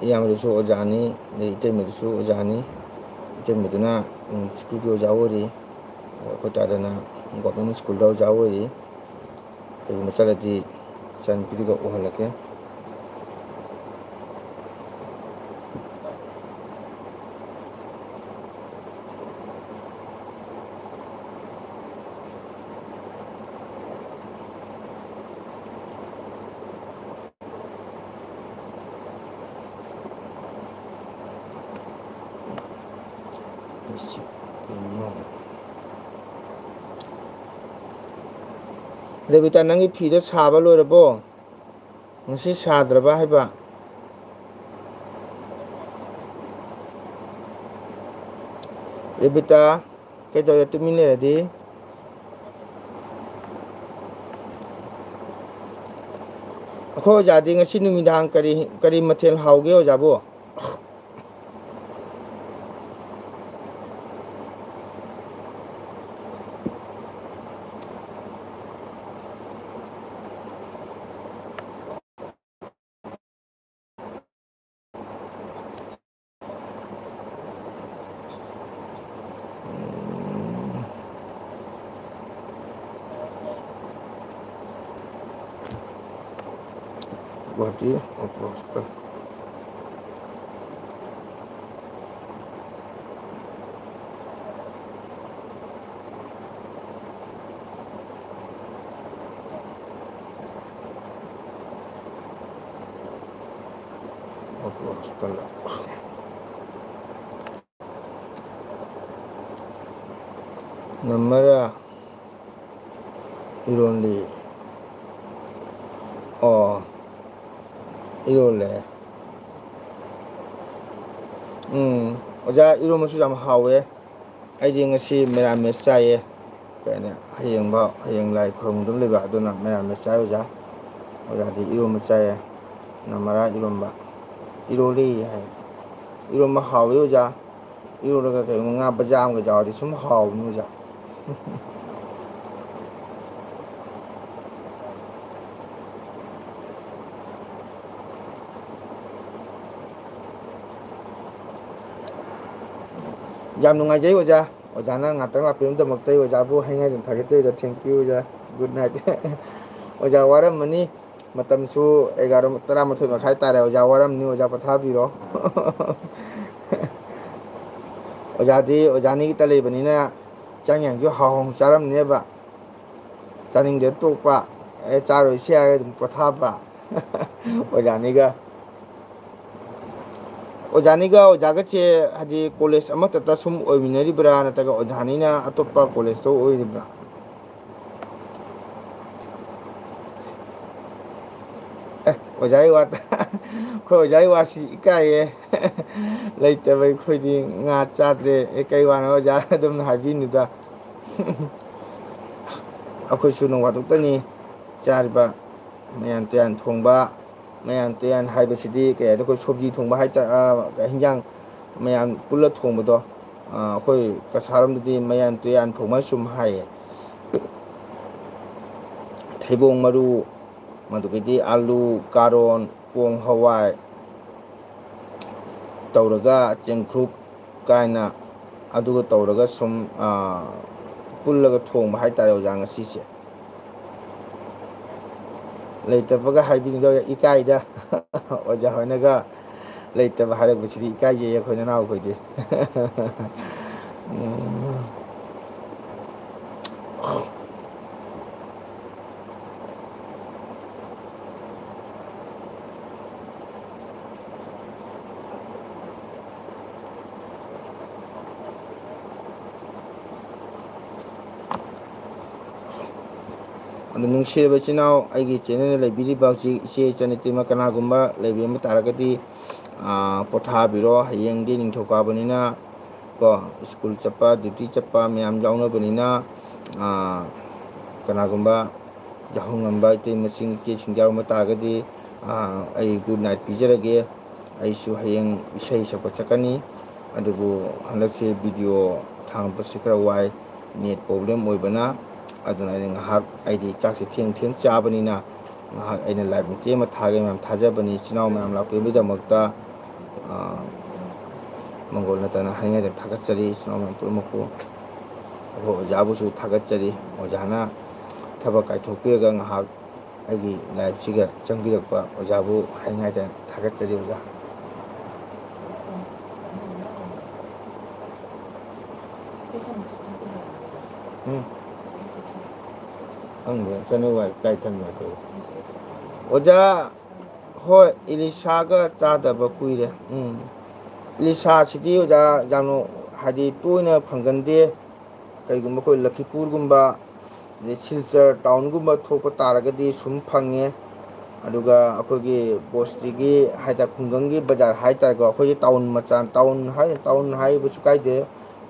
ꯏꯌꯥꯝꯕꯗꯨꯁꯨ ꯑꯣꯖꯥꯅꯤ, ꯑꯗꯩ ꯏꯇꯩꯃꯗꯨꯁꯨ ꯑꯣꯖꯥꯅꯤ꯫ ꯏꯇꯩꯃꯗꯨꯅ, ꯎꯝ, ꯁ꯭ꯀꯨꯜꯒꯤ ꯑꯣꯖꯥ ꯑꯣꯏꯔꯤ꯫ ꯑꯩꯈꯣꯏ ꯇꯥꯗꯅ ꯒꯣꯔꯃꯦꯟ ꯁ꯭ꯀꯨꯜꯗ ꯑꯣꯖꯥ ꯑꯣꯏꯔꯤ꯫ ꯀꯩꯒꯨꯝꯕ ꯆꯠꯂꯗꯤ ꯏꯆꯥꯅꯨꯄꯤꯗꯨꯒ ꯎꯍꯜꯂꯛꯀꯦ꯫ ꯔꯦꯕꯤꯇꯥ, ꯅꯪꯒꯤ ꯐꯤꯗꯣ ꯁꯥꯕ ꯂꯣꯏꯔꯕꯣ? ꯉꯁꯤ ꯁꯥꯗ꯭ꯔꯕ ꯍꯥꯏꯕ? ꯔꯦꯕꯤꯇꯥ, ꯀꯩꯗꯧꯔꯦ ꯇꯨꯃꯤꯟ ꯂꯩꯔꯗꯤ? ꯑꯩꯈꯣꯏ ꯑꯣꯖꯥꯗꯤ ꯉꯁꯤ ꯅꯨꯃꯤꯗꯥꯡ ꯀꯔꯤ, ꯀꯔꯤ ꯃꯊꯦꯜ ꯍꯥꯎꯒꯦ ꯑꯣꯖꯥꯕꯨ? ꯒꯨꯋꯥꯍꯥꯇꯤ ꯑꯣꯄꯣꯁꯇ꯫ ꯑꯣꯄꯣꯁꯇ꯫ ꯅꯝꯃꯔ ꯏꯔꯣꯜꯂꯤ꯫ ꯑꯣ, ꯏꯔꯣꯜꯂꯦ꯫ ꯎꯝ, ꯑꯣꯖꯥ, ꯏꯔꯣꯝꯕꯁꯨ ꯌꯥꯝ ꯍꯥꯎꯋꯦ꯫ ꯑꯩꯗꯤ ꯉꯁꯤ ꯃꯦꯔꯥꯃꯦꯁ ꯆꯥꯏꯌꯦ꯫ ꯀꯩꯅꯣ, ꯍꯌꯦꯡꯐꯥꯎ, ꯍꯌꯦꯡ ꯂꯥꯏ ꯈꯨꯔꯨꯝꯒꯗꯕ ꯂꯩꯕ, ꯑꯗꯨꯅ ꯃꯦꯔꯥꯃꯦꯁ ꯆꯥꯏ ꯑꯣꯖꯥ꯫ ꯑꯣꯖꯥꯗꯤ ꯏꯔꯣꯝꯕ ꯆꯥꯏꯌꯦ꯫ ꯅꯃꯔꯥ ꯏꯔꯣꯝꯕ꯫ ꯏꯔꯣꯜꯂꯤ ꯍꯥꯏ꯫ ꯏꯔꯣꯝꯕ ꯍꯥꯎꯋꯤ ꯑꯣꯖꯥ꯫ ꯏꯔꯣꯜꯂꯒ ꯀꯩꯒꯨꯝꯕ ꯉꯥ ꯕꯖꯥ ꯑꯃꯒ ꯌꯥꯎꯔꯗꯤ ꯁꯨꯝ ꯍꯥꯎꯕꯅꯤ ꯑꯣꯖꯥ꯫ ꯌꯥꯝ ꯅꯨꯡꯉꯥꯏꯖꯩ ꯑꯣꯖꯥ꯫ ꯑꯣꯖꯥꯅ ꯉꯥꯛꯇꯪ ꯂꯥꯛꯄꯤꯕꯒꯤꯗꯃꯛꯇ ꯑꯩ ꯑꯣꯖꯥꯕꯨ ꯍꯥꯏꯉꯥꯏꯗꯨꯅ ꯊꯥꯒꯠꯆꯔꯤ ꯑꯣꯖꯥ꯫ Thank you ꯑꯣꯖꯥ꯫ Good night꯫ ꯑꯣꯖꯥ ꯋꯥꯔꯝꯃꯅꯤ꯫ ꯃꯇꯝꯁꯨ ꯑꯦꯒꯥꯔꯣ, ꯇꯔꯥꯃꯥꯊꯣꯏ ꯃꯈꯥꯏ ꯇꯥꯔꯦ꯫ ꯑꯣꯖꯥ ꯋꯥꯔꯝꯅꯤ, ꯑꯣꯖꯥ ꯄꯣꯊꯥꯕꯤꯔꯣ꯫ ꯑꯣꯖꯥꯗꯤ ꯑꯣꯖꯥꯅꯤꯒꯤꯇ ꯂꯩꯕꯅꯤꯅ ꯆꯥꯛ ꯌꯦꯟꯁꯥꯡꯁꯨ ꯍꯥꯎ ꯍꯥꯎꯅ ꯆꯥꯔꯝꯅꯦꯕ꯫ ꯆꯥꯅꯤꯡꯗꯦ ꯇꯣꯛꯄ, ꯑꯦ, ꯆꯥꯔꯣꯏꯁꯤ ꯍꯥꯏꯔꯒ ꯑꯗꯨꯝ ꯄꯣꯊꯥꯕ꯫ ꯑꯣꯖꯥꯅꯤꯒ꯫ ꯑꯣꯖꯥꯅꯤꯒ ꯑꯣꯖꯥꯒꯁꯦ ꯍꯥꯏꯗꯤ ꯀꯣꯂꯦꯖ ꯑꯃꯠꯇꯗ ꯁꯨꯝ ꯑꯣꯏꯃꯤꯟꯅꯔꯤꯕ꯭ꯔꯥ, ꯅꯠꯇ꯭ꯔꯒ ꯑꯣꯖꯥꯅꯤꯅ ꯑꯇꯣꯞꯄ ꯀꯣꯂꯦꯖꯇ ꯑꯣꯏꯔꯤꯕ꯭ꯔꯥ? ꯑꯦ, ꯑꯣꯖꯥꯒꯤ ꯋꯥ, ꯑꯩꯈꯣꯏ ꯑꯣꯖꯥꯒꯤ ꯋꯥꯁꯤ ꯏꯀꯥꯏꯌꯦ꯫ ꯂꯩꯇꯕ ꯑꯩꯈꯣꯏꯗꯤ ꯉꯥ ꯆꯥꯗ꯭ꯔꯦ꯫ ꯑꯦ, ꯀꯩ ꯋꯥꯅꯣ ꯑꯣꯖꯥ ꯑꯗꯨꯝ ꯍꯥꯏꯕꯤꯅꯨꯗ꯫ ꯑꯩꯈꯣꯏꯁꯨ ꯅꯣꯡ ꯐꯥꯗꯣꯛꯇꯅꯤ ꯆꯥꯔꯤꯕ꯫ ꯃꯌꯥꯟ ꯇꯨꯌꯥꯟ ꯊꯣꯡꯕ, ꯃꯌꯥꯟ ꯇꯨꯌꯥꯟ ꯍꯥꯏꯕꯁꯤꯗꯤ ꯀꯩ ꯍꯥꯏꯗꯤ ꯑꯩꯈꯣꯏ ꯁꯣꯕꯖꯤ ꯊꯣꯡꯕ ꯍꯥꯏꯇꯥꯔꯦ, ꯑ, ꯍꯤꯟꯖꯥꯡ ꯃꯌꯥꯟ ꯄꯨꯜꯂ ꯊꯣꯡꯕꯗꯣ꯫ ꯑ, ꯑꯩꯈꯣꯏ ꯀꯁꯥꯔꯣꯝꯗꯗꯤ ꯃꯌꯥꯟ ꯇꯨꯌꯥꯟ ꯊꯣꯡꯕ ꯁꯨꯝ ꯍꯥꯏꯌꯦ꯫ ꯊꯩꯕꯣꯡ ꯃꯔꯨ, ꯃꯗꯨꯗꯒꯤꯗꯤ ꯑꯥꯂꯨ, ꯀꯥꯔꯣꯟ, ꯄꯣꯡ ꯍꯋꯥꯏ ꯇꯧꯔꯒ ꯆꯦꯡꯀ꯭ꯔꯨꯞ ꯀꯥꯏꯅ ꯑꯗꯨꯒ ꯇꯧꯔꯒ ꯁꯨꯝ, ꯑ, ꯄꯨꯜꯂꯒ ꯊꯣꯡꯕ ꯍꯥꯏꯇꯥꯔꯦ ꯑꯣꯖꯥ ꯉꯁꯤꯁꯦ꯫ ꯂꯩꯇꯕꯒ ꯍꯥꯏꯕꯤꯅꯤꯡꯗꯕ ꯏꯀꯥꯏꯗ꯫ ꯑꯣꯖꯥ ꯍꯣꯏꯅꯒ ꯂꯩꯇꯕ ꯍꯥꯏꯔꯛꯄꯁꯤꯗꯤ ꯏꯀꯥꯏꯖꯩ ꯑꯩꯈꯣꯏ ꯅꯅꯥꯎꯈꯣꯏꯗꯤ꯫ ꯎꯝ꯫ ꯅꯨꯡꯁꯤꯔꯕ ꯏꯆꯤꯟ ꯏꯅꯥꯎ, ꯑꯩꯒꯤ ꯆꯦꯅꯦꯜꯗ ꯂꯩꯕꯤꯔꯤꯕ ꯍꯧꯖꯤꯛ ꯏꯆꯦ ꯏꯆꯟ ꯏꯇꯩꯃ ꯀꯅꯥꯒꯨꯝꯕ ꯂꯩꯕꯤꯔꯝꯕ ꯇꯥꯔꯒꯗꯤ, ꯑꯥ, ꯄꯣꯊꯥꯕꯤꯔꯣ꯫ ꯍꯌꯦꯡꯗꯤ ꯅꯤꯡꯊꯧꯀꯥꯕꯅꯤꯅ ꯀꯣ, ꯁ꯭ꯀꯨꯜ ꯆꯠꯄ, ꯗ꯭ꯌꯨꯇꯤ ꯆꯠꯄ ꯃꯌꯥꯝ ꯌꯥꯎꯅꯕꯅꯤꯅ, ꯑꯥ, ꯀꯅꯥꯒꯨꯝꯕ ꯌꯥꯍꯧ ꯉꯝꯕ ꯏꯇꯩꯃꯁꯤꯡ, ꯏꯆꯦꯁꯤꯡ ꯌꯥꯎꯔꯝꯕ ꯇꯥꯔꯒꯗꯤ, ꯑꯥ, ꯑꯩ ꯒꯨꯗ ꯅꯥꯏꯠ ꯄꯤꯖꯔꯒꯦ꯫ ꯑꯩꯁꯨ ꯍꯌꯦꯡ ꯏꯁꯩ ꯁꯛꯄ ꯆꯠꯀꯅꯤ꯫ ꯑꯗꯨꯕꯨ ꯍꯟꯗꯛꯁꯦ ꯚꯤꯗꯤꯑꯣ ꯊꯥꯡꯕꯁꯦ ꯈꯔ ꯋꯥꯏ, ꯅꯦꯠ ꯄ꯭ꯔꯣꯕ꯭ꯂꯦꯝ ꯑꯣꯏꯕꯅ꯫ ꯑꯗꯨꯅ ꯑꯩꯅ ꯉꯥꯏꯍꯥꯛ, ꯑꯩꯗꯤ ꯆꯥꯛꯁꯦ ꯊꯦꯡ ꯊꯦꯡ ꯆꯥꯕꯅꯤꯅ, ꯉꯥꯏꯍꯥꯛ ꯑꯩꯅ ꯂꯥꯏꯚ ꯃꯇꯦꯛ ꯑꯃ ꯊꯥꯒꯦ ꯃꯌꯥꯝ ꯊꯥꯖꯕꯅꯤ꯫ ꯏꯆꯤꯟ ꯏꯅꯥꯎ ꯃꯌꯥꯝ ꯂꯥꯛꯄꯤꯕꯒꯤꯗꯃꯛꯇ, ꯑ, ꯃꯪꯒꯣꯜ ꯅꯠꯇꯅ ꯍꯥꯏꯅꯤꯡꯉꯥꯏꯗ ꯊꯥꯒꯠꯆꯔꯤ꯫ ꯏꯆꯤꯟ ꯏꯅꯥꯎ ꯃꯌꯥꯝ ꯄꯨꯝꯅꯃꯛꯄꯨ, ꯑꯩꯈꯣꯏ ꯑꯣꯖꯥꯕꯨꯁꯨ ꯊꯥꯒꯠꯆꯔꯤ꯫ ꯑꯣꯖꯥꯅ ꯊꯕꯛ ꯀꯥꯏꯊꯣꯛꯄꯤꯔꯒ ꯉꯥꯏꯍꯥꯛ ꯑꯩꯒꯤ ꯂꯥꯏꯚꯁꯤꯒ ꯆꯪꯕꯤꯔꯛꯄ ꯑꯣꯖꯥꯕꯨ ꯍꯥꯏꯅꯤꯡꯉꯥꯏꯗ ꯊꯥꯒꯠꯆꯔꯤ ꯑꯣꯖꯥ꯫ ꯎꯝ꯫ ꯈꯪꯗꯦ, ꯆꯅꯨ ꯋꯥꯏ ꯀꯥꯏ ꯊꯝꯃꯤ ꯑꯗꯨ꯫ ꯑꯣꯖꯥ, ꯍꯣꯏ, ꯏꯂꯤꯁꯥꯒ ꯆꯥꯗꯕ ꯀꯨꯏꯔꯦ꯫ ꯎꯝ꯫ ꯏꯂꯤꯁꯥꯁꯤꯗꯤ ꯑꯣꯖꯥ ꯌꯥꯝꯅ, ꯍꯥꯏꯗꯤ, ꯇꯣꯏꯅ ꯐꯪꯒꯟꯗꯦ꯫ ꯀꯔꯤꯒꯨꯝꯕ ꯑꯩꯈꯣꯏ ꯂꯈꯤꯄꯨꯔꯒꯨꯝꯕ, ꯑꯗꯩ ꯁꯤꯜꯆꯔ ꯇꯥꯎꯟꯒꯨꯝꯕ ꯊꯣꯛꯄ ꯇꯥꯔꯒꯗꯤ ꯁꯨꯝ ꯐꯪꯉꯦ꯫ ꯑꯗꯨꯒ ꯑꯩꯈꯣꯏꯒꯤ ꯕꯣꯁꯇꯤꯒꯤ ꯍꯥꯏꯇꯥꯔꯦ, ꯈꯨꯡꯒꯪꯒꯤ ꯕꯖꯥꯔ ꯍꯥꯏꯇꯥꯔꯦꯀꯣ, ꯑꯩꯈꯣꯏꯒꯤ ꯇꯥꯎꯟ ꯃꯆꯥ, ꯇꯥꯎꯟ ꯍꯥꯏ, ꯇꯥꯎꯟ ꯍꯥꯏꯕꯁꯨ ꯀꯥꯏꯗꯦ,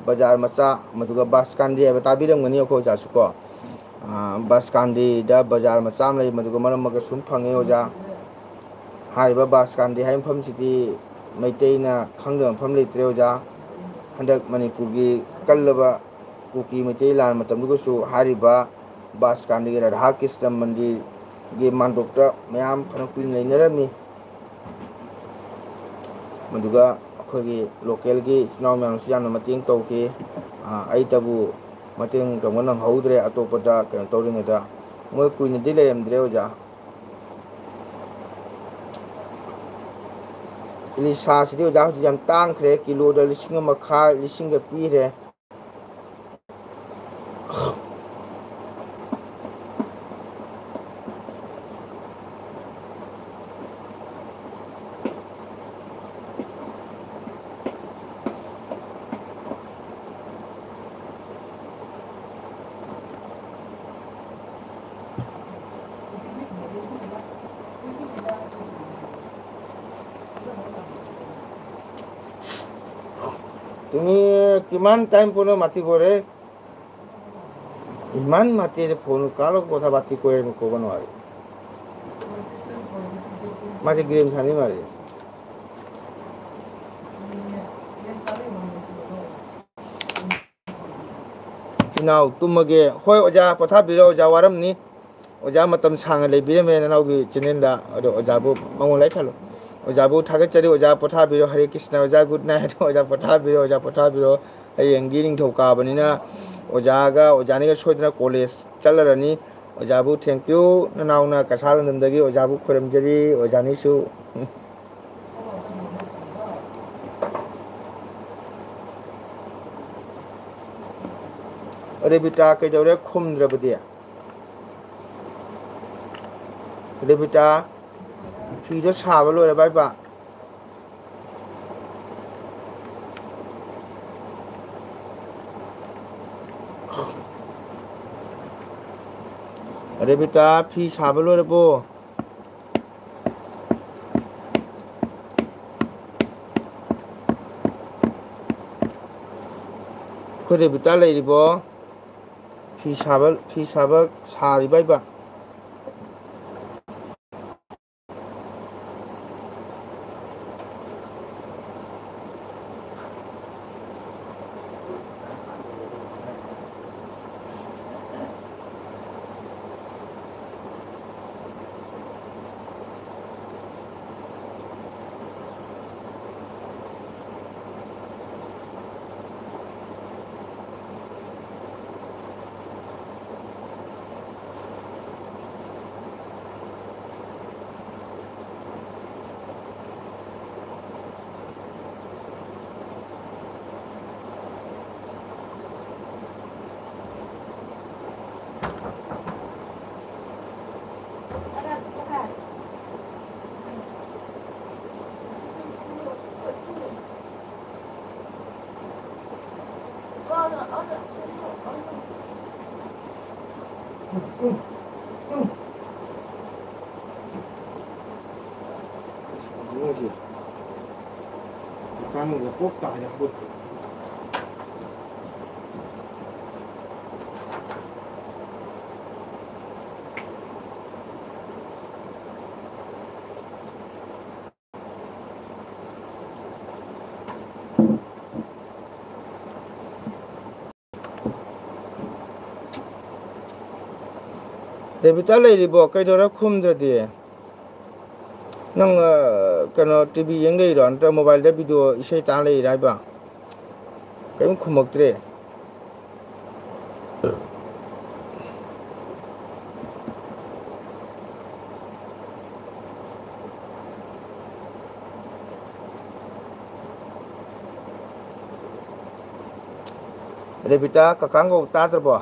ꯕꯖꯥꯔ ꯃꯆꯥ, ꯃꯗꯨꯒ ꯕꯁ ꯁ꯭ꯇꯥꯟꯗꯤ ꯍꯥꯏꯕ ꯇꯥꯕꯤꯔꯝꯒꯅꯤ ꯑꯩꯈꯣꯏ ꯑꯣꯖꯥꯁꯨꯀꯣ꯫ ꯑꯥ, ꯕꯁ ꯁ꯭ꯇꯥꯟꯗꯤꯗ ꯕꯖꯥꯔ ꯃꯆꯥ ꯑꯃ ꯂꯩ, ꯃꯗꯨꯒ ꯃꯔꯛ ꯃꯔꯛꯇ ꯁꯨꯝ ꯐꯪꯉꯦ ꯑꯣꯖꯥ꯫ ꯍꯥꯏꯔꯤꯕ ꯕꯁ ꯁ꯭ꯇꯥꯟꯗꯤ ꯍꯥꯏꯕ ꯃꯐꯝꯁꯤꯗꯤ ꯃꯩꯇꯩꯅ ꯈꯪꯗꯕ ꯃꯐꯝ ꯂꯩꯇ꯭ꯔꯦ ꯑꯣꯖꯥ꯫ ꯍꯟꯗꯛ ꯃꯅꯤꯄꯨꯔꯒꯤ ꯀꯜꯂꯕ ꯀꯨꯀꯤ ꯃꯩꯇꯩ ꯂꯥꯟ ꯃꯇꯝꯗꯨꯒꯁꯨ ꯍꯥꯏꯔꯤꯕ ꯕꯁ ꯁ꯭ꯇꯥꯟꯗꯤꯒꯤ ꯔꯥꯙꯥ ꯀ꯭ꯔꯤꯁꯅ ꯃꯟꯗꯤꯔꯒꯤ ꯃꯥꯟꯗꯣꯞꯇ ꯃꯌꯥꯝ ꯐꯅ ꯀꯨꯏꯅ ꯂꯩꯅꯔꯝꯃꯤ꯫ ꯃꯗꯨꯒ ꯑꯩꯈꯣꯏꯒꯤ ꯂꯣꯀꯦꯜꯒꯤ ꯏꯆꯤꯟ ꯏꯅꯥꯎ ꯃꯌꯥꯝꯁꯨ ꯌꯥꯝꯅ ꯃꯇꯦꯡ ꯇꯧꯈꯤ꯫ ꯑꯥ, ꯑꯩꯇꯕꯨ ꯃꯇꯦꯡ ꯇꯧꯕ ꯅꯪꯍꯧꯗ꯭ꯔꯦ, ꯑꯇꯣꯞꯄꯗ ꯀꯩꯅꯣ ꯇꯧꯔꯤꯉꯩꯗ꯫ ꯃꯣꯏ ꯀꯨꯏꯅꯗꯤ ꯂꯩꯔꯝꯗ꯭ꯔꯦ ꯑꯣꯖꯥ꯫ ꯏꯂꯤꯁꯥꯁꯤꯗꯤ ꯑꯣꯖꯥ ꯍꯧꯖꯤꯛ ꯌꯥꯝ ꯇꯥꯡꯈ꯭ꯔꯦ, ꯀꯤꯂꯣꯗ ꯂꯤꯁꯤꯡ ꯑꯃ ꯃꯈꯥꯏ, ꯂꯤꯁꯤꯡꯒ ꯄꯤꯔꯦ꯫ তুমি কিমান টাইম ফোনে মাতি কৰে? ইমান মাতি আছে, ফোন কাৰ লগত কথা পাতি কৰে, মই ক'ব নোৱাৰি। ꯃꯥꯁꯦ ꯒꯦꯝ ꯁꯥꯟꯅꯩ ꯃꯥꯜꯂꯦ꯫ ꯏꯅꯥꯎ ꯇꯨꯝꯃꯒꯦ꯫ ꯍꯣꯏ ꯑꯣꯖꯥ, ꯄꯣꯊꯥꯕꯤꯔꯣ, ꯑꯣꯖꯥ ꯋꯥꯔꯝꯅꯤ꯫ ꯑꯣꯖꯥ ꯃꯇꯝ ꯁꯥꯡꯅ ꯂꯩꯕꯤꯔꯝꯃꯦ ꯅꯅꯥꯎꯒꯤ ꯆꯦꯅꯦꯜꯗ꯫ ꯑꯗꯣ ꯑꯣꯖꯥꯕꯨ ꯃꯉꯣꯟ ꯂꯥꯏ ꯊꯥꯂꯣ꯫ ꯑꯣꯖꯥꯕꯨ ꯊꯥꯒꯠꯆꯔꯤ꯫ ꯑꯣꯖꯥ ꯄꯣꯊꯥꯕꯤꯔꯣ꯫ ꯍꯔꯦ ꯀ꯭ꯔꯤꯁꯅ꯫ ꯑꯣꯖꯥ ꯒꯨꯗ ꯅꯥꯏꯠ꯫ ꯑꯣꯖꯥ ꯄꯣꯊꯥꯕꯤꯔꯣ꯫ ꯑꯣꯖꯥ ꯄꯣꯊꯥꯕꯤꯔꯣ꯫ ꯍꯌꯦꯡꯗꯤ ꯅꯤꯡꯊꯧꯀꯥꯕꯅꯤꯅ ꯑꯣꯖꯥꯒ ꯑꯣꯖꯥꯅꯤꯒ ꯁꯣꯏꯗꯅ ꯀꯣꯂꯦꯖ ꯆꯠꯂꯔꯅꯤ꯫ ꯑꯣꯖꯥꯕꯨ ꯊꯦꯡꯀ꯭ꯌꯨ꯫ ꯅꯅꯥꯎꯅ ꯀꯁꯥꯔ ꯂꯝꯗꯝꯗꯒꯤ ꯑꯣꯖꯥꯕꯨ ꯈꯣꯏꯔꯝꯖꯔꯤ꯫ ꯑꯣꯖꯥꯅꯤꯁꯨ꯫ ꯔꯦꯕꯤꯇꯥ ꯀꯩꯗꯧꯔꯦ ꯈꯨꯝꯗ꯭ꯔꯕꯗꯤ? ꯔꯦꯕꯤꯇꯥ, ꯐꯤꯗꯣ ꯁꯥꯕ ꯂꯣꯏꯔꯕ ꯍꯥꯏꯕ? ꯔꯦꯕꯤꯇꯥ, ꯐꯤ ꯁꯥꯕ ꯂꯣꯏꯔꯕꯣ? ꯑꯩꯈꯣꯏ ꯔꯦꯕꯤꯇꯥ ꯂꯩꯔꯤꯕꯣ? ꯐꯤ ꯁꯥꯕ, ꯐꯤ ꯁꯥꯕ ꯁꯥꯔꯤꯕ ꯍꯥꯏꯕ? ꯏꯕꯨꯡꯁꯦ ꯍꯛꯆꯥꯡꯗ ꯄꯣꯛ ꯇꯥꯔꯦ ꯄꯣꯠꯇꯣ꯫ ꯔꯦꯕꯤꯇꯥ ꯂꯩꯔꯤꯕꯣ? ꯀꯩꯗꯧꯔ ꯈꯨꯝꯗ꯭ꯔꯗꯤ? ꯅꯪ, ꯑ, ꯀꯩꯅꯣ, ꯇꯤ ꯚꯤ ꯌꯦꯡ ꯂꯩꯔꯣ? ꯅꯠꯇ꯭ꯔꯒ ꯃꯣꯕꯥꯏꯜꯗ ꯚꯤꯗꯤꯑꯣ ꯏꯁꯩ ꯇꯥ ꯂꯩꯔꯤꯔꯥ ꯍꯥꯏꯕ? ꯀꯔꯤꯝ ꯈꯨꯝꯃꯛꯇ꯭ꯔꯦ꯫ ꯔꯦꯕꯤꯇꯥ, ꯀꯀꯥ ꯀꯧꯕ ꯇꯥꯗ꯭ꯔꯕꯣ?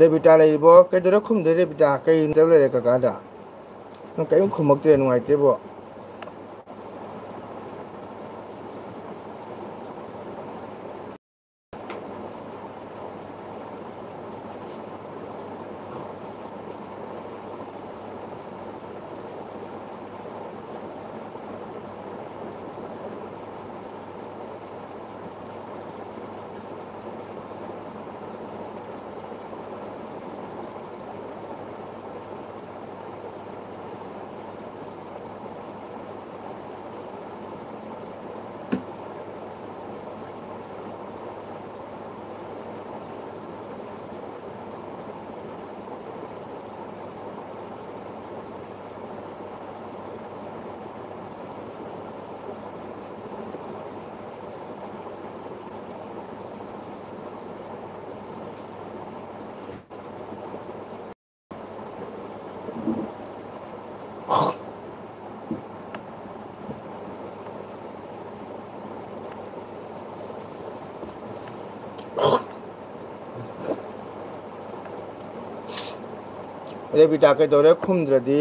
ꯔꯦꯕꯤꯇꯥ ꯂꯩꯔꯤꯕꯣ? ꯀꯩꯗꯧꯔ ꯈꯨꯝꯗꯣꯏ ꯔꯦꯕꯤꯇꯥ? ꯀꯩ ꯇꯧ ꯂꯩꯔꯦ ꯀꯀꯥꯗ? ꯅꯪ ꯀꯔꯤꯝ ꯈꯨꯝꯃꯛꯇ꯭ꯔꯦ, ꯅꯨꯡꯉꯥꯏꯇꯦꯕꯣ꯫ ꯔꯦꯕꯤꯇꯥ ꯀꯩꯗꯧꯔꯦ ꯈꯨꯝꯗ꯭ꯔꯗꯤ?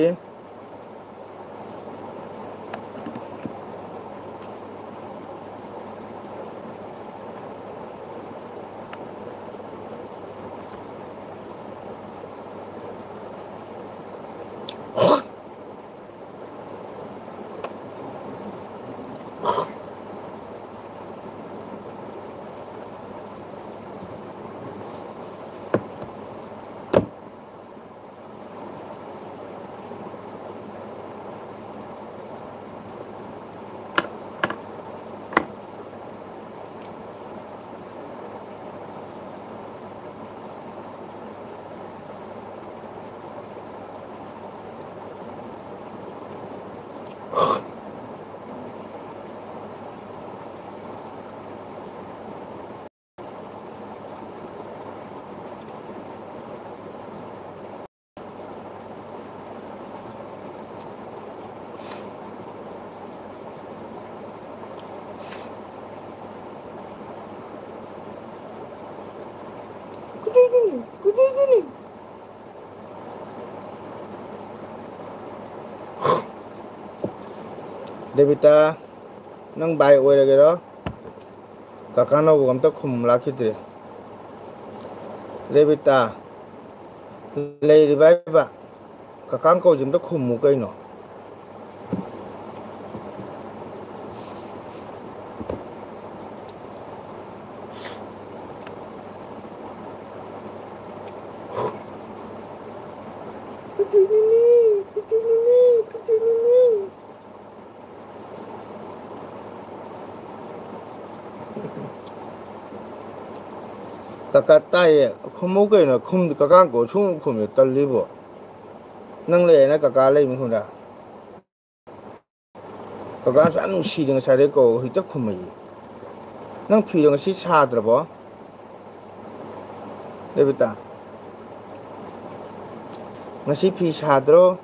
ꯀꯗꯥꯏꯗꯅꯣ? ꯀꯗꯥꯏꯗꯅꯣ? ꯔꯦꯕꯤꯇꯥ, ꯅꯪ ꯕꯥꯏ ꯑꯣꯏꯔꯒꯦꯔꯣ? ꯀꯀꯥ ꯅꯧꯕ ꯑꯝꯇ ꯈꯨꯝ ꯂꯥꯛꯈꯤꯗ꯭ꯔꯦ꯫ ꯔꯦꯕꯤꯇꯥ, ꯂꯩꯔꯤꯕ ꯍꯥꯏꯕ? ꯀꯀꯥ ꯀꯧꯁꯦ ꯑꯝꯇ ꯈꯨꯝꯃꯨ ꯀꯩꯅꯣ꯫ ꯀꯩꯗꯧꯅꯨꯅꯦ? ꯀꯩꯗꯧꯅꯨꯅꯦ? ꯀꯩꯗꯧꯅꯨꯅꯦ? ꯀꯀꯥ ꯇꯥꯏꯌꯦ꯫ ꯈꯨꯝꯃꯨ ꯀꯩꯅꯣ? ꯈꯨꯝ-, ꯀꯀꯥ ꯀꯧ ꯁꯨꯝ ꯈꯨꯝꯃꯦ, ꯇꯜꯂꯤꯕꯣ꯫ ꯅꯪ ꯂꯩ ꯍꯥꯏꯅ ꯀꯀꯥ ꯂꯩ ꯃꯐꯝꯗ꯫ ꯀꯀꯥ ꯁꯨꯛ ꯌꯥꯝ ꯅꯨꯡꯁꯤꯗꯦ, ꯉꯁꯥꯏꯗꯩ ꯀꯧ ꯍꯦꯛꯇ ꯈꯨꯝꯃꯛꯏ꯫ ꯅꯪ ꯐꯤꯗꯣ ꯉꯁꯤ ꯁꯥꯗ꯭ꯔꯕꯣ? ꯔꯦꯕꯤꯇꯥ, ꯉꯁꯤ ꯐꯤ ꯁꯥꯗ꯭ꯔꯣ?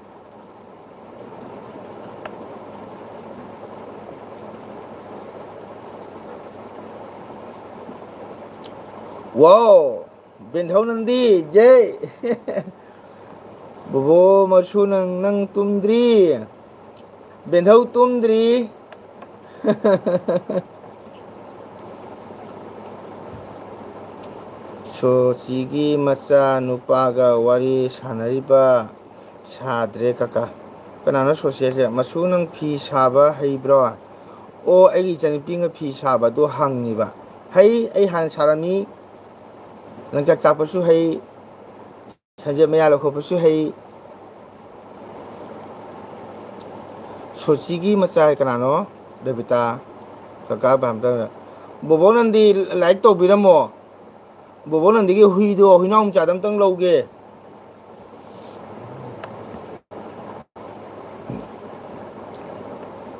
ꯋꯥꯎ! ꯕꯦꯟꯊꯧ ꯅꯪꯗꯤ, ꯖꯩ! ꯕꯣꯕꯣ ꯃꯁꯨ ꯅꯪ, ꯅꯪ ꯇꯨꯝꯗ꯭ꯔꯤ? ꯕꯦꯟꯊꯧ ꯇꯨꯝꯗ꯭ꯔꯤ? ꯁꯣꯆꯤꯒꯤ ꯃꯆꯥ ꯅꯨꯄꯥꯒ ꯋꯥꯔꯤ ꯁꯥꯟꯅꯔꯤꯕ꯫ ꯁꯥꯗ꯭ꯔꯦ ꯀꯀꯥ꯫ ꯀꯅꯥꯅꯣ ꯁꯣꯆꯤ ꯍꯥꯏꯁꯦ? ꯃꯁꯨ ꯅꯪ ꯐꯤ ꯁꯥꯕ ꯍꯩꯕ꯭ꯔꯣ? ꯑꯣ, ꯑꯩꯒꯤ ꯏꯆꯟꯅꯨꯄꯤꯅ ꯐꯤ ꯁꯥꯕꯗꯣ ꯍꯪꯉꯤꯕ꯫ ꯍꯩ, ꯑꯩ ꯍꯥꯟꯅ ꯁꯥꯔꯝꯃꯤ꯫ ꯂꯪꯆꯥꯛ ꯆꯥꯛꯄꯁꯨ ꯍꯩ, ꯁꯝꯖꯦꯠ ꯃꯌꯥ ꯂꯧꯈꯠꯄꯁꯨ ꯍꯩ꯫ ꯁꯣꯆꯤꯒꯤ ꯃꯆꯥ ꯀꯅꯥꯅꯣ? ꯔꯕꯤꯇꯥ꯫ ꯀꯀꯥ ꯄꯥꯝꯇꯅ꯫ ꯕꯣꯕꯣ ꯅꯟꯗꯤ ꯂꯥꯏꯛ ꯇꯧꯕꯤꯔꯝꯃꯣ꯫ ꯕꯣꯕꯣ ꯅꯟꯗꯤꯒꯤ ꯍꯨꯏꯗꯣ, ꯍꯨꯏꯅꯥꯎ ꯃꯆꯥꯗꯣ ꯑꯝꯇꯪ ꯂꯧꯒꯦ꯫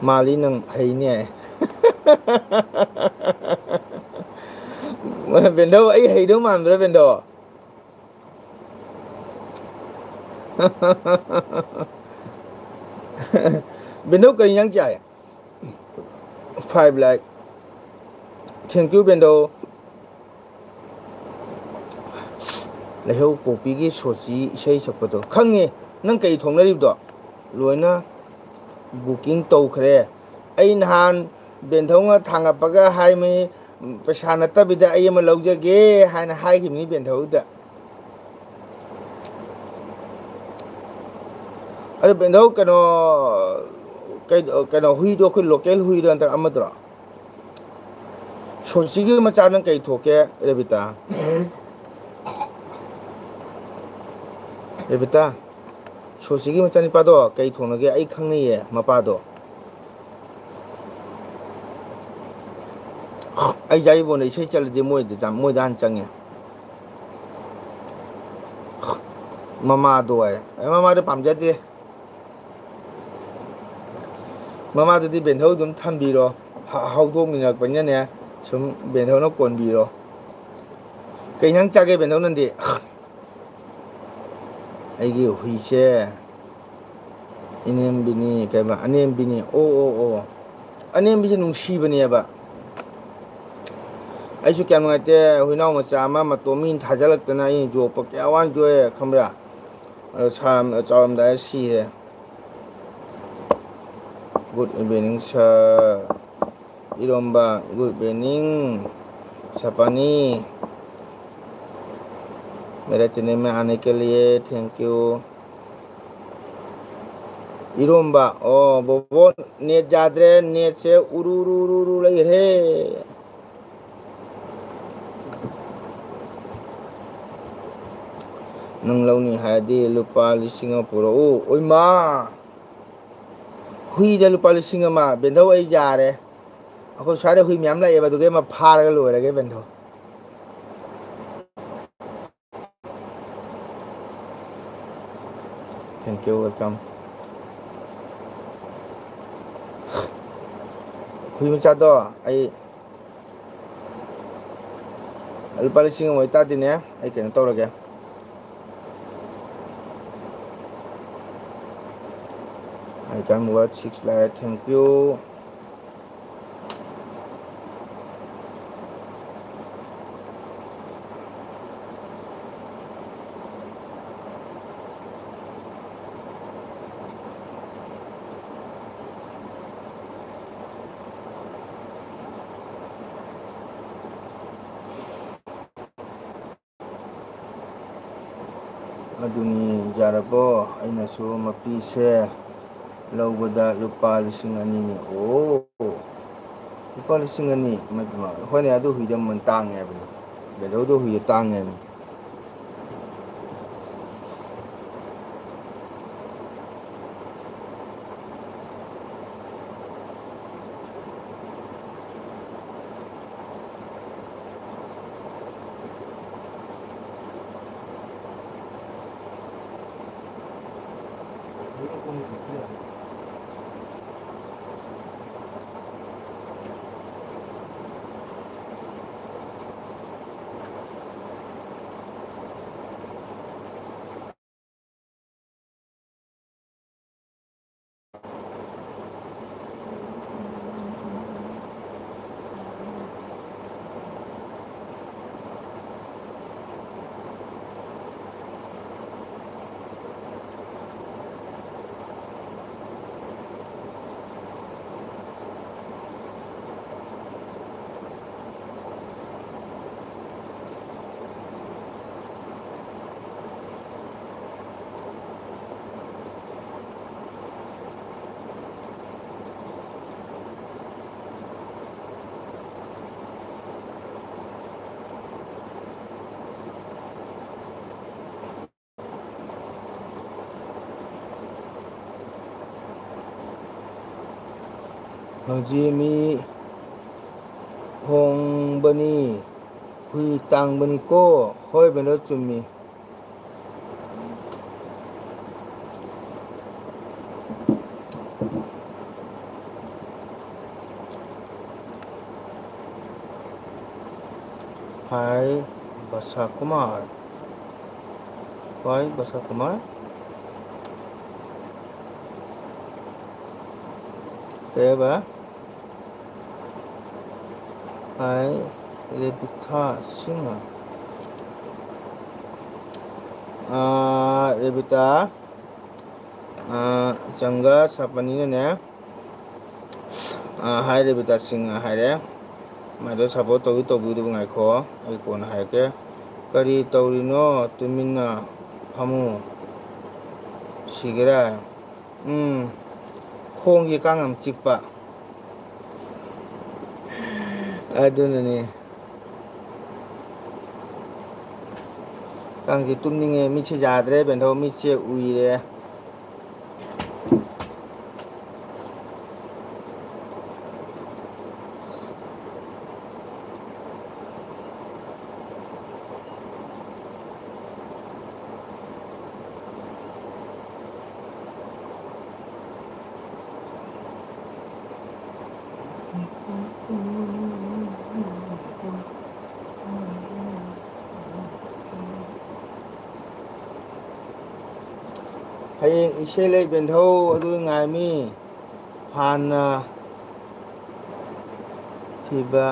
ꯃꯥꯜꯂꯤ ꯅꯪ ꯍꯩꯅꯦ꯫ ꯕꯦꯟꯗꯧ, ꯑꯩ ꯍꯩꯗꯧ ꯃꯥꯟꯕ꯭ꯔꯥ ꯕꯦꯟꯗꯧ? ꯕꯦꯟꯗꯧ ꯀꯔꯤ ꯏꯟꯖꯥꯡ ꯆꯥꯏ? Five like. Thank you, ꯕꯦꯟꯗꯧ꯫ ꯂꯩꯍꯧ ꯄꯣꯛꯄꯤꯒꯤ ꯁꯣꯁꯤ ꯏꯁꯩ ꯁꯛꯄꯗꯣ ꯈꯪꯉꯦ꯫ ꯅꯪ ꯀꯩ ꯊꯣꯡꯅꯔꯤꯕꯗꯣ? ꯂꯣꯏꯅ booking ꯇꯧꯈ꯭ꯔꯦ꯫ ꯑꯩ ꯅꯍꯥꯟ ꯕꯦꯟꯊꯧꯅ ꯊꯥꯡꯒꯠꯄꯒ ꯍꯥꯏꯕꯅꯤ, "ꯄꯩꯁꯥ ꯅꯠꯇꯕꯤꯗ ꯑꯩ ꯑꯃ ꯂꯧꯖꯒꯦ" ꯍꯥꯏꯅ ꯍꯥꯏꯈꯤꯕꯅꯤ ꯕꯦꯟꯊꯧꯗ꯫ ꯑꯗꯨ ꯕꯦꯟꯊꯧ, ꯀꯩꯅꯣ, ꯀꯩ-, ꯀꯩꯅꯣ, ꯍꯨꯏꯗꯣ ꯑꯩꯈꯣꯏ local ꯍꯨꯏꯗꯣ ꯅꯠꯇ꯭ꯔꯒ ꯑꯃꯗꯨꯔꯣ? ꯁꯣꯁꯤꯒꯤ ꯃꯆꯥ ꯅꯪ ꯀꯩ ꯊꯣꯛꯀꯦ, ꯔꯦꯕꯤꯇꯥ? ꯔꯦꯕꯤꯇꯥ, ꯁꯣꯁꯤꯒꯤ ꯃꯆꯥꯅꯤꯄꯥꯗꯣ ꯀꯩ ꯊꯣꯡꯅꯒꯦ? ꯑꯩ ꯈꯪꯅꯩꯌꯦ ꯃꯄꯥꯗꯣ꯫ ꯑꯩ ꯌꯥꯏꯔꯤꯄꯣꯛꯅ ꯏꯁꯩ ꯆꯠꯂꯗꯤ ꯃꯣꯏꯗ ꯆ-, ꯃꯣꯏꯗ ꯍꯥꯟꯅ ꯆꯪꯉꯦ꯫ ꯃꯃꯥꯗꯣ ꯍꯥꯏ꯫ ꯑꯦ, ꯃꯃꯥꯗꯣ ꯄꯥꯝꯖꯗꯦ꯫ ꯃꯃꯥꯗꯨꯗꯤ ꯕꯦꯟꯊꯧ ꯑꯗꯨꯝ ꯊꯝꯕꯤꯔꯣ꯫ ꯍ-, ꯍꯧꯗꯣꯛꯃꯤꯟꯅꯔꯛꯄꯅꯤꯅꯅꯦ, ꯁꯨꯝ ꯕꯦꯟꯊꯧꯅ ꯀꯣꯟꯕꯤꯔꯣ꯫ ꯀꯩ ꯏꯟꯖꯥꯡ ꯆꯥꯒꯦ ꯕꯦꯟꯊꯧ ꯅꯪꯗꯤ? ꯑꯩꯒꯤ ꯍꯨꯏꯁꯦ ꯏꯅꯦꯝꯕꯤꯅꯤ, ꯀꯩꯕ, ꯑꯅꯦꯝꯕꯤꯅꯤ꯫ ꯑꯣ, ꯑꯣ, ꯑꯣ꯫ ꯑꯅꯦꯝꯕꯤꯁꯦ ꯅꯨꯡꯁꯤꯕꯅꯦꯕ꯫ ꯑꯩꯁꯨ ꯀꯌꯥꯝ ꯅꯨꯡꯉꯥꯏꯇꯦ, ꯍꯨꯏꯅꯥꯎ ꯃꯆꯥ ꯑꯃ ꯃꯇꯣꯝ ꯃꯤꯅ ꯊꯥꯖꯤꯜꯂꯛꯇꯅ ꯑꯩꯅ ꯌꯣꯛꯄ ꯀꯌꯥ ꯋꯥꯅ ꯌꯣꯛꯑꯦ ꯈꯪꯕ꯭ꯔꯥ? ꯑꯗꯣ ꯁꯥꯔꯝ-, ꯆꯥꯎꯔꯝꯗꯥꯏꯗ ꯁꯤꯔꯦ꯫ Good evening, sir. ꯏꯔꯣꯝꯕ, good evening, ꯁꯄꯥꯅꯤ꯫ मेरे चैनल में आने के लिए thank you. ꯏꯔꯣꯝꯕ, ꯑꯣ, ꯕꯣꯕꯣ, net ꯌꯥꯗ꯭ꯔꯦ, netꯁꯦ ꯎꯔꯨ, ꯎꯔꯨ, ꯎꯔꯨ, ꯎꯔꯨ ꯂꯩꯔꯦ꯫ ꯅꯪ ꯂꯧꯅꯤ ꯍꯥꯏꯔꯗꯤ ꯂꯨꯄꯥ ꯂꯤꯁꯤꯡ ꯑꯃ ꯄꯨꯔꯛꯎ꯫ ꯑꯣꯏꯃꯥ! ꯍꯨꯏꯗ ꯂꯨꯄꯥ ꯂꯤꯁꯤꯡ ꯑꯃ? ꯕꯦꯟꯙꯧ, ꯑꯩ ꯌꯥꯔꯦ꯫ ꯑꯩꯈꯣꯏ ꯁ꯭ꯋꯥꯏꯗ ꯍꯨꯏ ꯃꯌꯥꯝ ꯂꯥꯛꯑꯦꯕ, ꯑꯗꯨꯒꯤ ꯑꯃ ꯐꯥꯔꯒ ꯂꯣꯏꯔꯒꯦ, ꯕꯦꯟꯙꯧ꯫ Thank you, welcome. ꯍꯨꯏ ꯃꯆꯥꯗꯣ ꯑꯩ ꯂꯨꯄꯥ ꯂꯤꯁꯤꯡ ꯑꯃ ꯑꯣꯏꯇꯥꯗꯤꯅꯦ, ꯑꯩ ꯀꯩꯅꯣ ꯇꯧꯔꯒꯦ꯫ I can watch six like, thank you. ꯑꯗꯨꯅꯤ ꯌꯥꯔꯕꯣ? ꯑꯩꯅꯁꯨ ꯃꯄꯤꯁꯦ ꯂꯧꯕꯗ ꯂꯨꯄꯥ ꯂꯤꯁꯤꯡ ꯑꯅꯤꯅꯤ꯫ ꯑꯣ, ꯂꯨꯄꯥ ꯂꯤꯁꯤꯡ ꯑꯅꯤ? ꯏꯃꯥꯏ ꯄꯦꯝꯃ, ꯍꯣꯏꯅꯦ, ꯑꯗꯨ ꯍꯨꯏꯗꯣ ꯃꯃꯜ ꯇꯥꯡꯉꯦ ꯍꯥꯏꯕꯅꯤ꯫ ꯕꯦꯂꯧꯗꯣ ꯍꯨꯏꯗꯣ ꯇꯥꯡꯉꯦ ꯍꯥꯏꯕꯅꯤ꯫ ꯍꯧꯖꯤꯛ ꯃꯤ ꯍꯣꯡꯕꯅꯤ, ꯍꯨꯏ ꯇꯥꯡꯕꯅꯤꯀꯣ꯫ ꯍꯣꯏ ꯕꯦꯅꯣ, ꯆꯨꯝꯃꯤ꯫ ꯍꯥꯏ ꯕꯁꯥ ꯀꯨꯃꯥꯔ꯫ ꯍꯥꯏ ꯕꯁꯥ ꯀꯨꯃꯥꯔ꯫ ꯀꯩ ꯍꯥꯏꯕ? ꯍꯥꯏ ꯔꯦꯕꯤꯊꯥ ꯁꯤꯡ꯫ ꯑꯥ, ꯔꯦꯕꯤꯇꯥ, ꯑꯥ, ꯆꯪꯒ ꯁꯥꯄꯅꯤꯅꯅꯦ꯫ ꯑꯥ, ꯍꯥꯏ ꯔꯦꯕꯤꯇꯥ ꯁꯤꯡ ꯍꯥꯏꯔꯦ꯫ ꯃꯥꯗꯣ support ꯇꯧꯕꯤ ꯇꯧꯕꯤꯗꯨꯕꯨ ꯉꯥꯏꯈꯣ, ꯑꯩ ꯀꯣꯟꯅ ꯍꯥꯏꯔꯛꯀꯦ꯫ ꯀꯔꯤ ꯇꯧꯔꯤꯅꯣ ꯇꯨꯃꯤꯟꯅ? ꯐꯃꯨ꯫ ꯁꯤꯒꯦꯔꯥ? ꯎꯝ, ꯈꯣꯡꯁꯦ ꯀꯥꯡ ꯌꯥꯝ ꯆꯤꯛꯄ꯫ ꯑꯗꯨꯅꯅꯦ꯫ ꯀꯥꯡꯁꯦ ꯇꯨꯝꯅꯤꯡꯉꯦ, ꯃꯤꯠꯁꯦ ꯌꯥꯗ꯭ꯔꯦ ꯕꯦꯟꯊꯧ, ꯃꯤꯠꯁꯦ ꯎꯏꯔꯦ꯫ ꯍꯌꯦꯡ ꯏꯁꯩ ꯂꯩ ꯕꯦꯟꯊꯧ, ꯑꯗꯨ ꯉꯥꯏꯃꯤ꯫ ꯍꯥꯟꯅ ꯊꯤꯕ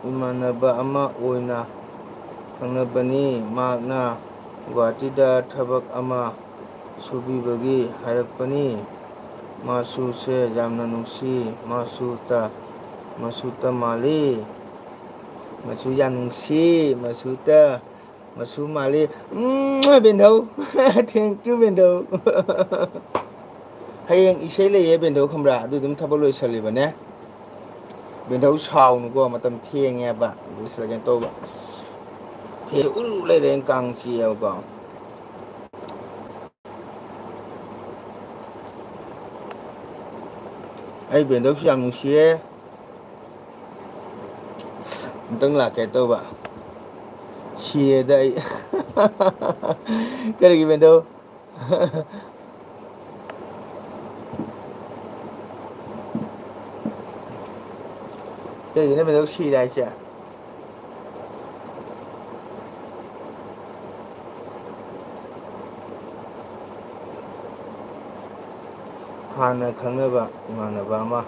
ꯏꯃꯥꯟꯅꯕ ꯑꯃ ꯑꯣꯏꯅ ꯈꯪꯅꯕꯅꯤ꯫ ꯃꯍꯥꯛꯅ ꯒꯨꯋꯥꯍꯥꯇꯤꯗ ꯊꯕꯛ ꯑꯃ ꯁꯨꯕꯤꯕꯒꯤ ꯍꯥꯏꯔꯛꯄꯅꯤ꯫ ꯃꯆꯨꯁꯦ ꯌꯥꯝꯅ ꯅꯨꯡꯁꯤ꯫ ꯃꯆꯨꯇ, ꯃꯆꯨꯇ ꯃꯥꯜꯂꯤ꯫ ꯃꯆꯨ ꯌꯥꯝ ꯅꯨꯡꯁꯤ꯫ ꯃꯆꯨꯇ, ꯃꯆꯨ ꯃꯥꯜꯂꯤ꯫ ꯎꯝ, ꯕꯦꯟꯙꯧ꯫ Thank you, ꯕꯦꯟꯙꯧ꯫ ꯍꯌꯦꯡ ꯏꯁꯩ ꯂꯩꯌꯦ, ꯕꯦꯟꯙꯧ, ꯈꯪꯕ꯭ꯔꯥ? ꯑꯗꯨ ꯑꯗꯨꯝ ꯊꯕꯛ ꯂꯣꯏꯁꯜꯂꯤꯕꯅꯦ꯫ ꯕꯦꯟꯙꯧ ꯁꯥꯎꯅꯨꯀꯣ, ꯃꯇꯝ ꯊꯦꯡꯉꯦꯕ꯫ ꯂꯣꯏꯁꯤꯜꯂꯒꯦ ꯇꯧꯕ꯫ ꯐꯦ ꯎꯔꯨ ꯂꯩꯔꯦ, ꯀꯥꯡ ꯆꯤꯛꯑꯦꯕꯀꯣ꯫ ꯑꯩ ꯕꯦꯟꯗꯧꯁꯨ ꯌꯥꯝ ꯅꯨꯡꯁꯤꯌꯦ꯫ ꯑꯝꯇꯪ ꯂꯥꯛꯀꯦ ꯇꯧꯕ꯫ ꯁꯤꯔꯦꯗ ꯑꯩ꯫ ꯀꯔꯤꯒꯤ ꯕꯦꯟꯗꯧ? ꯀꯩꯒꯤꯅꯣ ꯕꯦꯟꯗꯧ ꯁꯤꯔꯦ ꯍꯥꯏꯁꯦ? ꯍꯥꯟꯅ ꯈꯪꯅꯕ ꯏꯃꯥꯟꯅꯕ ꯑꯃ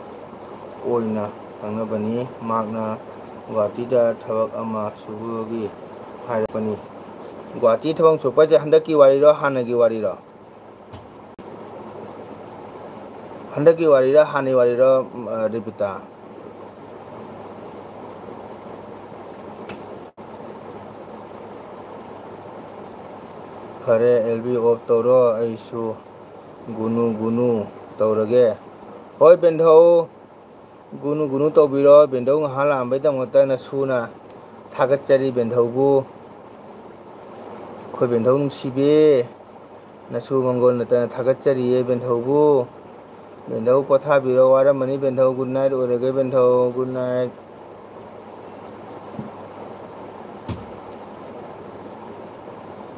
ꯑꯣꯏꯅ ꯈꯪꯅꯕꯅꯤ꯫ ꯃꯍꯥꯛꯅ ꯒꯨꯋꯥꯍꯥꯇꯤꯗ ꯊꯕꯛ ꯑꯃ ꯁꯨꯕꯒꯤ ꯍꯥꯏꯔꯛꯄꯅꯤ꯫ ꯒꯨꯋꯥꯍꯥꯇꯤ ꯊꯕꯛ ꯁꯨꯔꯛꯄ ꯍꯥꯏꯁꯦ ꯍꯟꯗꯛꯀꯤ ꯋꯥꯔꯤꯔꯣ, ꯍꯥꯟꯅꯒꯤ ꯋꯥꯔꯤꯔꯣ? ꯍꯟꯗꯛꯀꯤ ꯋꯥꯔꯤꯔ ꯍꯥꯟꯅꯒꯤ ꯋꯥꯔꯤꯔ, ꯑ, ꯔꯦꯕꯤꯀꯥ? ꯐꯔꯦ, ꯑꯦꯜ ꯕꯤ ꯑꯣꯐ ꯇꯧꯔꯣ, ꯑꯩꯁꯨ ꯒꯨꯅꯨ ꯒꯨꯅꯨ ꯇꯧꯔꯒꯦ꯫ ꯍꯣꯏ ꯕꯦꯟꯙꯧ, ꯒꯨꯅꯨ ꯒꯨꯅꯨ ꯇꯧꯕꯤꯔꯣ꯫ ꯕꯦꯟꯙꯧ ꯉꯥꯏꯍꯥꯛ ꯂꯥꯛꯑꯝꯕꯩꯗꯃꯛꯇ ꯅꯁꯨꯅ ꯊꯥꯒꯠꯆꯔꯤ ꯕꯦꯟꯙꯧꯕꯨ꯫ ꯑꯩꯈꯣꯏ ꯕꯦꯟꯙꯧ ꯅꯨꯡꯁꯤꯕꯤ, ꯅꯁꯨ ꯃꯪꯒꯣꯜ ꯅꯠꯇꯅ ꯊꯥꯒꯠꯆꯔꯤꯌꯦ ꯕꯦꯟꯙꯧꯕꯨ꯫ ꯕꯦꯟꯙꯧ ꯄꯣꯊꯥꯕꯤꯔꯣ, ꯋꯥꯔꯝꯃꯅꯤ ꯕꯦꯟꯙꯧ꯫ ꯒꯨꯗ ꯅꯥꯏꯠ ꯑꯣꯏꯔꯒꯦ ꯕꯦꯟꯙꯧ, ꯒꯨꯗ ꯅꯥꯏꯠ꯫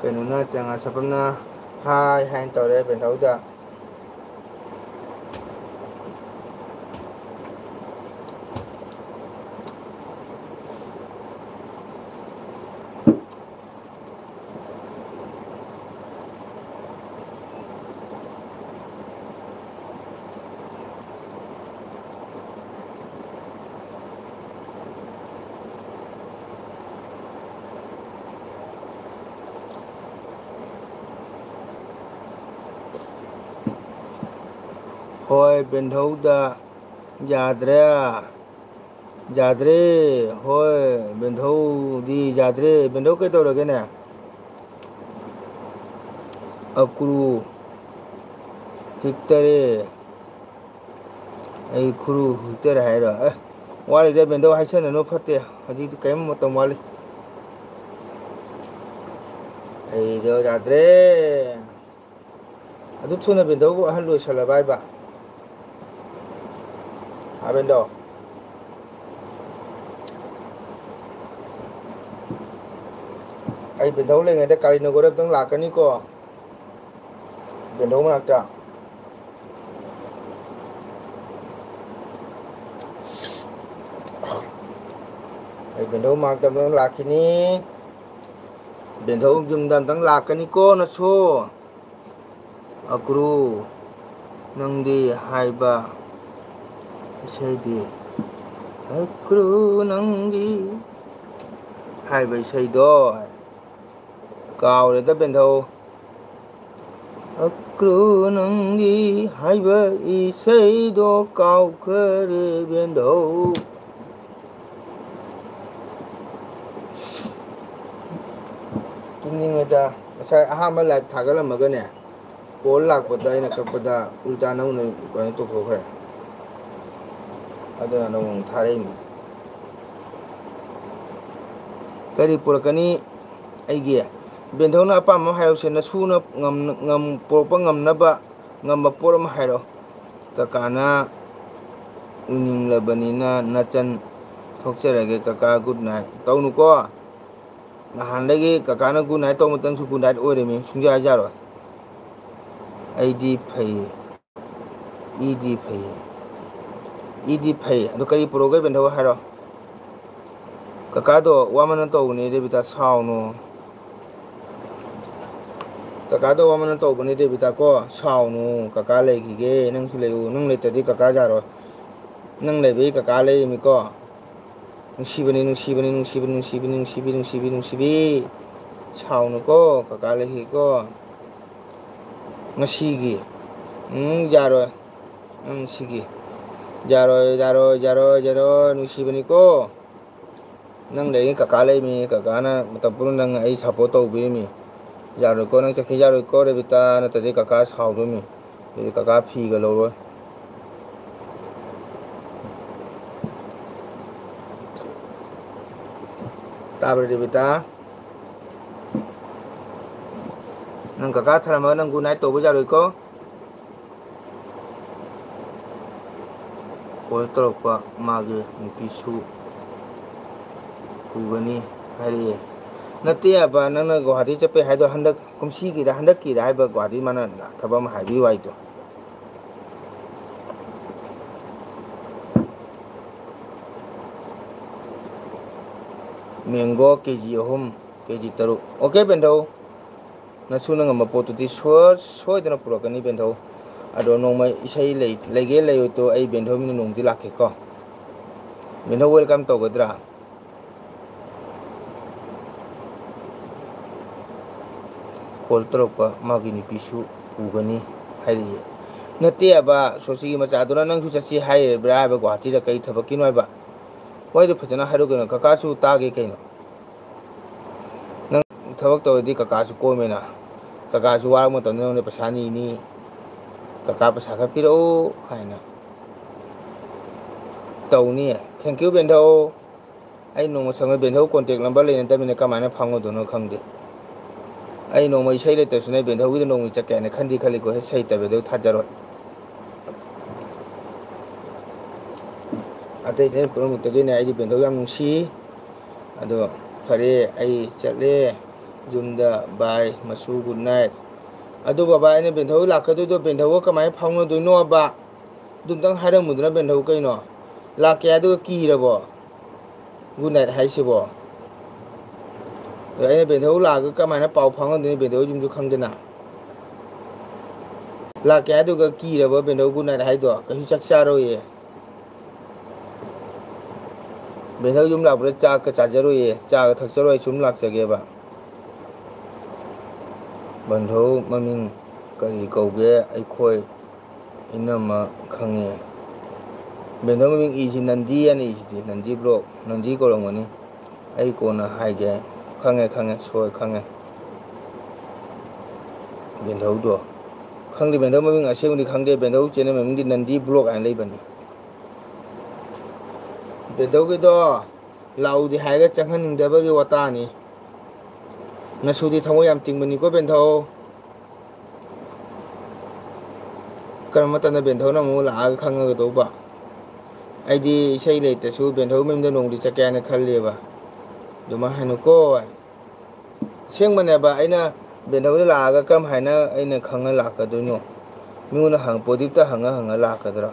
ꯀꯩꯅꯣꯅ, ꯆꯉꯥ ꯁꯛꯄꯝꯅ ꯍꯥꯏ ꯍꯥꯏꯅ ꯇꯧꯔꯦ ꯕꯦꯟꯙꯧꯗ꯫ ꯍꯣꯏ, ꯕꯦꯟꯙꯧꯗ ꯌꯥꯗ꯭ꯔꯦ꯫ ꯌꯥꯗ꯭ꯔꯦ꯫ ꯍꯣꯏ, ꯕꯦꯟꯙꯧꯗꯤ ꯌꯥꯗ꯭ꯔꯦ꯫ ꯕꯦꯟꯙꯧ ꯀꯩꯗꯧꯔꯒꯦꯅꯦ? ꯑꯀ꯭ꯔꯨ ꯍꯤꯛꯇꯔꯦ꯫ ꯑꯩ ꯈꯨꯔꯨ ꯍꯤꯛꯇꯔꯦ ꯍꯥꯏꯔꯣ? ꯑꯦ, ꯋꯥꯠꯂꯤꯗ ꯕꯦꯟꯙꯧ, ꯍꯥꯏꯁꯟꯅꯅꯨ, ꯐꯠꯇꯦ꯫ ꯍꯧꯖꯤꯛꯇꯤ ꯀꯔꯤꯝ ꯃꯇꯝ ꯋꯥꯠꯂꯤ꯫ ꯑꯩꯗꯣ ꯌꯥꯗ꯭ꯔꯦ꯫ ꯑꯗꯨ ꯊꯨꯅ ꯕꯦꯟꯙꯧꯕꯨ ꯑꯍꯜ ꯑꯣꯏꯁꯜꯂꯕ ꯍꯥꯏꯕ? ꯍꯥ, ꯕꯦꯟꯙꯧ? ꯑꯩ ꯕꯦꯟꯙꯧ ꯂꯩꯉꯩꯗ ꯀꯥꯂꯤꯅꯒꯣꯔ ꯑꯝꯇꯪ ꯂꯥꯛꯀꯅꯤꯀꯣ, ꯕꯦꯟꯙꯧ ꯃꯅꯥꯛꯇ꯫ ꯑꯩ ꯕꯦꯟꯙꯧ ꯃꯅꯥꯛꯇ ꯑꯝꯇꯪ ꯂꯥꯛꯈꯤꯅꯤ꯫ ꯕꯦꯟꯙꯧ ꯌꯨꯝꯗ ꯑꯝꯇꯪ ꯂꯥꯛꯀꯅꯤꯀꯣ ꯅꯁꯨ꯫ ꯑꯀ꯭ꯔꯨ ꯅꯪꯗꯤ ꯍꯥꯏꯕ ꯏꯁꯩꯗꯤ, ꯑꯀ꯭ꯔꯨ ꯅꯪꯗꯤ ꯍꯥꯏꯕ ꯏꯁꯩꯗꯣ ꯀꯥꯎꯔꯦꯗ ꯕꯦꯟꯙꯧ꯫ ꯑꯀ꯭ꯔꯨ ꯅꯪꯗꯤ ꯍꯥꯏꯕ ꯏꯁꯩꯗꯣ ꯀꯥꯎꯈ꯭ꯔꯦ ꯕꯦꯟꯙꯧ꯫ ꯇꯨꯝꯅꯤꯡꯉꯦꯗ꯫ ꯉꯁꯥꯏ ꯑꯍꯥꯟꯕ ꯂꯥꯏꯚ ꯊꯥꯒꯠꯂꯝꯃꯒꯅꯦ, ꯀꯣꯜ ꯂꯥꯛꯄꯗ ꯑꯩꯅ ꯀꯛꯄꯗ ꯎꯜꯇꯥ ꯅꯧꯅ ꯀꯩꯅꯣ ꯇꯧꯊꯣꯛꯈ꯭ꯔꯦ꯫ ꯑꯗꯨꯅ ꯅꯧꯅ ꯊꯥꯔꯛꯏꯅꯤ꯫ ꯀꯔꯤ ꯄꯨꯔꯛꯀꯅꯤ? ꯑꯩꯒꯤ ꯕꯦꯟꯊꯧꯅ ꯑꯄꯥꯝꯕ ꯑꯃ ꯍꯥꯏꯔꯛꯎꯁꯦ꯫ ꯅꯁꯨꯅ ꯉꯝ-, ꯉꯝ-, ꯄꯨꯔꯛꯄ ꯉꯝꯅꯕ, ꯉꯝꯕ ꯄꯣꯠ ꯑꯃ ꯍꯥꯏꯔꯛꯑꯣ꯫ ꯀꯀꯥꯅ ꯎꯅꯤꯡꯂꯕꯅꯤꯅ ꯅꯆꯟ ꯊꯣꯛꯆꯔꯒꯦ꯫ ꯀꯀꯥ, good night꯫ ꯇꯧꯅꯨꯀꯣ꯫ ꯅꯍꯥꯟꯗꯒꯤ ꯀꯀꯥꯅ good night ꯇꯧꯕ ꯃꯇꯝꯁꯨ good night ꯑꯣꯏꯔꯝꯃꯤ꯫ ꯁꯨꯡꯌꯥ ꯌꯥꯔꯣꯏ꯫ ꯑꯩꯗꯤ ꯐꯩ꯫ ꯏꯗꯤ ꯐꯩ꯫ ꯏꯗꯤ ꯐꯩ꯫ ꯑꯗꯨ ꯀꯔꯤ ꯄꯨꯔꯛꯎꯒꯦ, ꯕꯦꯟꯊꯧ, ꯍꯥꯏꯔꯣ꯫ ꯀꯀꯥꯗꯣ ꯋꯥꯃꯟꯅ ꯇꯧꯕꯅꯦ, ꯔꯦꯕꯤꯇꯥ, ꯁꯥꯎꯅꯨ꯫ ꯀꯀꯥꯗꯣ ꯋꯥꯃꯟꯅ ꯇꯧꯕꯅꯦ, ꯔꯦꯕꯤꯇꯥ, ꯀꯣ, ꯁꯥꯎꯅꯨ꯫ ꯀꯀꯥ ꯂꯩꯈꯤꯒꯦ, ꯅꯪꯁꯨ ꯂꯩꯌꯨ꯫ ꯅꯪ ꯂꯩꯇ꯭ꯔꯗꯤ ꯀꯀꯥ ꯌꯥꯔꯣꯏ꯫ ꯅꯪ ꯂꯩꯕꯒꯤ ꯀꯀꯥ ꯂꯩꯔꯤꯃꯤꯀꯣ꯫ ꯅꯨꯡꯁꯤꯕꯅꯤ, ꯅꯨꯡꯁꯤꯕꯅꯤ, ꯅꯨꯡꯁꯤꯕꯅꯤ, ꯅꯨꯡꯁꯤꯕꯤ, ꯅꯨꯡꯁꯤꯕꯤ, ꯅꯨꯡꯁꯤꯕꯤ, ꯅꯨꯡꯁꯤꯕꯤ꯫ ꯁꯥꯎꯅꯨꯀꯣ, ꯀꯀꯥ ꯂꯩꯈꯤꯒꯦꯀꯣ꯫ ꯉꯁꯤꯒꯤ꯫ ꯎꯝ, ꯌꯥꯔꯣꯏ꯫ ꯅꯪ ꯁꯤꯒꯤ꯫ ꯌꯥꯔꯣꯏ, ꯌꯥꯔꯣꯏ, ꯌꯥꯔꯣꯏ, ꯌꯥꯔꯣꯏ, ꯅꯨꯡꯁꯤꯕꯅꯤꯀꯣ꯫ ꯅꯪ ꯂꯩꯔꯤ, ꯀꯀꯥ ꯂꯩꯃꯤ, ꯀꯀꯥꯅ ꯃꯇꯝ ꯄꯨꯝꯅꯃꯛ ꯅꯪ ꯑꯩ support ꯇꯧꯕꯤꯔꯤꯃꯤ꯫ ꯌꯥꯔꯣꯏꯀꯣ, ꯅꯪ ꯆꯠꯈꯤ ꯌꯥꯔꯣꯏꯀꯣ, ꯔꯦꯕꯤꯇꯥ, ꯅꯠꯇ꯭ꯔꯗꯤ ꯀꯀꯥ ꯁꯥꯎꯗꯣꯏꯃꯤ꯫ ꯑꯗꯨꯗꯤ ꯀꯀꯥ ꯐꯤꯒ ꯂꯧꯔꯣꯏ꯫ ꯇꯥꯕ꯭ꯔꯥ, ꯔꯦꯕꯤꯇꯥ? ꯅꯪ ꯀꯀꯥ ꯊꯔꯝꯃꯒ ꯅꯪ good night ꯇꯧꯕ ꯌꯥꯔꯣꯏꯀꯣ꯫ ꯀꯣꯜ ꯇꯧꯔꯛꯄ ꯃꯥꯒꯤ ꯅꯨꯄꯤꯁꯨ ꯄꯨꯒꯅꯤ ꯍꯥꯏꯔꯛꯑꯦ꯫ ꯅꯠꯇꯦ ꯍꯥꯏꯕ, ꯅꯪꯅ ꯒꯨꯋꯥꯍꯥꯇꯤ ꯆꯠꯄꯩ ꯍꯥꯏꯗꯣ ꯍꯟꯗꯛ ꯀꯨꯝꯁꯤꯒꯤꯔ ꯍꯟꯗꯛꯀꯤꯔ ꯍꯥꯏꯕ, ꯒꯨꯋꯥꯍꯥꯇꯤ ꯃꯥꯅ ꯊꯕꯛ ꯑꯃ ꯍꯥꯏꯕꯤꯌꯨ ꯍꯥꯏꯗꯣ꯫ Mango KG ꯑꯍꯨꯝ, KG ꯇꯔꯨꯛ꯫ OK, ꯕꯦꯟꯗꯧ꯫ ꯅꯁꯨꯅ ꯉꯝꯕ ꯄꯣꯠꯇꯨꯗꯤ ꯁꯣꯏ-, ꯁꯣꯏꯗꯅ ꯄꯨꯔꯛꯀꯅꯤ, ꯕꯦꯟꯗꯧ꯫ ꯑꯗꯣ ꯅꯣꯡꯃ ꯏꯁꯩ ꯂꯩ-, ꯂꯩꯒꯦ ꯂꯩꯔꯣꯏꯗꯣ ꯑꯩ ꯕꯦꯟꯗꯧ ꯃꯤꯅ ꯅꯣꯡꯃꯗꯤ ꯂꯥꯛꯀꯦꯀꯣ꯫ ꯕꯦꯟꯗꯧ welcome ꯇꯧꯒꯗ꯭ꯔꯥ? ꯀꯣꯜ ꯇꯧꯔꯛꯄ ꯃꯥꯒꯤ ꯅꯨꯄꯤꯁꯨ ꯄꯨꯒꯅꯤ ꯍꯥꯏꯔꯛꯏ꯫ ꯅꯠꯇꯦ ꯍꯥꯏꯕ, ꯁꯣꯁꯤꯒꯤ ꯃꯆꯥꯗꯨꯅ ꯅꯪꯁꯨ ꯆꯠꯁꯤ ꯍꯥꯏꯔꯤꯕ꯭ꯔꯥ ꯍꯥꯏꯕ, ꯒꯨꯋꯥꯍꯥꯇꯤꯗ ꯀꯩ ꯊꯕꯛꯀꯤꯅꯣ ꯍꯥꯏꯕ? ꯋꯥꯔꯤꯗꯣ ꯐꯖꯅ ꯍꯥꯏꯔꯛꯑꯣ ꯀꯩꯅꯣ, ꯀꯀꯥꯁꯨ ꯇꯥꯒꯦ ꯀꯩꯅꯣ꯫ ꯅꯪ ꯊꯕꯛ ꯇꯧꯔꯗꯤ ꯀꯀꯥꯁꯨ ꯀꯣꯝꯃꯦꯅ꯫ ꯀꯀꯥꯁꯨ ꯋꯥꯔꯛꯄ ꯃꯇꯝꯗ ꯅꯉꯣꯟꯗ ꯄꯩꯁꯥ ꯅꯤꯅꯤ, "ꯀꯀꯥ, ꯄꯩꯁꯥ ꯈꯔ ꯄꯤꯔꯛꯎ" ꯍꯥꯏꯅ ꯇꯧꯅꯤ꯫ Thank you, ꯕꯦꯟꯊꯧ꯫ ꯑꯩ ꯅꯣꯡꯃ ꯁꯪꯉ ꯕꯦꯟꯊꯧ contact number ꯂꯩꯅꯗꯕꯅꯤꯅ ꯀꯃꯥꯏꯅ ꯐꯥꯎꯅꯗꯣꯏꯅꯣ ꯈꯪꯗꯦ꯫ ꯑꯩ ꯅꯣꯡꯃ ꯏꯁꯩ ꯂꯩꯇ꯭ꯔꯁꯨꯅꯦ ꯕꯦꯟꯊꯧꯒꯤꯗ ꯅꯣꯡꯃ ꯆꯠꯀꯦ ꯍꯥꯏꯅ ꯈꯟꯗꯤ ꯈꯜꯂꯤꯀꯣ, ꯏꯁꯩ ꯂꯩꯇꯕ ꯕꯦꯟꯊꯧ ꯊꯥꯖꯔꯣꯏ꯫ ꯑꯇꯩ ꯑꯇꯩ ꯄꯨꯝꯅꯃꯛꯇꯒꯤꯅꯦ ꯑꯩꯗꯤ ꯕꯦꯟꯊꯧ ꯌꯥꯝ ꯅꯨꯡꯁꯤ꯫ ꯑꯗꯣ ꯐꯔꯦ, ꯑꯩ ꯆꯠꯂꯦ ꯌꯨꯝꯗ꯫ Bye ꯃꯁꯨ, good night꯫ ꯑꯗꯨ ꯕꯕꯥ, ꯑꯩꯅ ꯕꯦꯟꯊꯧ ꯂꯥꯛꯀꯗꯣꯏꯗꯣ ꯕꯦꯟꯊꯧꯒ ꯀꯃꯥꯏꯅ ꯐꯥꯎꯅꯗꯣꯏꯅꯣꯕ? ꯑꯗꯨꯝꯇꯪ ꯍꯥꯏꯔꯝꯃꯨꯗꯅ ꯕꯦꯟꯊꯧ ꯀꯩꯅꯣ? ꯂꯥꯛꯀꯦ ꯍꯥꯏꯗꯨꯒ ꯀꯤꯔꯕꯣ? Good night ꯍꯥꯏꯁꯤꯕꯣ? ꯑꯗꯣ ꯑꯩꯅ ꯕꯦꯟꯊꯧ ꯂꯥꯛꯑꯒ ꯀꯃꯥꯏꯅ ꯄꯥꯎ ꯐꯥꯎꯅꯗꯣꯏꯅꯣ? ꯕꯦꯟꯊꯧ ꯌꯨꯝꯁꯨ ꯈꯪꯗꯅ꯫ ꯂꯥꯛꯀꯦ ꯍꯥꯏꯗꯨꯒ ꯀꯤꯔꯕ ꯕꯦꯟꯊꯧ good night ꯍꯥꯏꯗꯣ? ꯀꯩꯁꯨ ꯆꯥꯛ ꯆꯥꯔꯣꯏꯌꯦ꯫ ꯕꯦꯟꯊꯧ ꯌꯨꯝ ꯂꯥꯛꯄꯗ ꯆꯥꯛꯀ ꯆꯥꯖꯔꯣꯏꯌꯦ, ꯆꯥꯒ ꯊꯛꯆꯔꯣꯏ, ꯁꯨꯝ ꯂꯥꯛꯆꯒꯦꯕ꯫ ꯕꯦꯟꯊꯧ ꯃꯃꯤꯡ ꯀꯔꯤ ꯀꯧꯒꯦ? ꯑꯩꯈꯣꯏ ꯏꯅꯝꯃ ꯈꯪꯉꯦ꯫ ꯕꯦꯟꯊꯧ ꯃꯃꯤꯡ ꯏꯁꯤ ꯅꯟꯗꯤ ꯍꯥꯏꯅ ꯏꯁꯤꯗꯤ, ꯅꯟꯗꯤ vlog, ꯅꯟꯗꯤ ꯀꯧꯔꯝꯒꯅꯤ꯫ ꯑꯩ ꯀꯣꯟꯅ ꯍꯥꯏꯒꯦ꯫ ꯈꯪꯉꯦ, ꯈꯪꯉꯦ, ꯁꯣꯏ ꯈꯪꯉꯦ꯫ ꯕꯦꯟꯊꯧꯗꯣ꯫ ꯈꯪꯗꯦ, ꯕꯦꯟꯊꯧ ꯃꯃꯤꯡ ꯑꯁꯦꯡꯕꯗꯤ ꯈꯪꯗꯦ, ꯕꯦꯟꯊꯧ channel ꯃꯃꯤꯡꯗꯤ ꯅꯟꯗꯤ vlog ꯍꯥꯏꯅ ꯂꯩꯕꯅꯤ꯫ ꯕꯦꯟꯊꯧꯒꯤꯗꯣ ꯂꯥꯛꯎꯗꯤ ꯍꯥꯏꯔꯒ ꯆꯪꯍꯟꯅꯤꯡꯗꯕꯒꯤ ꯋꯥꯇꯥꯅꯤ꯫ ꯅꯁꯨꯗꯤ ꯊꯃꯣꯏ ꯌꯥꯝ ꯇꯤꯡꯕꯅꯤꯀꯣ, ꯕꯦꯟꯊꯧ꯫ ꯀꯔꯝꯕ ꯃꯇꯝꯗ ꯕꯦꯟꯊꯧꯅ ꯑꯃꯨꯛ ꯂꯥꯛꯑꯒ ꯈꯪꯉꯒꯗꯧꯕ? ꯑꯩꯗꯤ ꯏꯁꯩ ꯂꯩꯇ꯭ꯔꯁꯨ ꯕꯦꯟꯊꯧ ꯃꯌꯨꯝꯗ ꯅꯣꯡꯃꯗꯤ ꯆꯠꯀꯦ ꯍꯥꯏꯅ ꯈꯜꯂꯤꯕ꯫ ꯑꯗꯨꯃꯥꯏꯅ ꯍꯥꯏꯅꯨꯀꯣ꯫ ꯑꯁꯦꯡꯕꯅꯦꯕ, ꯑꯩꯅ ꯕꯦꯟꯊꯧꯗ ꯂꯥꯛꯑꯒ ꯀꯔꯝ ꯍꯥꯏꯅ ꯑꯩꯅ ꯈꯪꯉ ꯂꯥꯛꯀꯗꯣꯏꯅꯣ? ꯃꯤꯉꯣꯟꯗ ꯍꯪ-, ꯄ꯭ꯔꯗꯤꯞꯇ ꯍꯪꯉ ꯍꯪꯉ ꯂꯥꯛꯀꯗ꯭ꯔꯣ?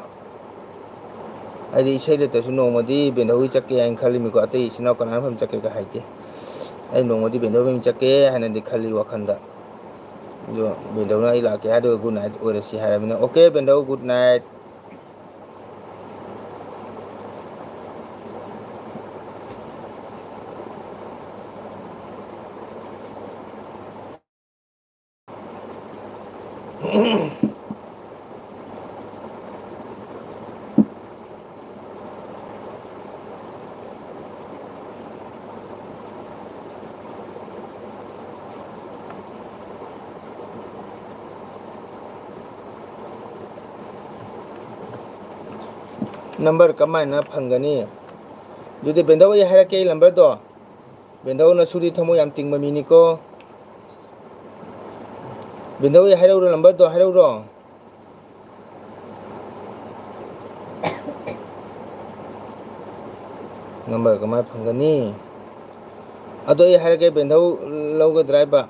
ꯑꯩꯗꯤ ꯏꯁꯩ ꯂꯩꯇ꯭ꯔꯁꯨ ꯅꯣꯡꯃꯗꯤ ꯕꯦꯟꯊꯧꯒꯤ ꯆꯠꯀꯦ ꯍꯥꯏꯅ ꯈꯜꯂꯤꯃꯤꯀꯣ꯫ ꯑꯇꯩ ꯏꯆꯤꯟ ꯏꯅꯥꯎ ꯀꯅꯥ ꯃꯐꯝ ꯆꯠꯀꯦꯒ ꯍꯥꯏꯗꯦ꯫ ꯑꯩ ꯅꯣꯡꯃꯗꯤ ꯕꯦꯟꯊꯧ ꯃꯌꯨꯝ ꯆꯠꯀꯦ ꯍꯥꯏꯅꯗꯤ ꯈꯜꯂꯤ ꯋꯥꯈꯜꯗ꯫ ꯑꯗꯣ ꯕꯦꯟꯊꯧꯅ ꯑꯩ ꯂꯥꯛꯀꯦ ꯍꯥꯏꯗꯨꯒ good night ꯑꯣꯏꯔꯁꯤ ꯍꯥꯏꯔꯕꯅꯤꯅ, okay, ꯕꯦꯟꯊꯧ, good night꯫ ꯅꯝꯕꯔ ꯀꯃꯥꯏꯅ ꯐꯪꯒꯅꯤ? ꯑꯗꯨꯗꯤ ꯕꯦꯟꯗꯧ, ꯑꯩ ꯍꯥꯏꯔꯛꯀꯦ ꯑꯩ ꯅꯝꯕꯔꯗꯣ꯫ ꯕꯦꯟꯗꯧ, ꯅꯁꯨꯗꯤ ꯊꯃꯣꯏ ꯌꯥꯝ ꯇꯤꯡꯕ ꯃꯤꯅꯤꯀꯣ꯫ ꯕꯦꯟꯗꯧ, ꯑꯩ ꯍꯥꯏꯔꯛꯎꯔꯣ, ꯅꯝꯕꯔꯗꯣ ꯍꯥꯏꯔꯛꯎꯔꯣ? ꯅꯝꯕꯔ ꯀꯃꯥꯏꯅ ꯐꯪꯒꯅꯤ? ꯑꯗꯣ ꯑꯩ ꯍꯥꯏꯔꯛꯀꯦ, ꯕꯦꯟꯗꯧ ꯂꯧꯒꯗ꯭ꯔꯥ ꯍꯥꯏꯕ?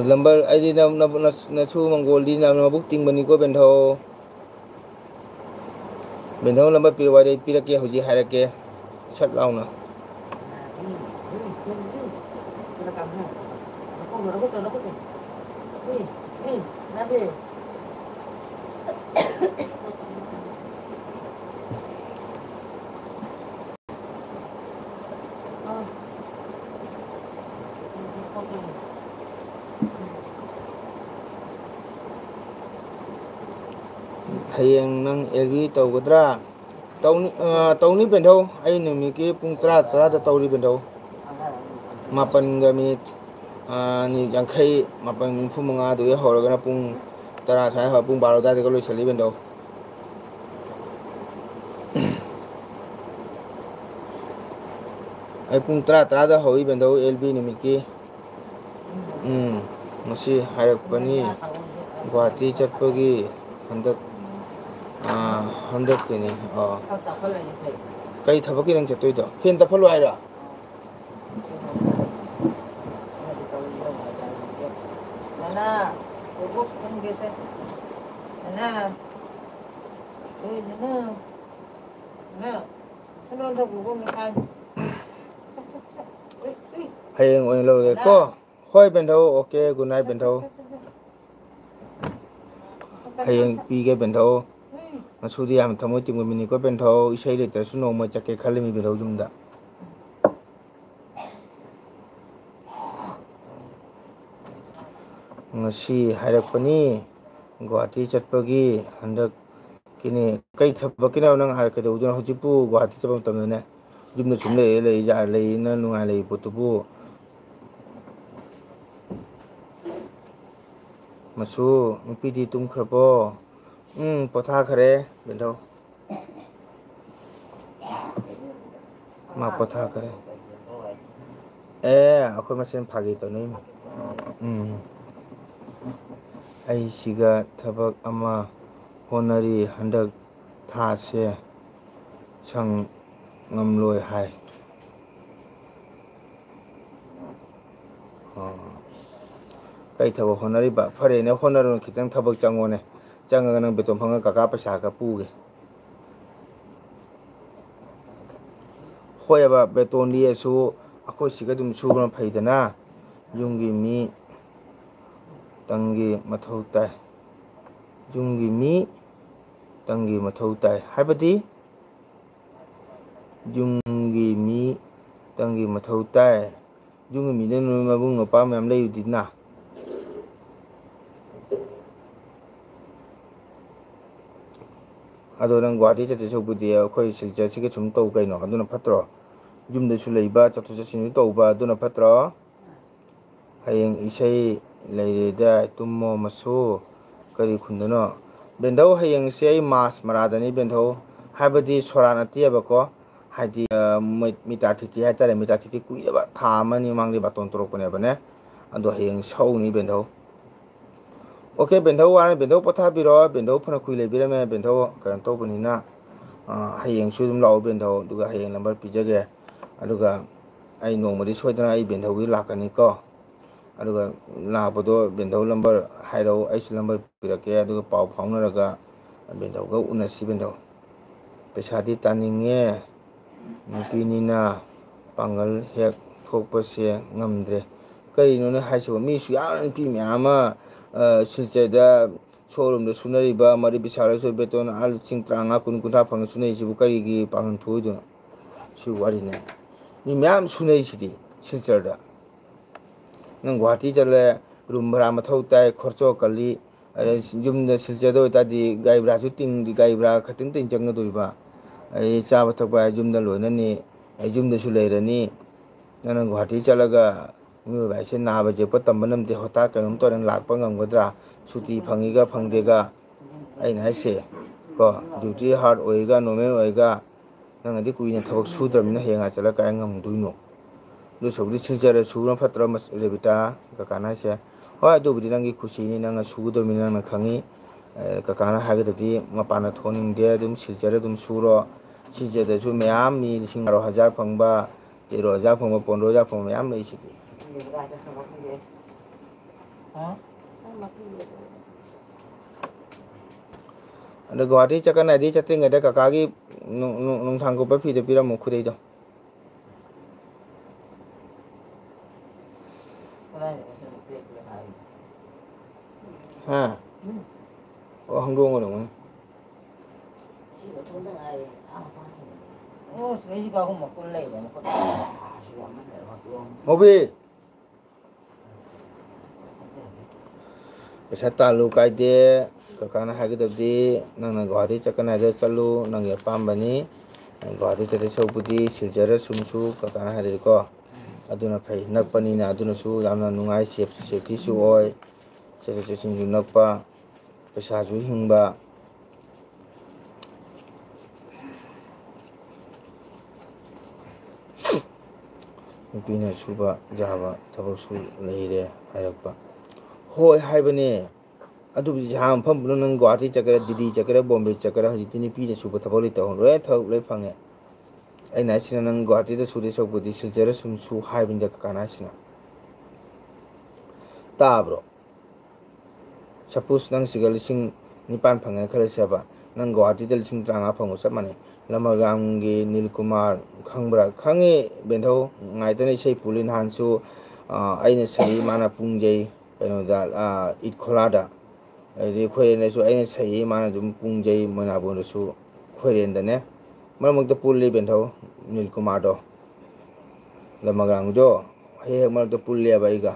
ꯅꯝꯕꯔ, ꯑꯩꯗꯤ ꯅ-, ꯅ-, ꯅ-, ꯅꯁꯨ ꯃꯪꯒꯣꯜꯗꯤ ꯅ-, ꯃꯕꯨꯛ ꯇꯤꯡꯕꯅꯤꯀꯣ, ꯕꯦꯟꯗꯧ꯫ ꯕꯦꯟꯗꯧ, ꯅꯝꯕꯔ ꯄꯤꯔꯛꯑꯣ ꯍꯥꯏꯗꯤ ꯑꯩ ꯄꯤꯔꯛꯀꯦ, ꯍꯧꯖꯤꯛ ꯍꯥꯏꯔꯛꯀꯦ ꯁꯠ ꯂꯥꯎꯅ꯫ ꯍꯌꯦꯡ ꯅꯪ ꯑꯦꯜ ꯕꯤ ꯇꯧꯒꯗ꯭ꯔꯥ? ꯇꯧꯅꯤ, ꯑ, ꯇꯧꯅꯤ ꯕꯦꯟꯗꯧ꯫ ꯑꯩ ꯅꯨꯃꯤꯠꯀꯤ ꯄꯨꯡ ꯇꯔꯥ, ꯇꯔꯥꯗ ꯇꯧꯔꯤ ꯕꯦꯟꯗꯧ꯫ ꯃꯥꯄꯟꯒ ꯃꯤꯅꯤꯠ, ꯑ, ꯃꯤꯅꯤꯠ ꯌꯥꯡꯈꯩ, ꯃꯥꯄꯟ ꯅꯤꯐꯨ ꯃꯉꯥꯗꯨꯗꯒꯤ ꯍꯧꯔꯒꯅ ꯄꯨꯡ ꯇꯔꯥ ꯁ꯭ꯋꯥꯏ ꯍꯧꯔ ꯄꯨꯡ ꯕꯥꯔꯣ ꯑꯗꯨꯋꯥꯏꯗꯒ ꯂꯣꯏꯁꯤꯜꯂꯤ ꯕꯦꯟꯗꯧ꯫ ꯑꯩ ꯄꯨꯡ ꯇꯔꯥ, ꯇꯔꯥꯗ ꯍꯧꯏ ꯕꯦꯟꯗꯧ, ꯑꯦꯜ ꯕꯤ ꯅꯨꯃꯤꯠꯀꯤ꯫ ꯎꯝ, ꯉꯁꯤ ꯍꯥꯏꯔꯛꯄꯅꯤ꯫ ꯒꯨꯍꯥꯇꯤ ꯆꯠꯄꯒꯤ ꯍꯟꯗꯛ, ꯑꯥ, ꯍꯟꯗꯛꯀꯤꯅꯤ꯫ ꯑꯣ꯫ ꯀꯩ ꯊꯕꯛꯀꯤ ꯅꯪ ꯆꯠꯇꯣꯏꯗꯣ? ꯐꯦꯟ ꯇꯞꯐꯜꯂꯨ ꯍꯥꯏꯔꯣ? ꯅꯅꯥ, ꯕꯣꯕꯣꯛ ꯈꯨꯝꯒꯦꯁꯦ꯫ ꯅꯅꯥ, ꯀꯩꯅꯣ? ꯅꯅꯥ, ꯁꯣꯝꯗ ꯕꯣꯕꯣꯛ ꯃꯈꯥ꯫ ꯁꯠ, ꯁꯠ, ꯁꯠ꯫ ꯎꯏ, ꯎꯏ꯫ ꯍꯌꯦꯡ ꯑꯣꯏꯅ ꯂꯧꯔꯒꯦꯀꯣ꯫ ꯅꯅꯥ꯫ ꯍꯣꯏ, ꯕꯦꯟꯙꯧ꯫ ꯑꯣꯀꯦ, good night, ꯕꯦꯟꯙꯧ꯫ ꯍꯌꯦꯡ ꯄꯤꯒꯦ, ꯕꯦꯟꯙꯧ꯫ ꯉꯁꯨꯗꯤ ꯌꯥꯝ ꯊꯃꯣꯏ ꯇꯤꯡꯕ ꯃꯤꯅꯤꯀꯣ, ꯕꯦꯟꯙꯧ꯫ ꯏꯁꯩ ꯂꯩꯇ꯭ꯔꯁꯨ ꯅꯣꯡꯃ ꯆꯠꯀꯦ ꯈꯜꯂꯤꯃꯤ, ꯕꯦꯟꯙꯧ, ꯌꯨꯝꯗ꯫ ꯉꯁꯤ ꯍꯥꯏꯔꯛꯄꯅꯤ, ꯒꯨꯍꯥꯇꯤ ꯆꯠꯄꯒꯤ ꯍꯟꯗꯛꯀꯤꯅꯤ꯫ ꯀꯩ ꯊꯕꯛꯀꯤꯅꯣ ꯅꯪ ꯍꯥꯏ-, ꯀꯩꯗꯧꯗꯣꯏꯅꯣ? ꯍꯧꯖꯤꯛꯄꯨ ꯒꯨꯍꯥꯇꯤ ꯆꯠꯄ ꯃꯇꯝꯗꯅꯦ, ꯌꯨꯝꯗ ꯁꯨꯝ ꯂꯩꯔ ꯂꯩ, ꯌꯥ-, ꯂꯩꯅ ꯅꯨꯡꯉꯥꯏ ꯂꯩ ꯄꯣꯠꯇꯨꯕꯨ꯫ ꯃꯁꯨ, ꯅꯨꯄꯤꯗꯤ ꯇꯨꯝꯈ꯭ꯔꯕꯣ? ꯎꯝ, ꯄꯣꯊꯥꯈ꯭ꯔꯦ, ꯕꯦꯟꯊꯧ꯫ ꯃꯥ ꯄꯣꯊꯥꯈ꯭ꯔꯦ꯫ ꯑꯦ, ꯑꯩꯈꯣꯏ ꯃꯁꯦꯟ ꯐꯥꯒꯤ ꯇꯧꯅꯩ꯫ ꯎꯝ꯫ ꯑꯩꯁꯤꯒ ꯊꯕꯛ ꯑꯃ ꯍꯣꯠꯅꯔꯤ, ꯍꯟꯗꯛ ꯊꯥꯁꯦ ꯁꯪ ꯉꯝꯂꯣꯏ ꯍꯥꯏ꯫ ꯑꯣ꯫ ꯀꯩ ꯊꯕꯛ ꯍꯣꯠꯅꯔꯤꯕ? ꯐꯔꯦꯅꯦ, ꯍꯣꯠꯅꯔꯨꯅꯨ, ꯈꯤꯇꯪ ꯊꯕꯛ ꯆꯪꯉꯣꯅꯦ꯫ ꯆꯪꯉꯒ ꯅꯪ ꯕꯦꯇꯣꯟ ꯐꯪꯉ ꯀꯀꯥ ꯄꯩꯁꯥ ꯈꯔ ꯄꯨꯒꯦ꯫ ꯍꯣꯏꯑꯕ, ꯕꯦꯇꯣꯟ ꯂꯤꯛꯑꯁꯨ ꯑꯩꯈꯣꯏ ꯁꯤꯒ ꯑꯗꯨꯝ ꯁꯨꯕꯅ ꯐꯩꯗꯅ꯫ ꯌꯨꯝꯒꯤ ꯃꯤ ꯇꯪꯒꯤ ꯃꯊꯧ ꯇꯥꯏ꯫ ꯌꯨꯝꯒꯤ ꯃꯤ ꯇꯪꯒꯤ ꯃꯊꯧ ꯇꯥꯏ ꯍꯥꯏꯕꯗꯤ? ꯌꯨꯝꯒꯤ ꯃꯤ ꯇꯪꯒꯤ ꯃꯊꯧ ꯇꯥꯏ꯫ ꯌꯨꯝꯒꯤ ꯃꯤꯗ ꯅꯣꯏ ꯃꯕꯨꯡ ꯃꯧꯄ꯭ꯋꯥ ꯃꯌꯥꯝ ꯂꯩꯕꯗꯤꯅ꯫ ꯑꯗꯣ ꯅꯪ ꯒꯨꯍꯥꯇꯤ ꯆꯠꯇꯣꯏ ꯁꯔꯨꯛꯄꯨꯗꯤ ꯑꯩꯈꯣꯏ ꯁꯤꯜꯆꯔꯁꯤꯒ ꯁꯨꯝ ꯇꯧ ꯀꯩꯅꯣ, ꯑꯗꯨꯅ ꯐꯠꯇ꯭ꯔꯣ? ꯌꯨꯝꯗꯁꯨ ꯂꯩꯕ, ꯆꯠꯊꯣꯛ ꯆꯠꯁꯤꯟꯁꯨ ꯇꯧꯕ, ꯑꯗꯨꯅ ꯐꯠꯇ꯭ꯔꯣ? ꯍꯌꯦꯡ ꯏꯁꯩ ꯂꯩꯔꯦꯗꯥꯏ, ꯇꯨꯝꯃꯣ ꯃꯁꯨ꯫ ꯀꯔꯤ ꯈꯨꯟꯗꯅꯣ? ꯕꯦꯟꯙꯧ, ꯍꯌꯦꯡꯁꯦ ꯑꯩ ꯃꯥꯁ ꯃꯔꯥꯗꯅꯤ ꯕꯦꯟꯙꯧ꯫ ꯍꯥꯏꯕꯗꯤ ꯁꯣꯔꯥꯠ ꯅꯠꯇꯦꯕꯀꯣ꯫ ꯍꯥꯏꯗꯤ, ꯑ, ꯃꯣꯏ ꯃꯤꯇꯥ ꯊꯤꯇꯤ ꯍꯥꯏꯇꯥꯔꯦ, ꯃꯤꯇꯥ ꯊꯤꯇꯤ ꯀꯨꯏꯔꯕ ꯊꯥ ꯑꯃ ꯑꯅꯤ ꯃꯃꯥꯡꯗꯒꯤ ꯕꯥꯇꯣꯟ ꯇꯧꯔꯛꯄꯅꯦꯕꯅꯦ꯫ ꯑꯗꯣ ꯍꯌꯦꯡ ꯁꯧꯅꯤ ꯕꯦꯟꯙꯧ꯫ ꯑꯣꯀꯦ, ꯕꯦꯟꯙꯧ ꯋꯥꯔꯅꯤ, ꯕꯦꯟꯙꯧ ꯄꯣꯊꯥꯕꯤꯔꯣ꯫ ꯕꯦꯟꯙꯧ ꯐꯅ ꯀꯨꯏ ꯂꯩꯕꯤꯔꯝꯃꯦ, ꯕꯦꯟꯙꯧ ꯀꯩꯅꯣ ꯇꯧꯕꯅꯤꯅ, ꯑ, ꯍꯌꯦꯡꯁꯨ ꯑꯗꯨꯝ ꯂꯥꯛꯑꯣ ꯕꯦꯟꯙꯧ, ꯑꯗꯨꯒ ꯍꯌꯦꯡ ꯅꯝꯕꯔ ꯄꯤꯖꯒꯦ꯫ ꯑꯗꯨꯒ ꯑꯩ ꯅꯣꯡꯃꯗꯤ ꯁꯣꯏꯗꯅ ꯑꯩ ꯕꯦꯟꯙꯧꯒꯤ ꯂꯥꯛꯀꯅꯤꯀꯣ꯫ ꯑꯗꯨꯒ ꯂꯥꯛꯄꯗꯣ ꯕꯦꯟꯙꯧ ꯅꯝꯕꯔ ꯍꯥꯏꯔꯛꯎ, ꯑꯩꯁꯨ ꯅꯝꯕꯔ ꯄꯤꯔꯛꯀꯦ, ꯑꯗꯨꯒ ꯄꯥꯎ ꯐꯥꯎꯅꯔꯒ ꯕꯦꯟꯙꯧꯒ ꯎꯅꯁꯤ ꯕꯦꯟꯙꯧ꯫ ꯄꯩꯁꯥꯗꯤ ꯇꯥꯅꯤꯡꯉꯦ, ꯅꯨꯄꯤꯅꯤꯅ ꯄꯥꯡꯒꯜ ꯍꯦꯛ ꯊꯣꯛꯄꯁꯦ ꯉꯝꯗ꯭ꯔꯦ꯫ ꯀꯔꯤꯅꯣꯅꯦ ꯍꯥꯏꯁꯤꯕꯣ? ꯃꯤꯁꯨ ꯌꯥꯝꯅ ꯅꯨꯄꯤ ꯃꯌꯥꯝ ꯑꯃ, ꯑ, ꯁꯤꯜꯆꯔꯗ ꯁꯣꯔꯨꯝꯗ ꯁꯨꯅꯔꯤꯕ ꯃꯔꯤ ꯄꯩꯁꯥ ꯂꯣꯏꯁꯨ ꯕꯦꯇꯣꯟ ꯑꯥ ꯂꯤꯁꯤꯡ ꯇꯔꯥꯃꯉꯥ, ꯀꯨꯟ, ꯀꯨꯟꯊ꯭ꯔꯥ ꯐꯪꯉ ꯁꯨꯅꯩꯁꯤꯕꯨ ꯀꯔꯤꯒꯤ ꯄꯥꯡꯒꯜ ꯊꯣꯛꯑꯣꯏꯗꯣꯏꯅꯣ? ꯁꯤ ꯋꯥꯔꯤꯅꯦ꯫ ꯃꯤ ꯃꯌꯥꯝ ꯁꯨꯅꯩꯁꯤꯗꯤ ꯁꯤꯜꯆꯔꯗ꯫ ꯅꯪ ꯒꯨꯍꯥꯇꯤ ꯆꯠꯂꯦ, ꯔꯨꯝ ꯚꯔꯥ ꯃꯊꯧ ꯇꯥꯏ, ꯈꯣꯔꯆꯣ ꯀꯜꯂꯤ, ꯑꯗꯩ ꯌꯨꯝꯗ ꯁꯤꯜꯆꯔꯗ ꯑꯣꯏꯇꯥꯔꯗꯤ ꯒꯥꯔꯤ ꯚꯔꯥꯁꯨ ꯇꯤꯡꯗꯤ, ꯒꯥꯔꯤ ꯚꯔꯥ ꯈꯛꯇꯪ ꯇꯤꯡ ꯆꯪꯒꯗꯣꯔꯤꯕ꯫ ꯑꯗꯩ ꯆꯥꯕ ꯊꯛꯄ ꯍꯥꯏ ꯌꯨꯝꯗ ꯂꯣꯏꯅꯅꯤ, ꯑꯩ ꯌꯨꯝꯗꯁꯨ ꯂꯩꯔꯅꯤ꯫ ꯅꯪꯅ ꯒꯨꯍꯥꯇꯤ ꯆꯠꯂꯒ ꯃꯤꯑꯣꯏꯕ ꯍꯥꯏꯁꯦ ꯅꯥꯕ ꯌꯦꯛꯄ ꯇꯝꯕ ꯉꯝꯗꯦ꯫ ꯍꯣꯇꯥꯠ ꯀꯩꯅꯣꯝ ꯇꯧꯔꯦ ꯂꯥꯛꯄ ꯉꯝꯒꯗ꯭ꯔꯥ? ꯁꯨꯇꯤ ꯐꯪꯉꯤꯒ ꯐꯪꯗꯦꯒ꯫ ꯑꯩꯅ ꯍꯥꯏꯁꯦ ꯀꯣ, duty hard ꯑꯣꯏꯒ normal ꯑꯣꯏꯒ ꯅꯪꯅꯗꯤ ꯀꯨꯏꯅ ꯊꯕꯛ ꯁꯨꯗ꯭ꯔꯕꯅꯤꯅ ꯍꯌꯦꯡ ꯆꯠꯂꯒ ꯀꯥꯏ ꯉꯝꯗꯣꯏꯅꯣ? ꯑꯗꯨ ꯁꯔꯨꯛꯇꯤ ꯁꯤꯜꯆꯔꯗ ꯁꯨꯕꯅ ꯐꯠꯇ꯭ꯔꯣ, ꯔꯦꯕꯤꯇꯥ? ꯀꯀꯥꯅ ꯍꯥꯏꯁꯦ, ꯍꯣꯏ, ꯑꯗꯨꯕꯨꯗꯤ ꯅꯪꯒꯤ ꯈꯨꯁꯤꯅꯤ, ꯅꯪꯅ ꯁꯨꯒꯗꯕꯅꯤ, ꯅꯪꯅ ꯈꯪꯉꯤ꯫ ꯑꯦ, ꯀꯀꯥꯅ ꯍꯥꯏꯒꯗꯕꯗꯤ ꯃꯄꯥꯟꯗ ꯊꯣꯛꯍꯟꯅꯤꯡꯗꯦ, ꯑꯗꯨꯝ ꯁꯤꯜꯆꯔꯗ ꯑꯗꯨꯝ ꯁꯨꯔꯣ꯫ ꯁꯤꯜꯆꯔꯗꯁꯨ ꯃꯌꯥꯝ ꯃꯤ ꯂꯤꯁꯤꯡ ꯕꯥꯔꯣ ꯍꯖꯥꯔ ꯐꯪꯕ, ꯇꯦꯔꯣ ꯍꯖꯥꯔ ꯐꯪꯕ, ꯄꯣꯟꯗ꯭ꯔꯣ ꯍꯖꯥꯔ ꯐꯪꯕ ꯃꯌꯥꯝ ꯂꯩꯁꯤꯗꯤ꯫ ꯑꯗꯣ ꯒꯨꯍꯥꯇꯤ ꯆꯠꯀꯅꯤ ꯍꯥꯏꯗꯤ ꯆꯠꯇ꯭ꯔꯤꯉꯩꯗ ꯀꯀꯥꯒꯤ ꯅꯨꯡ-, ꯅꯨꯡ-, ꯅꯨꯡꯊꯥꯡ ꯀꯨꯞꯄ ꯐꯤꯗꯣ ꯄꯤꯔꯝꯃꯣ, ꯈꯨꯗꯩꯗꯣ꯫ ꯍꯥ? ꯑꯣ, ꯍꯪꯗꯣꯛꯑꯝꯒꯅꯤ꯫ ꯃꯣꯕꯤ! ꯄꯩꯁꯥ ꯇꯥꯜꯂꯨ ꯀꯥꯏꯗꯦ꯫ ꯀꯀꯥꯅ ꯍꯥꯏꯒꯗꯕꯗꯤ, ꯅꯪꯅ ꯒꯨꯍꯥꯇꯤ ꯆꯠꯀꯅꯤ ꯍꯥꯏꯗꯣ ꯆꯠꯂꯨ, ꯅꯪꯒꯤ ꯑꯄꯥꯝꯕꯅꯤ꯫ ꯒꯨꯍꯥꯇꯤ ꯆꯠꯇꯣꯏ ꯁꯔꯨꯛꯄꯨꯗꯤ ꯁꯤꯜꯆꯔꯗ ꯁꯨꯝ ꯁꯨ, ꯀꯀꯥꯅ ꯍꯥꯏꯔꯗꯤꯀꯣ꯫ ꯑꯗꯨꯅ ꯐꯩ, ꯅꯛꯄꯅꯤꯅ ꯑꯗꯨꯅꯁꯨ ꯌꯥꯝꯅ ꯅꯨꯡꯉꯥꯏ, ꯁꯦꯐ-, ꯁꯦꯐꯇꯤꯁꯨ ꯑꯣꯏ, ꯆꯠꯊꯣꯛ ꯆꯠꯁꯤꯟꯁꯨ ꯅꯛꯄ, ꯄꯩꯁꯥꯁꯨ ꯍꯤꯡꯕ꯫ ꯅꯨꯄꯤꯅ ꯁꯨꯕ ꯌꯥꯕ ꯊꯕꯛꯁꯨ ꯂꯩꯔꯦ ꯍꯥꯏꯔꯛꯄ꯫ ꯍꯣꯏ ꯍꯥꯏꯕꯅꯦ꯫ ꯑꯗꯨꯕꯨꯗꯤ ꯁꯥ ꯃꯐꯝ ꯄꯨꯝꯅꯃꯛ, ꯅꯪ ꯒꯨꯍꯥꯇꯤ ꯆꯠꯀꯦꯔꯥ, ꯗꯤꯜꯂꯤ ꯆꯠꯀꯦꯔꯥ, ꯕꯣꯝꯕꯦ ꯆꯠꯀꯦꯔꯥ, ꯍꯧꯖꯤꯛꯇꯤ ꯅꯨꯄꯤꯅ ꯁꯨꯕ ꯊꯕꯛ ꯂꯩꯇꯕ ꯂꯣꯏꯅ ꯊꯕꯛ ꯂꯣꯏ ꯐꯪꯉꯦ꯫ ꯑꯩꯅ ꯍꯥꯏꯁꯤꯅ, ꯅꯪ ꯒꯨꯍꯥꯇꯤꯗ ꯁꯨꯗꯣꯏ ꯁꯔꯨꯛꯄꯨꯗꯤ ꯁꯤꯜꯆꯔꯗ ꯁꯨꯝ ꯁꯨ ꯍꯥꯏꯕꯅꯤꯗ ꯀꯀꯥꯅ ꯍꯥꯏꯁꯤꯅ꯫ ꯇꯥꯕ꯭ꯔꯣ? Suppose ꯅꯪ ꯁꯤꯒ ꯂꯤꯁꯤꯡ ꯅꯤꯄꯥꯟ ꯐꯪꯉꯦꯅ ꯈꯜꯂꯁꯦꯕ, ꯅꯪ ꯒꯨꯍꯥꯇꯤꯗ ꯂꯤꯁꯤꯡ ꯇꯔꯥꯃꯉꯥ ꯐꯪꯕ ꯆꯞ ꯃꯥꯟꯅꯩ꯫ ꯂꯃꯒ꯭ꯔꯥꯝꯒꯤ ꯅꯤꯜ ꯀꯨꯃꯥꯔ ꯈꯪꯕ꯭ꯔꯥ? ꯈꯪꯉꯤ ꯕꯦꯟꯊꯧ, ꯉꯥꯏꯇꯅ ꯏꯁꯩ ꯄꯨꯜꯂꯤ ꯅꯍꯥꯟꯁꯨ꯫ ꯑ, ꯑꯩꯅ ꯁꯛꯏ, ꯃꯥꯅ ꯄꯨꯡꯖꯩ ꯀꯩꯅꯣꯗ, ꯑ, ꯏꯠ ꯈꯣꯂꯥꯗ꯫ ꯑꯗꯨꯗꯤ ꯈꯣꯏꯔꯦꯟꯗꯁꯨ ꯑꯩꯅ ꯁꯛꯏ, ꯃꯥꯅ ꯑꯗꯨꯝ ꯄꯨꯡꯖꯩ ꯃꯣꯏꯅꯥꯕꯣꯟꯗꯁꯨ꯫ ꯈꯣꯏꯔꯦꯟꯗꯅꯦ ꯃꯔꯛ ꯃꯔꯛꯇ ꯄꯨꯜꯂꯤ ꯕꯦꯟꯊꯧ, ꯅꯤꯜ ꯀꯨꯃꯥꯔꯗꯣ, ꯂꯃꯒ꯭ꯔꯥꯝꯒꯤꯗꯣ ꯍꯦꯛ ꯍꯦꯛ ꯃꯔꯛꯇ ꯄꯨꯜꯂꯦꯕ ꯑꯩꯒ꯫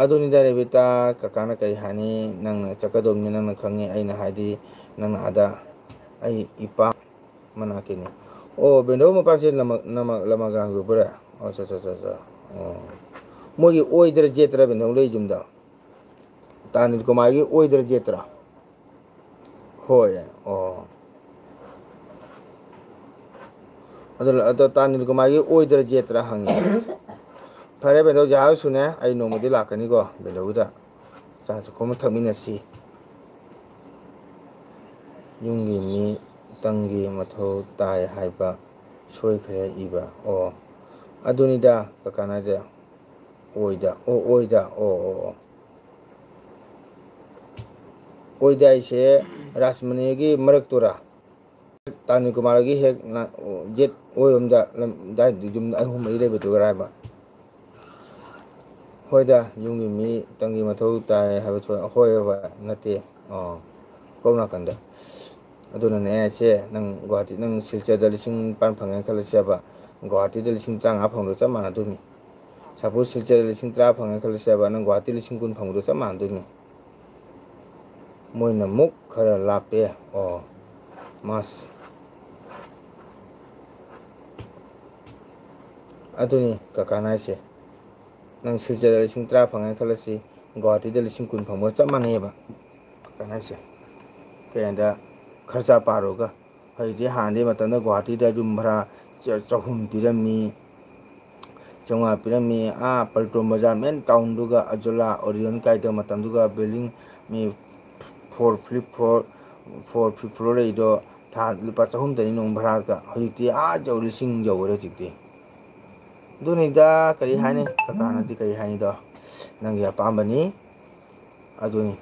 ꯑꯗꯨꯅꯤꯗ ꯔꯦꯕꯤꯇꯥ, ꯀꯀꯥꯅ ꯀꯔꯤ ꯍꯥꯏꯅꯤ? ꯅꯪꯅ ꯆꯠꯀꯗꯧꯕꯅꯤ, ꯅꯪꯅ ꯈꯪꯉꯤ꯫ ꯑꯩꯅ ꯍꯥꯏꯗꯤ, ꯅꯪꯅ ꯑꯥꯗ, ꯑꯩ ꯏꯄꯥ ꯃꯅꯥꯛꯀꯤꯅꯤ꯫ ꯑꯣ, ꯕꯦꯟꯗꯧ ꯃꯄꯥꯝꯁꯦ ꯂꯃ-, ꯂꯃ-, ꯂꯃꯒ꯭ꯔꯥꯝꯒꯤ ꯑꯣꯏꯕꯣꯏꯔꯦ? ꯑꯣ, ꯑꯠꯆꯥ, ꯑꯠꯆꯥ, ꯑꯠꯆꯥ, ꯑꯠꯆꯥ꯫ ꯑꯣ꯫ ꯃꯣꯏꯒꯤ ꯑꯣꯏꯗ꯭ꯔ ꯖꯦꯠꯇ꯭ꯔ ꯕꯦꯟꯗꯧ ꯂꯩ ꯌꯨꯝꯗ? ꯇꯥ ꯅꯤꯜꯀꯨꯃꯥꯔꯒꯤ ꯑꯣꯏꯗ꯭ꯔ ꯖꯦꯠꯇ꯭ꯔ? ꯍꯣꯏ, ꯑꯣ꯫ ꯑꯗꯨ, ꯑꯗꯣ ꯇꯥ ꯅꯤꯜꯀꯨꯃꯥꯔꯒꯤ ꯑꯣꯏꯗ꯭ꯔ ꯖꯦꯠꯇ꯭ꯔ ꯍꯪꯉꯤ꯫ ꯐꯔꯦ ꯕꯦꯟꯗꯧ, ꯖꯍꯥꯖ ꯁꯨꯅꯦ, ꯑꯩ ꯅꯣꯡꯃꯗꯤ ꯂꯥꯛꯀꯅꯤꯀꯣ ꯕꯦꯟꯗꯧꯒꯤꯗ꯫ ꯆꯥ ꯆꯈꯣꯝ ꯑꯃ ꯊꯛꯃꯤꯟꯅꯁꯤ꯫ ꯌꯨꯝꯒꯤ ꯃꯤ ꯇꯪꯒꯤ ꯃꯊꯧ ꯇꯥꯏ ꯍꯥꯏꯕ ꯁꯣꯏꯈ꯭ꯔꯦ ꯏꯕ꯫ ꯑꯣ, ꯑꯗꯨꯅꯤꯗ ꯀꯀꯥꯅ ꯍꯥꯏꯁꯦ꯫ ꯑꯣꯏꯗ, ꯑꯣ, ꯑꯣꯏꯗ, ꯑꯣ, ꯑꯣ, ꯑꯣ꯫ ꯑꯣꯏꯗ ꯍꯥꯏꯁꯦ ꯔꯥꯖꯃꯅꯤꯒꯤ ꯃꯔꯛꯇꯨꯔꯥ? ꯇꯥꯅꯤꯜ ꯀꯨꯃꯥꯔꯒꯤ ꯍꯦꯛ ꯅ-, ꯖꯦꯠ ꯑꯣꯏꯔꯣꯝꯗ ꯂꯝ-, ꯑꯗꯥꯏꯗ ꯌꯨꯝ ꯑꯍꯨꯝ ꯃꯔꯤ ꯂꯩꯕꯗꯨꯒ ꯍꯥꯏꯕ꯫ ꯍꯣꯏꯗ, ꯌꯨꯝꯒꯤ ꯃꯤ ꯇꯪꯒꯤ ꯃꯊꯧ ꯇꯥꯏ ꯍꯥꯏꯕ ꯊꯣꯛꯑꯦ꯫ ꯍꯣꯏ, ꯍꯣꯏ, ꯅꯠꯇꯦ꯫ ꯑꯣ, ꯀꯣꯛ ꯅꯥꯀꯟꯗ꯫ ꯑꯗꯨꯅꯅꯦ ꯁꯦ, ꯅꯪ ꯒꯨꯍꯥꯇꯤ, ꯅꯪ ꯁꯤꯜꯆꯔꯗ ꯂꯤꯁꯤꯡ ꯅꯤꯄꯥꯟ ꯐꯪꯉꯦꯅ ꯈꯜꯂꯁꯦꯕ, ꯒꯨꯍꯥꯇꯤꯗ ꯂꯤꯁꯤꯡ ꯇꯔꯥꯃꯉꯥ ꯐꯪꯕꯗꯣ ꯆꯞ ꯃꯥꯟꯅꯗꯣꯏꯅꯤ꯫ ꯁꯄꯣꯁ ꯁꯤꯜꯆꯔꯗ ꯂꯤꯁꯤꯡ ꯇꯔꯥ ꯐꯪꯉꯦꯅ ꯈꯜꯂꯁꯦꯕ, ꯅꯪ ꯒꯨꯍꯥꯇꯤ ꯂꯤꯁꯤꯡ ꯀꯨꯟ ꯐꯪꯕꯗꯣ ꯆꯞ ꯃꯥꯟꯅꯗꯣꯏꯅꯤ꯫ ꯃꯣꯏꯅ ꯑꯃꯨꯛ ꯈꯔ ꯂꯥꯞꯄꯦ꯫ ꯑꯣ, ꯃꯥꯁ꯫ ꯑꯗꯨꯅꯤ ꯀꯀꯥꯅ ꯍꯥꯏꯁꯦ꯫ ꯅꯪ ꯁꯤꯜꯆꯔꯗ ꯂꯤꯁꯤꯡ ꯇꯔꯥ ꯐꯪꯉꯦ ꯈꯜꯂꯁꯤ, ꯒꯨꯍꯥꯇꯤꯗ ꯂꯤꯁꯤꯡ ꯀꯨꯟ ꯐꯪꯕꯒ ꯆꯞ ꯃꯥꯟꯅꯩꯌꯦꯕ꯫ ꯀꯀꯥꯅ ꯍꯥꯏꯁꯦ꯫ ꯀꯩ ꯍꯥꯏꯗ, ꯈꯔꯆꯥ ꯄꯥꯔꯨꯔꯒ꯫ ꯍꯧꯖꯤꯛꯇꯤ ꯍꯥꯟꯅꯗꯤ ꯃꯇꯝꯗ ꯒꯨꯍꯥꯇꯤꯗ ꯌꯨꯝ ꯚꯔꯥ ꯆ-, ꯆꯍꯨꯝ ꯄꯤꯔꯝꯃꯤ, ꯆꯥꯝꯃꯉꯥ ꯄꯤꯔꯝꯃꯤ꯫ ꯑꯥ ꯄꯜꯇꯣꯟ ꯕꯖꯥꯔ ꯃꯦꯟ ꯇꯥꯎꯟꯗꯨꯒ ꯑꯖꯣꯂꯥ, ꯑꯣꯔꯤꯌꯣꯟ ꯀꯥꯏꯗ ꯃꯇꯝꯗꯨꯒ ꯕꯤꯜꯗꯤꯡ ꯃꯤ ꯐꯣꯔ, ꯐ꯭ꯂꯤꯞ ꯐꯣꯔ, ꯐꯣꯔ, ꯐꯤꯐ ꯐ꯭ꯂꯣꯔ ꯂꯩꯗꯣ ꯊꯥ ꯂꯨꯄꯥ ꯆꯍꯨꯝꯗꯅꯤ ꯅꯣꯡ ꯚꯔꯥꯒ꯫ ꯍꯧꯖꯤꯛꯇꯤ ꯑꯥ ꯌꯧ-, ꯂꯤꯁꯤꯡ ꯌꯧꯈꯔꯦ ꯍꯧꯖꯤꯛꯇꯤ꯫ ꯑꯗꯨꯅꯤꯗ ꯀꯔꯤ ꯍꯥꯏꯅꯤ, ꯀꯀꯥꯅꯗꯤ ꯀꯔꯤ ꯍꯥꯏꯅꯤꯗꯣ, ꯅꯪꯒꯤ ꯑꯄꯥꯝꯕꯅꯤ꯫ ꯑꯗꯨꯅꯤ,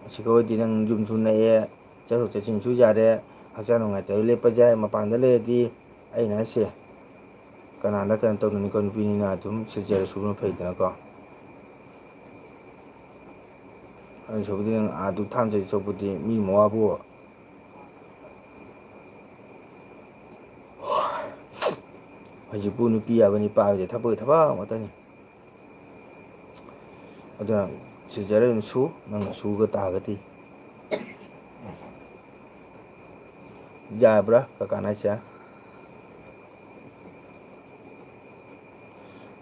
ꯑꯁꯤꯒ ꯑꯣꯏꯔꯗꯤ ꯅꯪ ꯌꯨꯝꯁꯨ ꯅꯛꯑꯦ, ꯆꯠꯊꯣꯛ ꯆꯠꯁꯤꯟꯁꯨ ꯌꯥꯔꯦ, ꯍꯛꯆꯥꯡ ꯅꯨꯡꯉꯥꯏꯇꯕ ꯂꯦꯞꯄꯁꯨ ꯌꯥꯏ꯫ ꯃꯄꯥꯟꯗ ꯂꯩꯔꯗꯤ ꯑꯩꯅ ꯍꯥꯏꯁꯦ, ꯀꯅꯥꯅ ꯀꯩꯅꯣ ꯇꯧꯗꯣꯏꯅꯤꯀꯣ, ꯅꯨꯄꯤꯅꯤꯅ ꯑꯗꯨꯝ ꯁꯤꯜꯆꯔꯗ ꯁꯨꯕꯅ ꯐꯩꯗꯅꯀꯣ꯫ ꯑꯗꯨ ꯁꯔꯨꯛꯄꯨꯗꯤ ꯅꯪ ꯑꯥ ꯗꯨꯛ ꯊꯥꯡ ꯆꯠꯇꯣꯏ ꯁꯔꯨꯛꯄꯨꯗꯤ ꯃꯤ ꯃꯋꯥꯕꯨ꯫ ꯍꯧꯖꯤꯛꯄꯨ ꯅꯨꯄꯤ ꯍꯥꯏꯕ ꯅꯨꯄꯥ ꯍꯥꯏꯕꯁꯦ ꯊꯕꯛꯀꯤ ꯊꯕꯛ ꯉꯥꯛꯇꯅꯤ꯫ ꯑꯗꯨꯅ ꯁꯤꯜꯆꯔꯗ ꯑꯗꯨꯝ ꯁꯨ, ꯅꯪꯅ ꯁꯨꯕ ꯇꯥꯔꯒꯗꯤ꯫ ꯌꯥꯕ꯭ꯔꯥ ꯀꯀꯥꯅ ꯍꯥꯏꯁꯦ?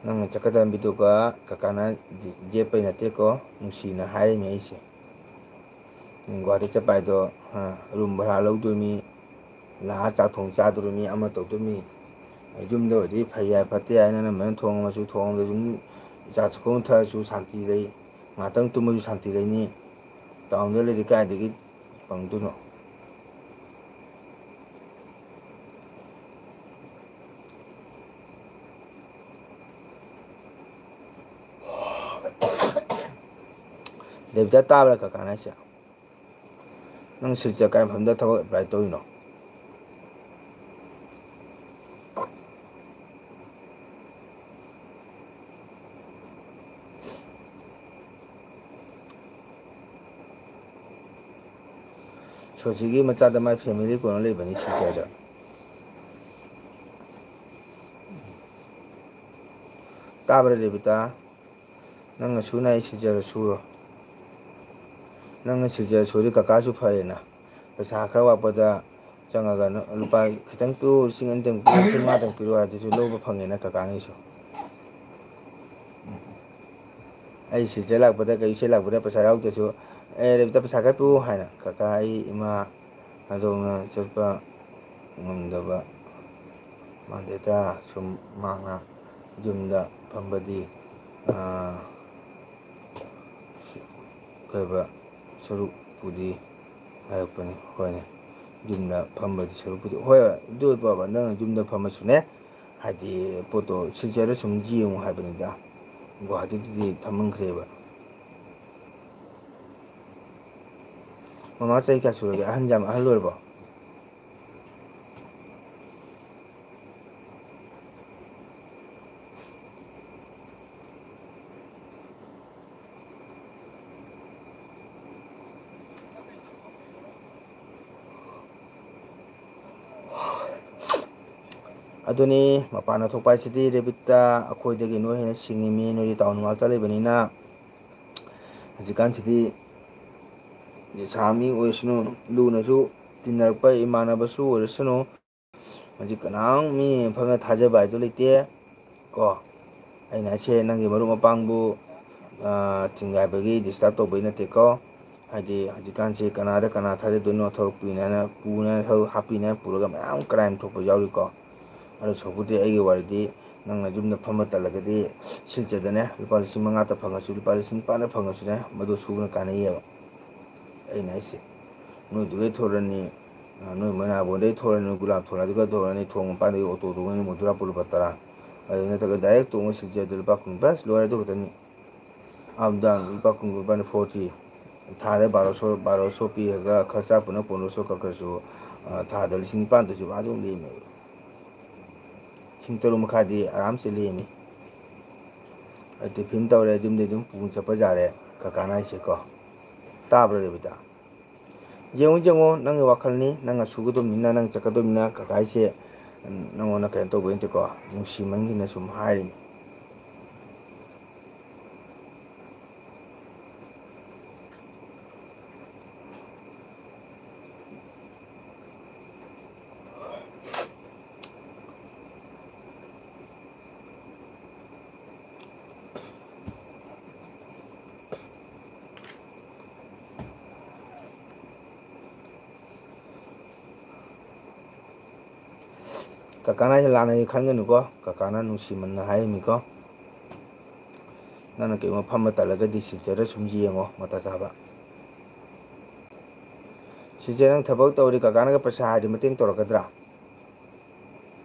ꯅꯪꯅ ꯆꯠꯀꯗꯕ ꯂꯝꯕꯤꯗꯨꯒ ꯀꯀꯥꯅ ꯌꯦꯠꯄꯩ ꯅꯠꯇꯦꯀꯣ, ꯅꯨꯡꯁꯤꯅ ꯍꯥꯏꯔꯤꯅꯦ ꯑꯩꯁꯦ꯫ ꯅꯪ ꯒꯨꯍꯥꯇꯤ ꯆꯠꯄ ꯍꯥꯏꯗꯣ, ꯑ, ꯔꯨꯝ ꯚꯔꯥ ꯂꯧꯗꯣꯏꯅꯤ, ꯂꯥꯛꯑ ꯆꯥꯛ ꯊꯣꯡ ꯆꯥꯗꯣꯔꯤꯃꯤ, ꯑꯃ ꯇꯧꯗꯣꯔꯤꯃꯤ꯫ ꯌꯨꯝꯗ ꯑꯣꯏꯔꯗꯤ ꯐꯩ ꯍꯥꯏ ꯐꯠꯇꯦ ꯍꯥꯏꯅ ꯑꯅꯝꯕꯅ ꯊꯣꯡꯉꯁꯨ ꯊꯣꯡꯗ ꯑꯗꯨꯝ ꯆꯥ ꯆꯥꯛꯈꯨꯝ ꯊꯛꯑꯁꯨ ꯁꯥꯟꯇꯤ ꯂꯩ, ꯉꯥꯛꯇꯪ ꯇꯨꯝꯃꯁꯨ ꯁꯥꯟꯇꯤ ꯂꯩꯅꯤ꯫ ꯇꯥꯎꯟꯗ ꯂꯩꯔꯗꯤ ꯀꯥꯏꯗꯒꯤ ꯐꯪꯗꯣꯏꯅꯣ? ꯔꯦꯕꯤꯀꯥ, ꯇꯥꯕ꯭ꯔꯥ ꯀꯀꯥꯅ ꯍꯥꯏꯁꯦ? ꯅꯪ ꯁꯤꯜꯆꯔ ꯀꯥꯏ ꯃꯐꯝꯗ ꯊꯕꯛ ꯑꯦꯄ꯭ꯂꯥꯏ ꯇꯧꯔꯤꯅꯣ? ꯁꯣꯁꯤꯒꯤ ꯃꯆꯥꯗ ꯃꯥꯏ ꯐꯦꯃꯤꯂꯤ ꯀꯣꯟꯅ ꯂꯩꯕꯅꯤ ꯁꯤꯜꯆꯔꯗ꯫ ꯇꯥꯕ꯭ꯔꯥ ꯔꯦꯕꯤꯀꯥ? ꯅꯪꯅ ꯁꯨꯅ ꯑꯩ ꯁꯤꯜꯆꯔꯗ ꯁꯨꯔꯣ꯫ ꯅꯪꯅ ꯁꯤꯜꯆꯔꯗ ꯁꯨꯔꯗꯤ ꯀꯀꯥꯁꯨ ꯐꯔꯦꯅ꯫ ꯄꯩꯁꯥ ꯈꯔ ꯋꯥꯠꯄꯗ ꯆꯪꯉꯒ ꯅ-, ꯂꯨꯄꯥ ꯈꯤꯇꯪ ꯄꯤꯔꯛꯑꯣ, ꯂꯤꯁꯤꯡ ꯑꯅꯤꯇꯪ ꯄꯤꯔꯛꯑꯣ, ꯂꯤꯁꯤꯡ ꯃꯉꯥꯇꯪ ꯄꯤꯔꯛꯑꯣ ꯍꯥꯏꯗꯨꯁꯨ ꯂꯧꯕ ꯐꯪꯉꯦꯅ ꯀꯀꯥꯅꯒꯤꯁꯨ꯫ ꯑꯩ ꯁꯤꯜꯆꯔ ꯂꯥꯛꯄꯗ, ꯀꯩ ꯁꯤꯜꯆꯔ ꯂꯥꯛꯄꯗ ꯄꯩꯁꯥ ꯌꯥꯎꯗ꯭ꯔꯁꯨ, "ꯑꯦ, ꯔꯦꯕꯤꯀꯥ, ꯄꯩꯁꯥ ꯈꯔ ꯄꯤꯔꯛꯎ" ꯍꯥꯏꯅ ꯀꯀꯥ ꯑꯩ ꯏꯃꯥ ꯅꯥꯗꯣꯡꯅ ꯆꯠꯄ ꯉꯝꯗꯕ ꯃꯥꯟꯗꯦꯗ꯫ ꯁꯨꯝ ꯃꯥꯅ ꯌꯨꯝꯗ ꯐꯝꯕꯗꯤ, ꯑꯥ, ꯀꯩꯕ, ꯁꯔꯨꯛꯄꯨꯗꯤ ꯍꯥꯏꯔꯛꯄꯅꯤ꯫ ꯍꯣꯏꯅꯦ, ꯌꯨꯝꯗ ꯐꯝꯕꯗꯤ ꯁꯔꯨꯛꯄꯨꯗꯤ, ꯍꯣꯏ, ꯑꯗꯨ ꯑꯣꯏ ꯇꯥꯔꯕ ꯅꯪ ꯌꯨꯝꯗ ꯐꯝꯃꯁꯨꯅꯦ, ꯍꯥꯏꯗꯤ ꯄꯣꯠꯇꯣ ꯁꯤꯜꯆꯔꯗ ꯁꯨꯝ ꯌꯦꯡꯉꯨ ꯍꯥꯏꯕꯅꯤꯗ꯫ ꯒꯨꯍꯥꯇꯤꯗꯨꯗꯤ ꯊꯝꯃꯟꯈ꯭ꯔꯦꯕ꯫ ꯃꯃꯥ ꯆꯍꯤ ꯀꯌꯥ ꯁꯨꯔꯒꯦ? ꯑꯍꯟ ꯌꯥꯝ ꯑꯍꯜ ꯑꯣꯏꯔꯕꯣ? ꯑꯗꯨꯅꯤ, ꯃꯄꯥꯟꯗ ꯊꯣꯛꯄ ꯍꯥꯏꯁꯤꯗꯤ ꯔꯦꯕꯤꯠꯇ ꯑꯩꯈꯣꯏꯗꯒꯤ ꯅꯣꯏ ꯍꯦꯟꯅ ꯁꯤꯡꯉꯤꯃꯤ, ꯅꯣꯏꯗꯤ ꯇꯥꯎꯟ ꯉꯥꯛꯇ ꯂꯩꯕꯅꯤꯅ꯫ ꯍꯧꯖꯤꯛꯀꯥꯟꯁꯤꯗꯤ ꯂꯩꯁꯥ ꯃꯤ ꯑꯣꯏꯔꯁꯅꯨ, ꯂꯨꯅꯁꯨ ꯇꯤꯟꯅꯔꯛꯄ ꯏꯃꯥꯟꯅꯕꯁꯨ ꯑꯣꯏꯔꯁꯅꯨ, ꯍꯧꯖꯤꯛ ꯀꯅꯥꯝ ꯃꯤ ꯃꯐꯝꯗ ꯊꯥꯖꯕ ꯍꯥꯏꯗꯨ ꯂꯩꯇꯦ ꯀꯣ꯫ ꯑꯩꯅ ꯍꯥꯏꯁꯦ ꯅꯪꯒꯤ ꯃꯔꯨꯞ ꯃꯄꯥꯡꯕꯨ, ꯑ, ꯊꯤꯡꯒꯥꯏꯕꯒꯤ disturb ꯇꯧꯕꯩ ꯅꯠꯇꯦꯀꯣ꯫ ꯍꯥꯏꯗꯤ ꯍꯧꯖꯤꯛꯀꯥꯟꯁꯤ ꯀꯅꯥꯗ ꯀꯅꯥ ꯊꯥꯖꯗꯣꯏꯅꯣ, ꯊꯕꯛ ꯄꯤꯅꯦ ꯍꯥꯏꯅ, ꯄꯨꯅꯦ ꯍꯥꯏꯅ, ꯊꯕꯛ ꯍꯥꯞꯄꯤꯅꯦ ꯍꯥꯏꯅ ꯄꯨꯔꯒ ꯃꯌꯥꯝ crime ꯊꯣꯛꯄ ꯌꯥꯎꯔꯤꯀꯣ꯫ ꯑꯗꯨ ꯁꯔꯨꯛꯄꯨꯗꯤ ꯑꯩꯒꯤ ꯋꯥꯔꯤꯗꯤ ꯅꯪꯅ ꯌꯨꯝꯗ ꯐꯝꯃ ꯇꯜꯂꯒꯗꯤ ꯁꯤꯜꯆꯔꯗꯅꯦ ꯂꯨꯄꯥ ꯂꯤꯁꯤꯡ ꯃꯉꯥꯇ ꯐꯪꯉꯁꯨ, ꯂꯨꯄꯥ ꯂꯤꯁꯤꯡ ꯅꯤꯄꯥꯟꯗ ꯐꯪꯉꯁꯨꯅꯦ, ꯃꯗꯨ ꯁꯨꯕꯅ ꯀꯥꯟꯅꯩꯌꯦꯕ꯫ ꯑꯩꯅ ꯍꯥꯏꯁꯦ ꯅꯣꯏꯗꯨꯗꯩ ꯊꯣꯔꯅꯤ, ꯅꯣꯏ ꯃꯣꯏꯅꯥꯕꯣꯟꯗꯩ ꯊꯣꯔꯅꯤ, ꯅꯣꯏ ꯒꯨꯂꯥꯞ ꯊꯣꯔꯅꯤ, ꯑꯗꯨꯒ ꯊꯣꯔꯅꯤ, ꯊꯣꯡ ꯃꯄꯥꯟꯗꯒꯤ ꯑꯣꯇꯣ ꯇꯣꯡꯉꯅꯤ, ꯃꯣꯏ ꯗꯨꯔꯥꯄꯨꯔ ꯂꯨꯄꯥ ꯇꯔꯥ꯫ ꯑꯗꯨ ꯅꯠꯇ꯭ꯔꯒ direct ꯇꯣꯡꯉ ꯁꯤꯜꯆꯔꯗ ꯂꯨꯄꯥ ꯀꯨꯟ, ꯕꯁ ꯂꯣꯏꯔꯦ, ꯑꯗꯨ ꯈꯛꯇꯅꯤ꯫ Up down ꯂꯨꯄꯥ ꯀꯨꯟ, ꯀꯨꯟ, ꯂꯨꯄꯥ ꯅꯤꯐꯨ꯫ ꯊꯥꯗ ꯕꯥꯔꯣꯁꯣ, ꯕꯥꯔꯣꯁꯣ ꯄꯤꯔꯒ ꯈꯔ ꯆꯥ ꯄꯨꯅ ꯄꯣꯟꯗ꯭ꯔꯣꯁꯣ ꯀꯛꯈ꯭ꯔꯁꯨ, ꯑ, ꯊꯥꯗ ꯂꯤꯁꯤꯡ ꯅꯤꯄꯥꯟꯗꯁꯨ ꯑꯗꯨꯝ ꯂꯦꯝꯃꯦꯕ꯫ ꯂꯤꯁꯤꯡ ꯇꯔꯨꯛ ꯃꯈꯥꯏꯗꯤ ꯑꯔꯥꯝꯁꯦ ꯂꯦꯝꯃꯤ꯫ ꯑ, ꯇꯤꯐꯤꯟ ꯇꯧꯔꯦ, ꯌꯨꯝꯗ ꯑꯗꯨꯝ ꯄꯨꯅ ꯆꯠꯄ ꯌꯥꯔꯦ, ꯀꯀꯥꯅ ꯍꯥꯏꯁꯦꯀꯣ꯫ ꯇꯥꯕ꯭ꯔꯥ, ꯔꯦꯕꯤꯇꯥ? ꯌꯦꯡꯉꯨ, ꯌꯦꯡꯉꯨ, ꯅꯪꯒꯤ ꯋꯥꯈꯜꯅꯤ, ꯅꯪꯅ ꯁꯨꯒꯗꯕꯅꯤꯅ, ꯅꯪ ꯆꯠꯀꯗꯕꯅꯤꯅ, ꯀꯀꯥ ꯍꯥꯏꯁꯦ, ꯎꯝ, ꯅꯪꯉꯣꯟꯗ ꯀꯩꯅꯣ ꯇꯧꯕꯩ ꯅꯠꯇꯦꯀꯣ, ꯅꯨꯡꯁꯤꯃꯟꯒꯤꯅ ꯁꯨꯝ ꯍꯥꯏꯔꯤꯅꯤ꯫ ꯀꯀꯥꯅ ꯑꯩꯁꯦ ꯂꯥꯟꯅꯗꯤ ꯈꯟꯒꯅꯨꯀꯣ, ꯀꯀꯥꯅ ꯅꯨꯡꯁꯤꯃꯟꯅ ꯍꯥꯏꯔꯤꯅꯤꯀꯣ꯫ ꯅꯪꯅ ꯀꯩꯒꯨꯝꯕ ꯐꯝꯕ ꯇꯜꯂꯒꯗꯤ ꯁꯤꯜꯆꯔꯗ ꯁꯨꯝ ꯌꯦꯡꯉꯣ, ꯃꯇꯥ ꯆꯥꯕ꯫ ꯁꯤꯜꯆꯔ, ꯅꯪ ꯊꯕꯛ ꯇꯧꯔꯤ, ꯀꯀꯥꯅꯒ ꯄꯩꯁꯥ ꯍꯥꯏꯔꯗꯤ ꯃꯇꯦꯡ ꯇꯧꯔꯛꯀꯗ꯭ꯔꯥ?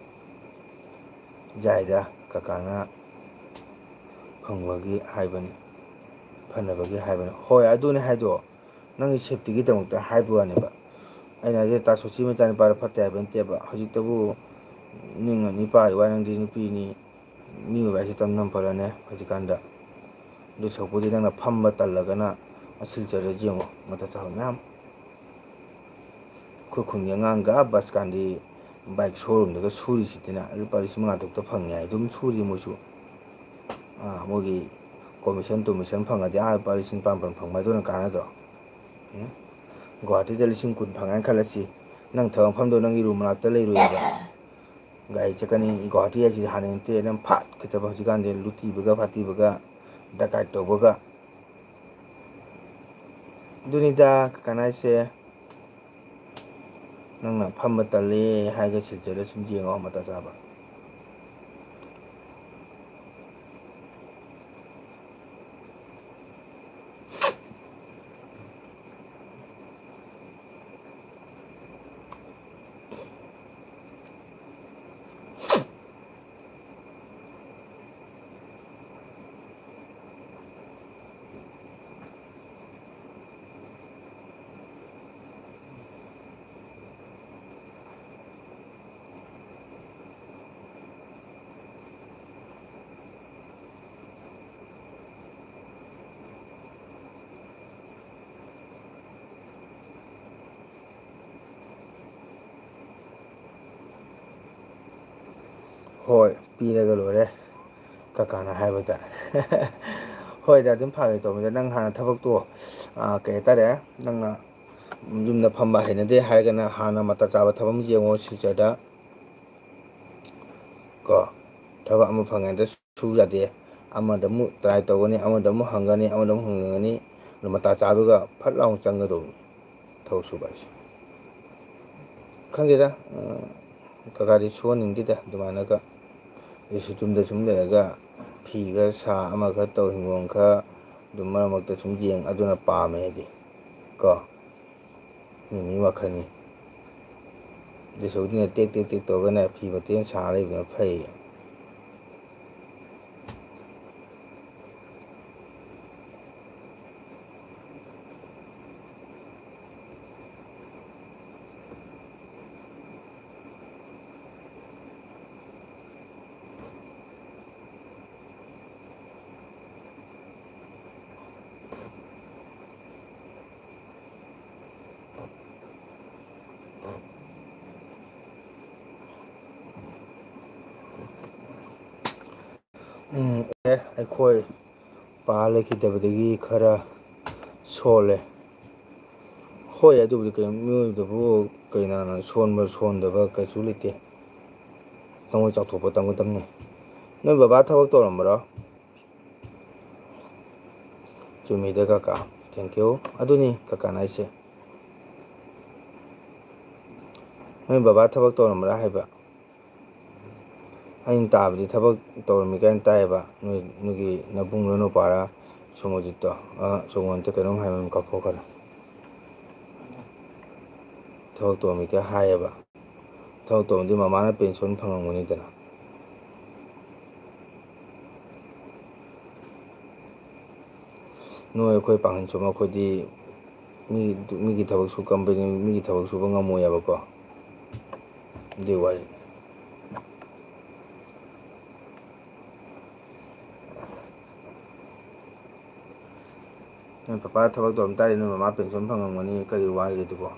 ꯌꯥꯏꯗ, ꯀꯀꯥꯅ ꯐꯪꯕꯒꯤ ꯍꯥꯏꯕꯅꯤ, ꯐꯅꯕꯒꯤ ꯍꯥꯏꯕꯅꯤ꯫ ꯍꯣꯏ, ꯑꯗꯨꯅꯦ ꯍꯥꯏꯗꯣ, ꯅꯪꯒꯤ safetyꯒꯤꯗꯃꯛꯇ ꯍꯥꯏꯕ ꯋꯥꯅꯦꯕ꯫ ꯑꯩꯅ ꯍꯥꯏꯁꯦ, ꯇꯥ ꯁꯣꯁꯤ ꯃꯆꯥꯅꯨꯄꯥꯗ ꯐꯠꯇꯦ ꯍꯥꯏꯕ ꯅꯠꯇꯦꯕ꯫ ꯍꯧꯖꯤꯛꯇꯕꯨ ꯅꯤꯡ ꯑꯅꯤ ꯄꯥꯔꯤ ꯋꯥ, ꯅꯪꯗꯤ ꯅꯨꯄꯤꯅꯤ, ꯃꯤ ꯑꯣꯏꯕ ꯍꯥꯏꯁꯦ ꯇꯝ ꯅꯝ ꯐꯔꯅꯦ ꯍꯧꯖꯤꯛꯀꯥꯟꯗ꯫ ꯑꯗꯨ ꯁꯔꯨꯛꯄꯨꯗꯤ ꯅꯪꯅ ꯐꯝꯕ ꯇꯜꯂꯒꯅ ꯁꯤꯜꯆꯔꯗ ꯌꯦꯡꯉꯣ, ꯃꯇꯥ ꯆꯥꯕ ꯃꯌꯥꯝ꯫ ꯑꯩꯈꯣꯏ ꯈꯨꯟꯒꯤ ꯑꯉꯥꯡꯒ ꯕꯁ ꯀꯥꯟꯗꯤ bike showroomꯗꯒ ꯁꯨꯔꯤꯁꯤꯗꯤꯅ ꯂꯨꯄꯥ ꯂꯤꯁꯤꯡ ꯃꯉꯥ ꯇꯔꯨꯛꯇ ꯐꯪꯉꯦ ꯍꯥꯏ, ꯑꯗꯨꯝ ꯁꯨꯔꯤ ꯃꯣꯏꯁꯨ꯫ ꯑꯥ, ꯃꯣꯏꯒꯤ commission ꯇꯣꯃꯤꯁꯟ ꯐꯪꯉꯗꯤ ꯑꯥ ꯂꯨꯄꯥ ꯂꯤꯁꯤꯡ ꯅꯤꯄꯥꯟ ꯃꯥꯄꯟ ꯐꯪꯕ ꯍꯥꯏꯗꯨꯅ ꯀꯥꯟꯅꯗ꯭ꯔꯣ? ꯎꯝ? ꯒꯨꯍꯥꯇꯤꯗ ꯂꯤꯁꯤꯡ ꯀꯨꯟ ꯐꯪꯉꯦꯅ ꯈꯜꯂꯁꯤ, ꯅꯪ ꯊꯕꯛ ꯃꯐꯝꯗꯣ ꯅꯪꯒꯤ room ꯃꯅꯥꯛꯇ ꯂꯩꯔꯣꯏꯕ꯫ ꯒꯥꯔꯤ ꯆꯠꯀꯅꯤ꯫ ꯒꯨꯍꯥꯇꯤ ꯍꯥꯏꯁꯤꯗꯤ ꯍꯥꯟꯅ ꯅꯠꯇꯦ, ꯑꯗꯨꯝ ꯐꯥꯠ ꯈꯤꯇꯕ, ꯍꯧꯖꯤꯛꯀꯥꯟꯗꯤ ꯂꯨꯇꯤꯕꯒ ꯐꯥꯠꯇꯤꯕꯒ ꯗꯀꯥꯏ ꯇꯧꯕꯒ꯫ ꯑꯗꯨꯅꯤꯗ ꯀꯀꯥꯅ ꯍꯥꯏꯁꯦ꯫ ꯅꯪꯅ ꯐꯝꯕ ꯇꯜꯂꯦ ꯍꯥꯏꯔꯒ ꯁꯤꯜꯆꯔꯗ ꯁꯨꯝ ꯌꯦꯡꯉꯣ ꯃꯇꯥ ꯆꯥꯕ꯫ ꯍꯣꯏ, ꯄꯤꯔꯒ ꯂꯣꯏꯔꯦ꯫ ꯀꯀꯥꯅ ꯍꯥꯏꯕꯗ꯫ ꯍꯣꯏꯗ, ꯑꯗꯨꯝ ꯐꯥꯒꯤ ꯇꯧꯕꯅꯤꯗ꯫ ꯅꯪ ꯍꯥꯟꯅ ꯊꯕꯛꯇꯣ, ꯑꯥ, ꯀꯩ ꯍꯥꯏꯇꯥꯔꯦ, ꯅꯪꯅ ꯌꯨꯝꯗ ꯐꯝꯕ ꯍꯩꯅꯗꯦ ꯍꯥꯏꯔꯒꯅ ꯍꯥꯟꯅ ꯃꯇꯥ ꯆꯥꯕ ꯊꯕꯛ ꯑꯃ ꯌꯦꯡꯉꯣ ꯁꯤꯜꯆꯔꯗ꯫ ꯀꯣ, ꯊꯕꯛ ꯑꯃ ꯐꯪꯉꯦꯗ ꯁꯨ ꯌꯥꯗꯦ꯫ ꯑꯃꯗ ꯑꯃꯨꯛ try ꯇꯧꯒꯅꯤ, ꯑꯃꯗ ꯑꯃꯨꯛ ꯍꯪꯒꯅꯤ, ꯑꯃꯗ ꯑꯃꯨꯛ ꯍꯪꯒꯅꯤ꯫ ꯑꯗꯨ ꯃꯇꯥ ꯆꯥꯗꯨꯒ ꯐꯠ ꯂꯥꯎꯅ ꯆꯪꯒꯗꯧꯕꯅꯤ ꯊꯕꯛ ꯁꯨꯕ ꯍꯥꯏꯁꯦ꯫ ꯈꯪꯗꯦꯗ, ꯑ, ꯀꯀꯥꯗꯤ ꯁꯨꯍꯟꯅꯤꯡꯗꯦꯗ ꯑꯗꯨꯃꯥꯏꯅꯒ꯫ ꯑꯗꯨꯁꯨ ꯌꯨꯝꯗ ꯁꯨꯝ ꯂꯩꯔꯒ ꯐꯤꯒ ꯁꯥ, ꯑꯃꯒ ꯇꯧ, ꯍꯤꯡꯒꯣꯜ ꯈꯔ ꯑꯗꯨꯝ ꯃꯔꯛ ꯃꯔꯛꯇ ꯁꯨꯝ ꯌꯦꯡ, ꯑꯗꯨꯅ ꯄꯥꯝꯃꯦ ꯑꯩꯗꯤ꯫ ꯀꯣ? ꯃꯤ ꯃꯤ ꯋꯥꯈꯜꯅꯤ꯫ ꯑꯗꯨ ꯁꯔꯨꯛꯇꯨꯅ ꯇꯦꯛ ꯇꯦꯛ ꯇꯦꯛ ꯇꯧꯔꯒꯅ ꯐꯤ ꯃꯇꯦꯛ ꯑꯃ ꯁꯥꯔ ꯂꯩꯕꯅ ꯐꯩ꯫ ꯎꯝ, ꯑꯦ, ꯑꯩꯈꯣꯏ ꯄꯥ ꯂꯩꯈꯤꯗꯕꯗꯒꯤ ꯈꯔ ꯁꯣꯜꯂꯦ꯫ ꯍꯣꯏ, ꯑꯗꯨꯕꯨꯗꯤ ꯀꯩꯅꯣ, ꯃꯤꯑꯣꯏꯕꯗꯕꯨ ꯀꯩꯅꯥꯅ ꯁꯣꯟꯕ ꯁꯣꯟꯗꯕ ꯀꯩꯁꯨ ꯂꯩꯇꯦ꯫ ꯊꯃꯣꯏ ꯆꯥꯎꯊꯣꯛꯄ ꯇꯝꯒꯗꯕꯅꯤ꯫ ꯅꯣꯏ ꯕꯕꯥ ꯊꯕꯛ ꯇꯧꯔꯝꯕ꯭ꯔꯣ? ꯆꯨꯝꯃꯤꯗ ꯀꯀꯥ, thank you꯫ ꯑꯗꯨꯅꯤ ꯀꯀꯥꯅ ꯍꯥꯏꯁꯦ꯫ ꯅꯣꯏ ꯕꯕꯥ ꯊꯕꯛ ꯇꯧꯔꯝꯕ꯭ꯔꯥ ꯍꯥꯏꯕ꯫ ꯑꯩꯅ ꯇꯥꯕꯗꯤ ꯊꯕꯛ ꯇꯧꯔꯝꯃꯤ ꯀꯥꯏꯅ ꯇꯥꯏꯌꯦꯕ꯫ ꯅꯣꯏ, ꯅꯣꯏꯒꯤ ꯅꯕꯨꯡ ꯅꯅꯨꯄꯥꯔꯥ ꯁꯣꯃꯣꯖꯤꯠꯇꯣ, ꯑ, ꯁꯣꯃꯣꯖꯤꯠꯇ ꯀꯩꯅꯣꯝ ꯍꯥꯏꯕ ꯑꯃ ꯀꯥꯎꯊꯣꯛꯈ꯭ꯔꯦ꯫ ꯊꯕꯛ ꯇꯧꯔꯝꯃꯤ ꯀꯥꯏ ꯍꯥꯏꯌꯦꯕ꯫ ꯊꯕꯛ ꯇꯧꯔꯝꯗꯤ ꯃꯃꯥꯅ ꯄꯦꯟꯁꯟ ꯐꯪꯉꯝꯒꯅꯤꯗꯅ꯫ ꯅꯣꯏ ꯑꯩꯈꯣꯏ ꯄꯥꯡꯒꯟ ꯁꯣꯝ ꯑꯩꯈꯣꯏꯗꯤ ꯃꯤ, ꯃꯤꯒꯤ ꯊꯕꯛ ꯁꯨ ꯀꯝꯄꯅꯤ, ꯃꯤꯒꯤ ꯊꯕꯛ ꯁꯨꯕ ꯉꯝꯃꯣꯏꯌꯦꯕꯀꯣ꯫ ꯑꯗꯨꯏ ꯋꯥꯔꯤ꯫ ꯅꯣꯏ ꯄꯄꯥ ꯊꯕꯛ ꯇꯧꯔꯝ ꯇꯥꯔꯗꯤ ꯅꯣꯏ ꯃꯃꯥ ꯄꯦꯟꯁꯟ ꯐꯪꯉꯝꯒꯅꯤ, ꯀꯔꯤ ꯋꯥꯔꯤꯒꯦ ꯑꯗꯨꯕꯣ?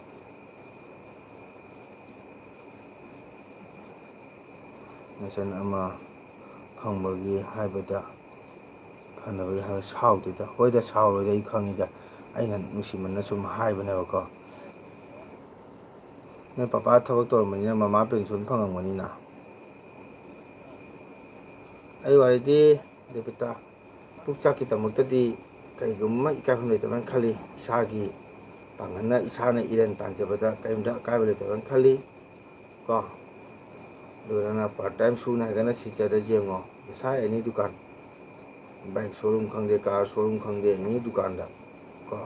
ꯅꯆꯟ ꯑꯃ ꯐꯪꯕꯒꯤ ꯍꯥꯏꯕꯗ ꯐꯅꯕꯒꯤ ꯍꯥꯏꯕ ꯁꯥꯎꯗꯦꯗ꯫ ꯍꯣꯏꯗ, ꯁꯥꯎꯔꯣꯏꯗ, ꯑꯩ ꯈꯪꯉꯤꯗ꯫ ꯑꯩꯅ ꯅꯨꯡꯁꯤꯃꯟꯅ ꯁꯨꯝ ꯍꯥꯏꯕꯅꯦꯕꯀꯣ꯫ ꯅꯣꯏ ꯄꯄꯥ ꯊꯕꯛ ꯇꯧꯔꯝꯕꯅꯤꯅ ꯃꯃꯥ ꯄꯦꯟꯁꯟ ꯐꯪꯉꯝꯒꯅꯤꯅ꯫ ꯑꯩ ꯋꯥꯔꯤꯗꯤ, ꯗꯦꯕꯤꯇꯥ, ꯄꯨꯛꯆꯥꯛꯀꯤꯗꯃꯛꯇꯗꯤ ꯀꯔꯤꯒꯨꯝꯕ ꯏꯀꯥꯏꯐꯝ ꯂꯩꯇꯕꯅ ꯈꯜꯂꯤ꯫ ꯏꯁꯥꯒꯤ ꯄꯥꯡꯒꯜꯅ ꯏꯁꯥꯅ ꯏꯔꯟ ꯇꯥꯟꯖꯕꯗ ꯀꯔꯤꯝꯇ ꯑꯀꯥꯏꯕ ꯂꯩꯇꯕꯅ ꯈꯜꯂꯤ꯫ ꯀꯣ, ꯑꯗꯨꯒ ꯅꯪꯅ part time ꯁꯨꯅꯤ ꯍꯥꯏꯔꯒꯅ ꯁꯤꯜꯆꯔꯗ ꯌꯦꯡꯉꯣ꯫ ꯄꯩꯁꯥ any ꯗꯨꯀꯥꯟ, bike showroom ꯈꯪꯗꯦ, car showroom ꯈꯪꯗꯦ, any ꯗꯨꯀꯥꯟꯗ ꯀꯣ,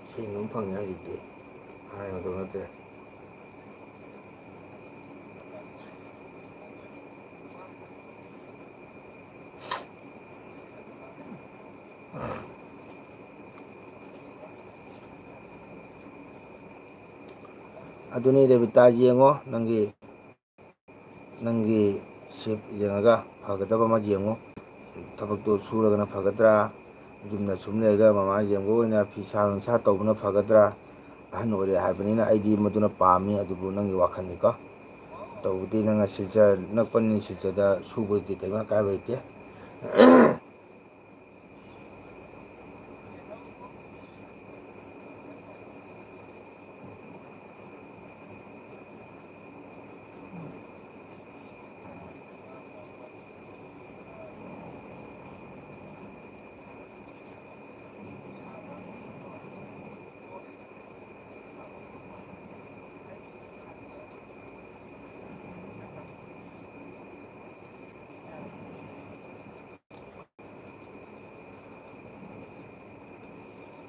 ꯁꯦꯟ ꯑꯗꯨꯝ ꯐꯪꯉꯦ ꯍꯧꯖꯤꯛꯇꯤ, ꯍꯥꯟꯅꯒꯤ ꯃꯇꯝ ꯅꯠꯇ꯭ꯔꯦ꯫ ꯑꯗꯨꯅꯤ ꯔꯦꯕꯤꯇꯥ, ꯌꯦꯡꯉꯣ, ꯅꯪꯒꯤ, ꯅꯪꯒꯤ shift ꯌꯦꯡꯉꯒ ꯐꯒꯗꯕ ꯑꯃ ꯌꯦꯡꯉꯣ꯫ ꯊꯕꯛꯇꯣ ꯁꯨꯔꯒꯅ ꯐꯒꯗ꯭ꯔꯥ, ꯌꯨꯝꯗ ꯁꯨꯝ ꯂꯩꯔꯒ ꯃꯃꯥ ꯌꯦꯡꯕ ꯑꯣꯏꯅ ꯐꯤꯁꯥ ꯂꯣꯟꯁꯥ ꯇꯧꯕꯅ ꯐꯒꯗ꯭ꯔꯥ? ꯑꯍꯟ ꯑꯣꯏꯔꯦ ꯍꯥꯏꯕꯅꯤꯅ ꯑꯩꯗꯤ ꯃꯗꯨꯅ ꯄꯥꯝꯃꯤ, ꯑꯗꯨꯕꯨ ꯅꯪꯒꯤ ꯋꯥꯈꯜꯅꯤꯀꯣ꯫ ꯇꯧꯕꯗꯤ ꯅꯪꯅ ꯁꯤꯜꯆꯔ ꯅꯛꯄꯅꯤ, ꯁꯤꯜꯆꯔꯗ ꯁꯨꯕꯗꯤ ꯀꯔꯤꯝ ꯑꯀꯥꯏꯕ ꯂꯩꯇꯦ꯫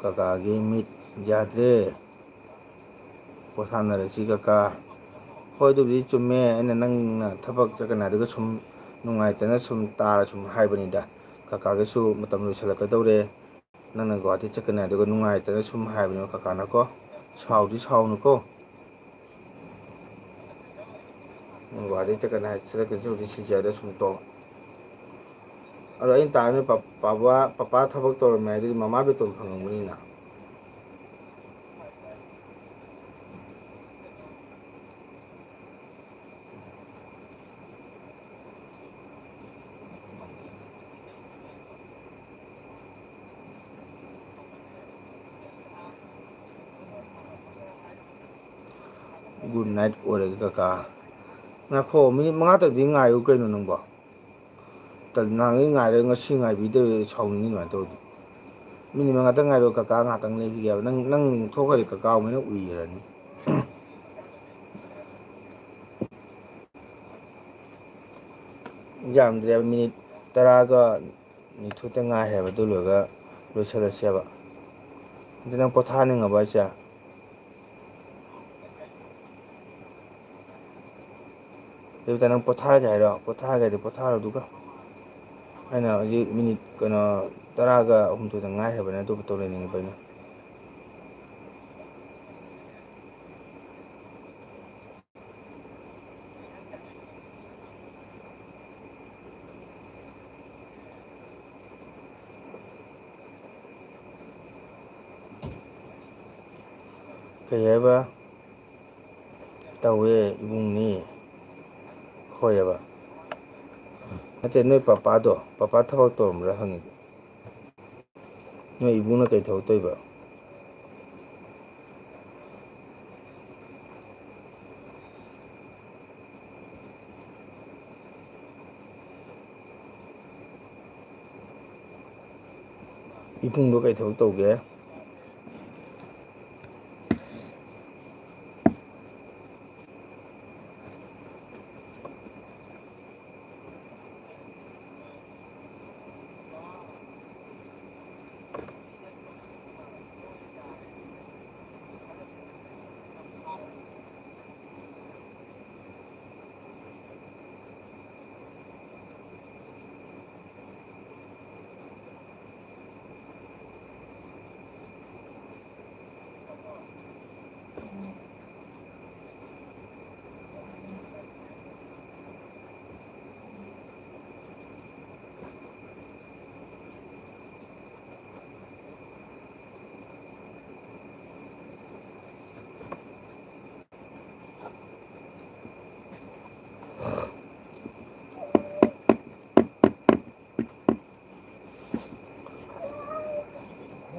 ꯀꯀꯥꯒꯤ ꯃꯤꯠ ꯌꯥꯗ꯭ꯔꯦ, ꯄꯣꯊꯥꯅꯔꯁꯤ ꯀꯀꯥ꯫ ꯍꯣꯏ, ꯑꯗꯨꯕꯨꯗꯤ ꯆꯨꯝꯃꯦ, ꯑꯩꯅ ꯅꯪꯅ ꯊꯕꯛ ꯆꯠꯀꯅꯤ ꯑꯗꯨꯒ ꯁꯨꯝ ꯅꯨꯡꯉꯥꯏꯇꯅ ꯁꯨꯝ ꯇꯥꯔ ꯁꯨꯝ ꯍꯥꯏꯕꯅꯤꯗ꯫ ꯀꯀꯥꯒꯤꯁꯨ ꯃꯇꯝ ꯂꯣꯏꯁꯤꯜꯂꯛꯀꯗꯧꯔꯦ, ꯅꯪꯅ ꯒꯨꯍꯥꯇꯤ ꯆꯠꯀꯅꯤ ꯑꯗꯨꯒ ꯅꯨꯡꯉꯥꯏꯇꯅ ꯁꯨꯝ ꯍꯥꯏꯕꯅꯦꯕ ꯀꯀꯥꯅꯀꯣ꯫ ꯁꯥꯎꯗꯤ ꯁꯥꯎꯅꯨꯀꯣ꯫ ꯒꯨꯍꯥꯇꯤ ꯆꯠꯀꯅꯤ ꯍꯥꯏ, ꯆꯠꯀꯅꯤ ꯍꯧꯖꯤꯛ ꯁꯤꯟꯆꯔꯗ ꯁꯨꯝ ꯇꯣꯛ꯫ ꯑꯗꯣ ꯑꯩꯅ ꯇꯥꯕꯅ ꯄ-, ꯄꯥꯕꯥ-, ꯄꯄꯥ ꯊꯕꯛ ꯇꯧꯔꯝꯃꯦ ꯍꯥꯏꯗꯨꯗꯤ ꯃꯃꯥ ꯕꯦꯇꯣꯟ ꯐꯪꯉꯝꯒꯅꯤꯅ꯫ Good night ꯑꯣꯏꯔꯒꯦ ꯀꯀꯥ꯫ ꯉꯥꯏꯈꯣ, ꯃꯤꯅꯤꯠ ꯃꯉꯥꯇꯪꯗꯤ ꯉꯥꯏꯌꯨ ꯀꯩꯅꯣ ꯅꯪꯕꯣ꯫ ꯇꯜ-, ꯅꯍꯥꯟꯉꯩ ꯉꯥꯏꯔꯒ ꯉꯁꯤ ꯉꯥꯏꯕꯤꯗꯕ ꯁꯥꯎꯅꯤꯡꯉꯤ ꯑꯗꯨꯃꯥꯏꯅ ꯇꯧꯔꯗꯤ꯫ ꯃꯤꯅꯤꯠ ꯃꯉꯥꯇꯪ ꯉꯥꯏꯔꯣ ꯀꯀꯥ, ꯉꯥꯛꯇꯪ ꯂꯩꯈꯤꯒꯦꯕ꯫ ꯅꯪ, ꯅꯪ ꯊꯣꯛꯈ꯭ꯔꯗꯤ ꯀꯀꯥ ꯑꯃꯨꯛ ꯍꯦꯟꯅ ꯎꯏꯔꯅꯤ꯫ ꯌꯥꯝꯗ꯭ꯔꯦꯕ, ꯃꯤꯅꯤꯠ ꯇꯔꯥꯒ ꯅꯤꯊꯣꯏꯇ ꯉꯥꯏꯔꯦꯕ, ꯑꯗꯨ ꯂꯣꯏꯔꯒ ꯂꯣꯏꯁꯤꯜꯂꯁꯦꯕ꯫ ꯑꯗꯨ ꯅꯪ ꯄꯣꯊꯥꯅꯤꯡꯉꯕ ꯍꯥꯏꯁꯦ? ꯑꯗꯨ ꯅꯪ ꯄꯣꯊꯥꯔꯒꯦ ꯍꯥꯏꯔꯣ? ꯄꯣꯊꯥꯔꯒꯦ ꯍꯥꯏꯗꯤ ꯄꯣꯊꯥꯔꯣ ꯑꯗꯨꯒ꯫ ꯑꯩꯅ ꯍꯧꯖꯤꯛ ꯃꯤꯅꯤꯠ, ꯀꯩꯅꯣ, ꯇꯔꯥꯒ ꯍꯨꯝꯗꯣꯏꯗ ꯉꯥꯏꯈ꯭ꯔꯕꯅꯦ, ꯑꯇꯣꯞꯄ ꯇꯧ ꯂꯩꯅꯤꯡꯉꯤꯕ ꯑꯩꯅ꯫ ꯀꯩ ꯍꯥꯏꯕ? ꯇꯧꯋꯦ, ꯏꯕꯨꯡꯅꯤ꯫ ꯍꯣꯏꯑꯕ꯫ ꯅꯠꯇꯦ, ꯅꯣꯏ ꯄꯄꯥꯗꯣ, ꯄꯄꯥ ꯊꯕꯛ ꯇꯧꯔꯝꯕ꯭ꯔꯥ ꯍꯪꯉꯤꯕ꯫ ꯅꯣꯏ ꯏꯕꯨꯡꯅ ꯀꯩ ꯊꯕꯛ ꯇꯧꯔꯤꯕ? ꯏꯕꯨꯡꯗꯣ ꯀꯩ ꯊꯕꯛ ꯇꯧꯒꯦ?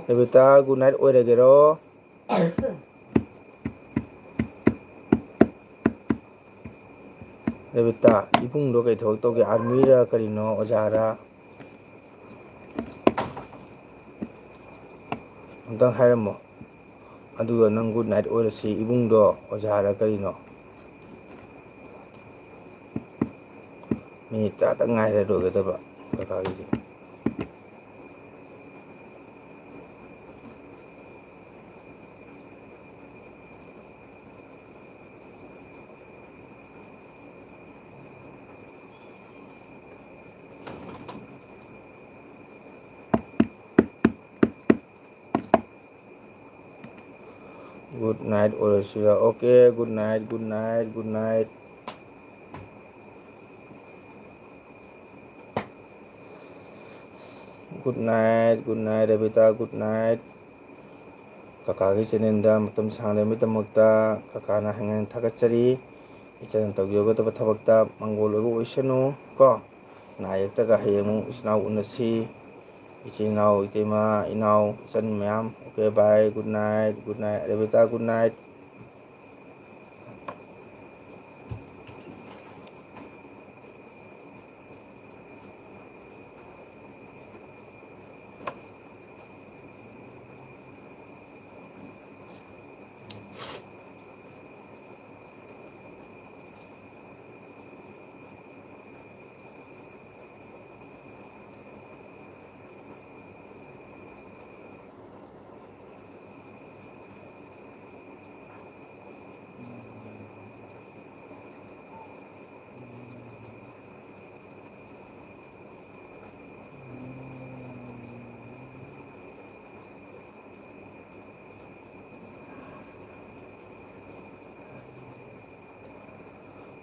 ꯔꯦꯕꯤꯇꯥ, good night ꯑꯣꯏꯔꯒꯦꯔꯣ? ꯔꯦꯕꯤꯇꯥ, ꯏꯕꯨꯡꯗꯣ ꯀꯩ ꯊꯕꯛ ꯇꯧꯒꯦ? ꯑꯥꯔꯃꯤꯔ ꯀꯔꯤꯅꯣ? ꯑꯣꯖꯥꯔ? ꯑꯝꯇꯪ ꯍꯥꯏꯔꯝꯃꯣ꯫ ꯑꯗꯨꯒ ꯅꯪ good night ꯑꯣꯏꯔꯁꯤ ꯏꯕꯨꯡꯗꯣ ꯑꯣꯖꯥꯔ ꯀꯔꯤꯅꯣ? ꯃꯤꯅꯤꯠ ꯇꯔꯥꯇꯪ ꯉꯥꯏꯔꯦ ꯂꯣꯏꯒꯗꯕ ꯀꯀꯥꯒꯤꯁꯦ꯫ Good night ꯑꯣꯏꯔꯁꯤꯔ? Okay, good night, good night, good night. Good night, good night, ꯔꯦꯕꯤꯇꯥ, good night꯫ ꯀꯀꯥꯒꯤ ꯆꯦꯅꯦꯜꯗ ꯃꯇꯝ ꯁꯥꯡꯅ ꯂꯩꯕꯒꯤꯗꯃꯛꯇ ꯀꯀꯥꯅ ꯍꯥꯏꯅ ꯊꯥꯒꯠꯆꯔꯤ꯫ ꯏꯆꯟꯅ ꯇꯧꯖꯒꯗꯕ ꯊꯕꯛꯇ ꯃꯪꯒꯣꯜ ꯑꯣꯏꯕ ꯑꯣꯏꯁꯅꯨ ꯀꯣ꯫ ꯅꯥ ꯌꯦꯛꯇꯒ ꯍꯌꯦꯡ ꯑꯃꯨꯛ ꯏꯆꯤꯟ ꯏꯅꯥꯎ ꯎꯅꯁꯤ꯫ ꯏꯆꯤꯟ ꯏꯅꯥꯎ, ꯏꯇꯩꯃ, ꯏꯅꯥꯎ, ꯏꯆꯟ ꯃꯌꯥꯝ꯫ Okay, bye, good night, good night, ꯔꯦꯕꯤꯇꯥ, good night꯫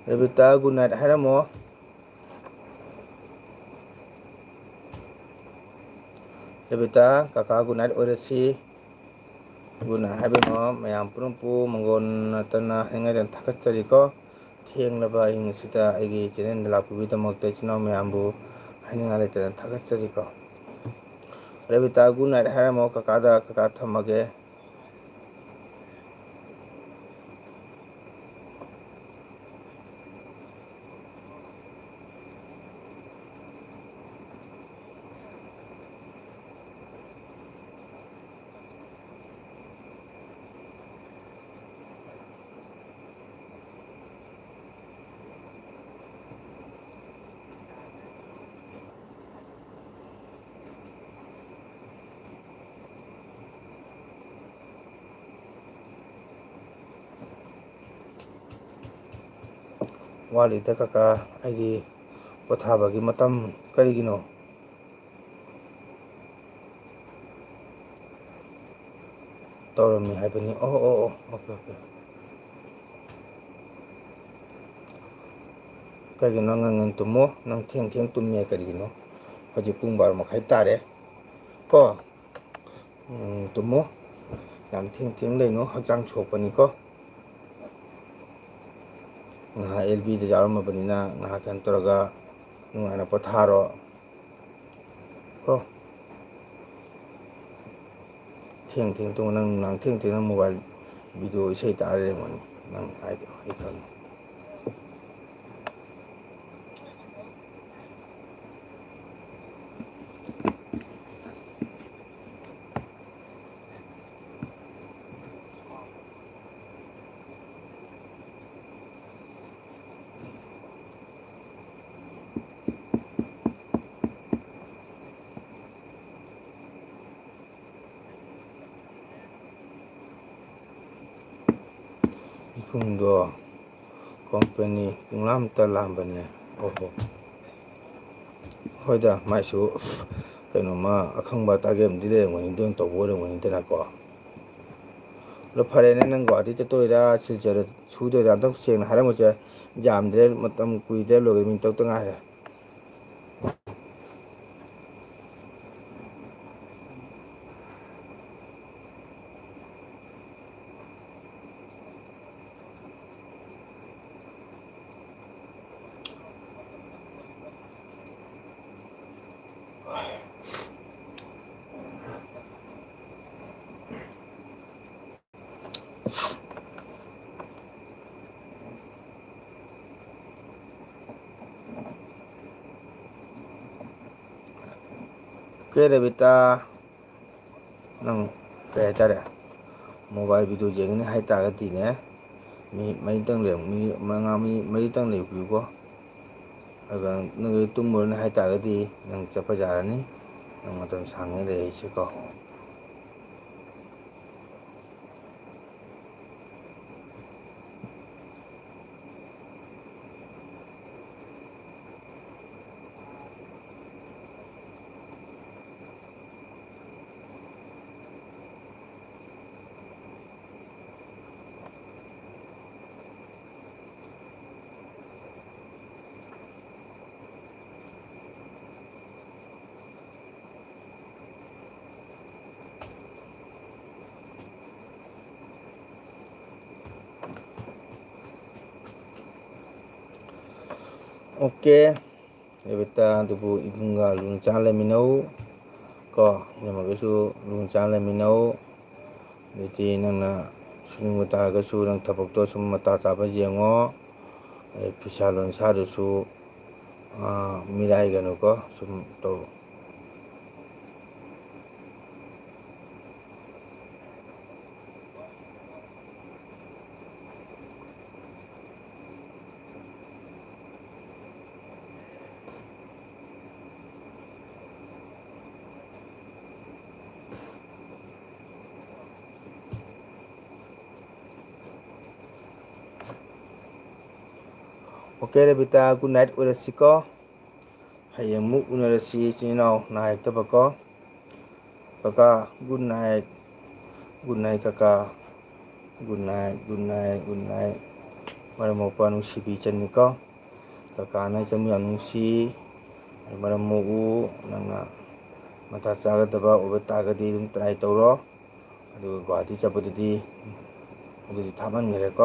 ꯔꯦꯕꯤꯇꯥ, good night ꯍꯥꯏꯔꯝꯃꯣ꯫ ꯔꯦꯕꯤꯇꯥ, ꯀꯀꯥ good night ꯑꯣꯏꯔꯁꯤ꯫ Good night ꯍꯥꯏꯕꯤꯔꯝꯃꯣ꯫ ꯃꯌꯥꯝ ꯄꯨꯝꯅꯃꯛꯄꯨ ꯃꯪꯒꯣꯜ ꯅꯠꯇꯅ ꯍꯥꯏꯅꯤꯡꯉꯥꯏ ꯂꯩꯇꯅ ꯊꯥꯒꯠꯆꯔꯤꯀꯣ꯫ ꯊꯦꯡꯂꯕ ꯑꯍꯤꯡ ꯑꯁꯤꯗ ꯑꯩꯒꯤ ꯆꯦꯅꯦꯜꯗ ꯂꯥꯛꯄꯤꯕꯒꯤꯗꯃꯛꯇ ꯏꯆꯤꯟ ꯏꯅꯥꯎ ꯃꯌꯥꯝꯕꯨ ꯍꯥꯏꯅꯤꯡꯉꯥꯏ ꯂꯩꯇꯅ ꯊꯥꯒꯠꯆꯔꯤꯀꯣ꯫ Rabita, good night ꯍꯥꯏꯔꯝꯃꯣ ꯀꯀꯥꯗ꯫ ꯀꯀꯥ, ꯊꯝꯃꯒꯦ꯫ ꯋꯥꯠꯂꯤꯗ ꯀꯀꯥ, ꯑꯩꯗꯤ ꯄꯣꯊꯥꯕꯒꯤ ꯃꯇꯝ꯫ ꯀꯔꯤꯒꯤꯅꯣ? ꯇꯧꯔꯝꯃꯤ ꯍꯥꯏꯕꯅꯤ꯫ ꯑꯣ, ꯑꯣ, ꯑꯣ, okay, okay꯫ ꯀꯩꯒꯤꯅꯣ ꯉꯟ ꯉꯟ ꯇꯨꯝꯃꯣ? ꯅꯪ ꯊꯦꯡ ꯊꯦꯡ ꯇꯨꯝꯃꯦ ꯀꯔꯤꯒꯤꯅꯣ? ꯍꯧꯖꯤꯛ ꯄꯨꯡ ꯕꯥꯔꯣ ꯃꯈꯥꯏ ꯇꯥꯔꯦ꯫ ꯀꯣ? ꯎꯝ, ꯇꯨꯝꯃꯣ꯫ ꯌꯥꯝ ꯊꯦꯡ ꯊꯦꯡ ꯂꯩꯅꯨ, ꯍꯛꯆꯥꯡ ꯁꯣꯛꯄꯅꯤꯀꯣ꯫ ꯉꯥꯏꯍꯥꯛ ꯑꯦꯜ ꯕꯤꯗ ꯌꯥꯎꯔꯝꯃꯕꯅꯤꯅ ꯉꯥꯏꯍꯥꯛ ꯀꯩꯅꯣ ꯇꯧꯔꯒ ꯅꯨꯡꯉꯥꯏꯅ ꯄꯣꯊꯥꯔꯣ꯫ ꯀꯣ? ꯊꯦꯡ ꯊꯦꯡ ꯇꯨꯝꯃꯣ꯫ ꯅꯪ ꯅꯨꯡꯗꯥꯡ ꯊꯦꯡ ꯊꯦꯡꯅ mobile video ꯏꯁꯩ ꯇꯥꯔ ꯂꯩꯔꯝꯒꯅꯤ꯫ ꯅꯪ ꯍꯥꯏꯗꯣ ꯑꯩ ꯈꯪꯉꯤ꯫ ꯏꯕꯨꯡꯗꯣ company ꯄꯨꯡꯂꯥꯝꯇ ꯂꯥꯝꯕꯅꯦ꯫ ꯑꯣꯍꯣ꯫ ꯍꯣꯏꯗ, ꯃꯥꯏꯁꯨ ꯀꯩꯅꯣꯝꯃ ꯑꯈꯪꯕ target ꯑꯃꯗꯤ ꯂꯩꯔꯝꯒꯅꯤ, ꯑꯗꯨ ꯑꯣꯏꯅ ꯇꯧꯕ ꯑꯣꯏꯔꯝꯒꯅꯤꯗꯅꯀꯣ꯫ ꯑꯗꯣ ꯐꯔꯦꯅꯦ, ꯅꯪ ꯒꯨꯍꯥꯇꯤ ꯆꯠꯇꯣꯏꯔꯥ, ꯁꯤꯜꯆꯔꯗ ꯁꯨꯗꯣꯏꯔꯥ, ꯑꯝꯇꯪ ꯁꯦꯡꯅ ꯍꯥꯏꯔꯝꯃꯨꯁꯦ꯫ ꯌꯥꯝꯗ꯭ꯔꯦ, ꯃꯇꯝ ꯀꯨꯏꯗ꯭ꯔꯦ, ꯂꯣꯏꯔꯦ, minute ꯇꯔꯨꯛꯇ ꯉꯥꯏꯔꯦ꯫ ꯀꯦ ꯔꯦꯕꯤꯇꯥ, ꯅꯪ ꯀꯩ ꯍꯥꯏꯇꯥꯔꯦ, ꯃꯣꯕꯥꯏꯜ ꯚꯤꯗꯤꯑꯣ ꯌꯦꯡꯒꯅꯤ ꯍꯥꯏꯇꯥꯔꯒꯗꯤꯅꯦ, ꯃꯤꯅꯤꯠ ꯃꯔꯤꯇꯪ ꯂꯩꯔꯝ-, ꯃꯤꯅꯤꯠ ꯃꯉꯥ, ꯃꯤꯅꯤꯠ ꯃꯔꯤꯇꯪ ꯂꯩꯕꯤꯌꯨꯀꯣ꯫ ꯑꯗꯨꯒ ꯅꯪ ꯇꯨꯝꯃꯨꯔꯅꯤ ꯍꯥꯏꯇꯥꯔꯒꯗꯤ ꯅꯪ ꯆꯠꯄ ꯌꯥꯔꯅꯤ, ꯅꯪ ꯃꯇꯝ ꯁꯥꯡꯅ ꯂꯩꯔꯤꯁꯦꯀꯣ꯫ ꯑꯣꯀꯦ, ꯔꯦꯕꯤꯇꯥ, ꯑꯗꯨꯕꯨ ꯏꯕꯨꯡꯒ ꯂꯨꯅ ꯆꯥꯟꯅ ꯂꯩꯃꯤꯟꯅꯧ ꯀꯣ, ꯏꯅꯝꯃꯒꯁꯨ ꯂꯨꯅ ꯆꯥꯟꯅ ꯂꯩꯃꯤꯟꯅꯧ꯫ ꯑꯗꯨꯗꯤ ꯅꯪꯅ ꯁꯨꯅꯤꯡꯕ ꯇꯥꯔꯒꯁꯨ ꯅꯪ ꯊꯕꯛꯇꯣ ꯁꯨꯝ ꯃꯇꯥ ꯆꯥꯕ ꯌꯦꯡꯉꯣ꯫ ꯑꯗꯩ ꯐꯤꯁꯥ ꯂꯣꯟꯁꯥꯗꯨꯁꯨ, ꯑꯥ, ꯃꯤꯔꯥꯏꯒꯅꯨꯀꯣ, ꯁꯨꯝ ꯇꯧ꯫ ꯑꯣꯀꯦ ꯔꯦꯕꯤꯇꯥ, ꯒꯨꯗ ꯅꯥꯏꯠ ꯑꯣꯏꯔꯁꯤꯀꯣ꯫ ꯍꯌꯦꯡ ꯑꯃꯨꯛ ꯎꯅꯔꯁꯤ ꯏꯆꯤꯟ ꯏꯅꯥꯎ ꯅꯥꯏ ꯍꯦꯛꯇꯕꯀꯣ꯫ ꯀꯀꯥ, ꯒꯨꯗ ꯅꯥꯏꯠ꯫ ꯒꯨꯗ ꯅꯥꯏꯠ ꯀꯀꯥ꯫ Good night, good night, good night. ꯃꯔꯝ ꯃꯣꯛꯄ ꯅꯨꯡꯁꯤꯕꯤ ꯏꯆꯟꯅꯤꯀꯣ꯫ ꯀꯀꯥꯅ ꯏꯆꯟꯕꯨ ꯌꯥꯝ ꯅꯨꯡꯁꯤ꯫ ꯃꯔꯝ ꯃꯣꯛꯎ, ꯅꯪꯅ ꯃꯊꯥ ꯆꯥꯒꯗꯕ ꯑꯣꯏꯕ ꯇꯥꯔꯒꯗꯤ ꯑꯗꯨꯝ ꯇ꯭ꯔꯥꯏ ꯇꯧꯔꯣ꯫ ꯑꯗꯨꯒ ꯒꯨꯍꯥꯇꯤ ꯆꯠꯄꯗꯨꯗꯤ, ꯑꯗꯨꯗꯤ ꯊꯥꯃꯟꯈ꯭ꯔꯦꯀꯣ꯫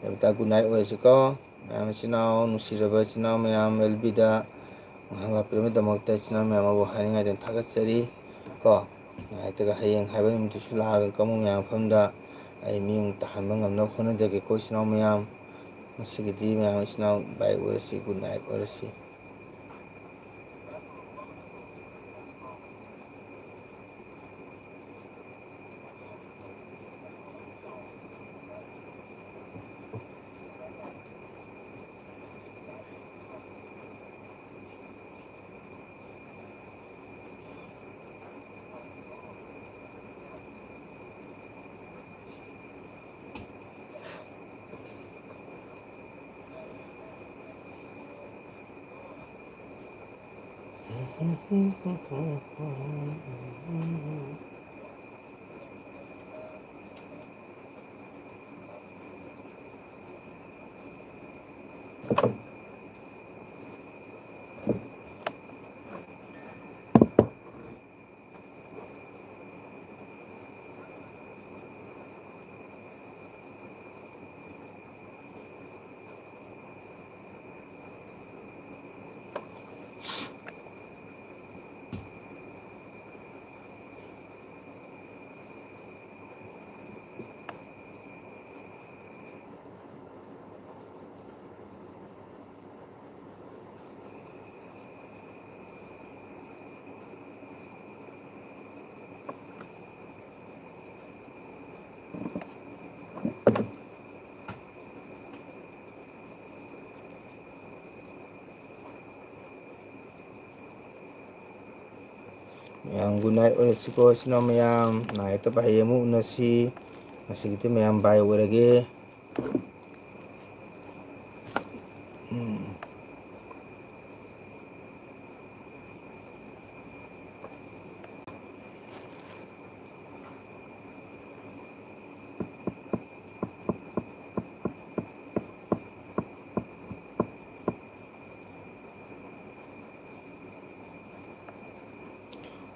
ꯔꯦꯕꯤꯇꯥ, good night ꯑꯣꯏꯔꯁꯤꯀꯣ꯫ ꯃꯌꯥꯝ ꯏꯆꯤꯟ ꯏꯅꯥꯎ, ꯅꯨꯡꯁꯤꯔꯕ ꯏꯆꯤꯟ ꯏꯅꯥꯎ ꯃꯌꯥꯝ, ꯑꯦꯜ ꯕꯤꯗ ꯉꯥꯏꯍꯥꯛ ꯂꯥꯛꯄꯤꯔꯕꯒꯤꯗꯃꯛꯇ ꯏꯆꯤꯟ ꯏꯅꯥꯎ ꯃꯌꯥꯝ ꯑꯃꯕꯨ ꯍꯥꯏꯅꯤꯡꯉꯥꯏꯗꯅ ꯊꯥꯒꯠꯆꯔꯤ ꯀꯣ꯫ ꯅꯨꯡꯉꯥꯏꯇꯦꯒ, ꯍꯌꯦꯡ ꯍꯥꯏꯕ ꯅꯨꯃꯤꯠꯇꯨꯁꯨ ꯂꯥꯛꯑꯒ ꯀꯥꯡꯕꯨ ꯃꯌꯥꯝ ꯃꯐꯝꯗ ꯑꯩ ꯃꯤꯠꯌꯦꯡ ꯇꯥꯍꯟꯕ ꯉꯝꯅꯕ ꯍꯣꯠꯅꯖꯒꯦꯀꯣ ꯏꯆꯤꯟ ꯏꯅꯥꯎ ꯃꯌꯥꯝ꯫ ꯉꯁꯤꯒꯤꯗꯤ ꯃꯌꯥꯝ ꯏꯆꯤꯟ ꯏꯅꯥꯎ bye ꯑꯣꯏꯔꯁꯤ, good night ꯑꯣꯏꯔꯁꯤ꯫ ꯃꯌꯥꯝ good night ꯑꯣꯏꯔꯁꯤꯀꯣ, ꯏꯆꯤꯟ ꯏꯅꯥꯎ ꯃꯌꯥꯝ꯫ ꯅꯥꯏ ꯌꯦꯛꯇꯕ ꯍꯌꯦꯡ ꯑꯃꯨꯛ ꯎꯅꯁꯤ꯫ ꯉꯁꯤꯒꯤꯗꯤ ꯃꯌꯥꯝ bye ꯑꯣꯏꯔꯒꯦ꯫ ꯎꯝ꯫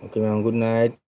Okay, ma'am. Good night.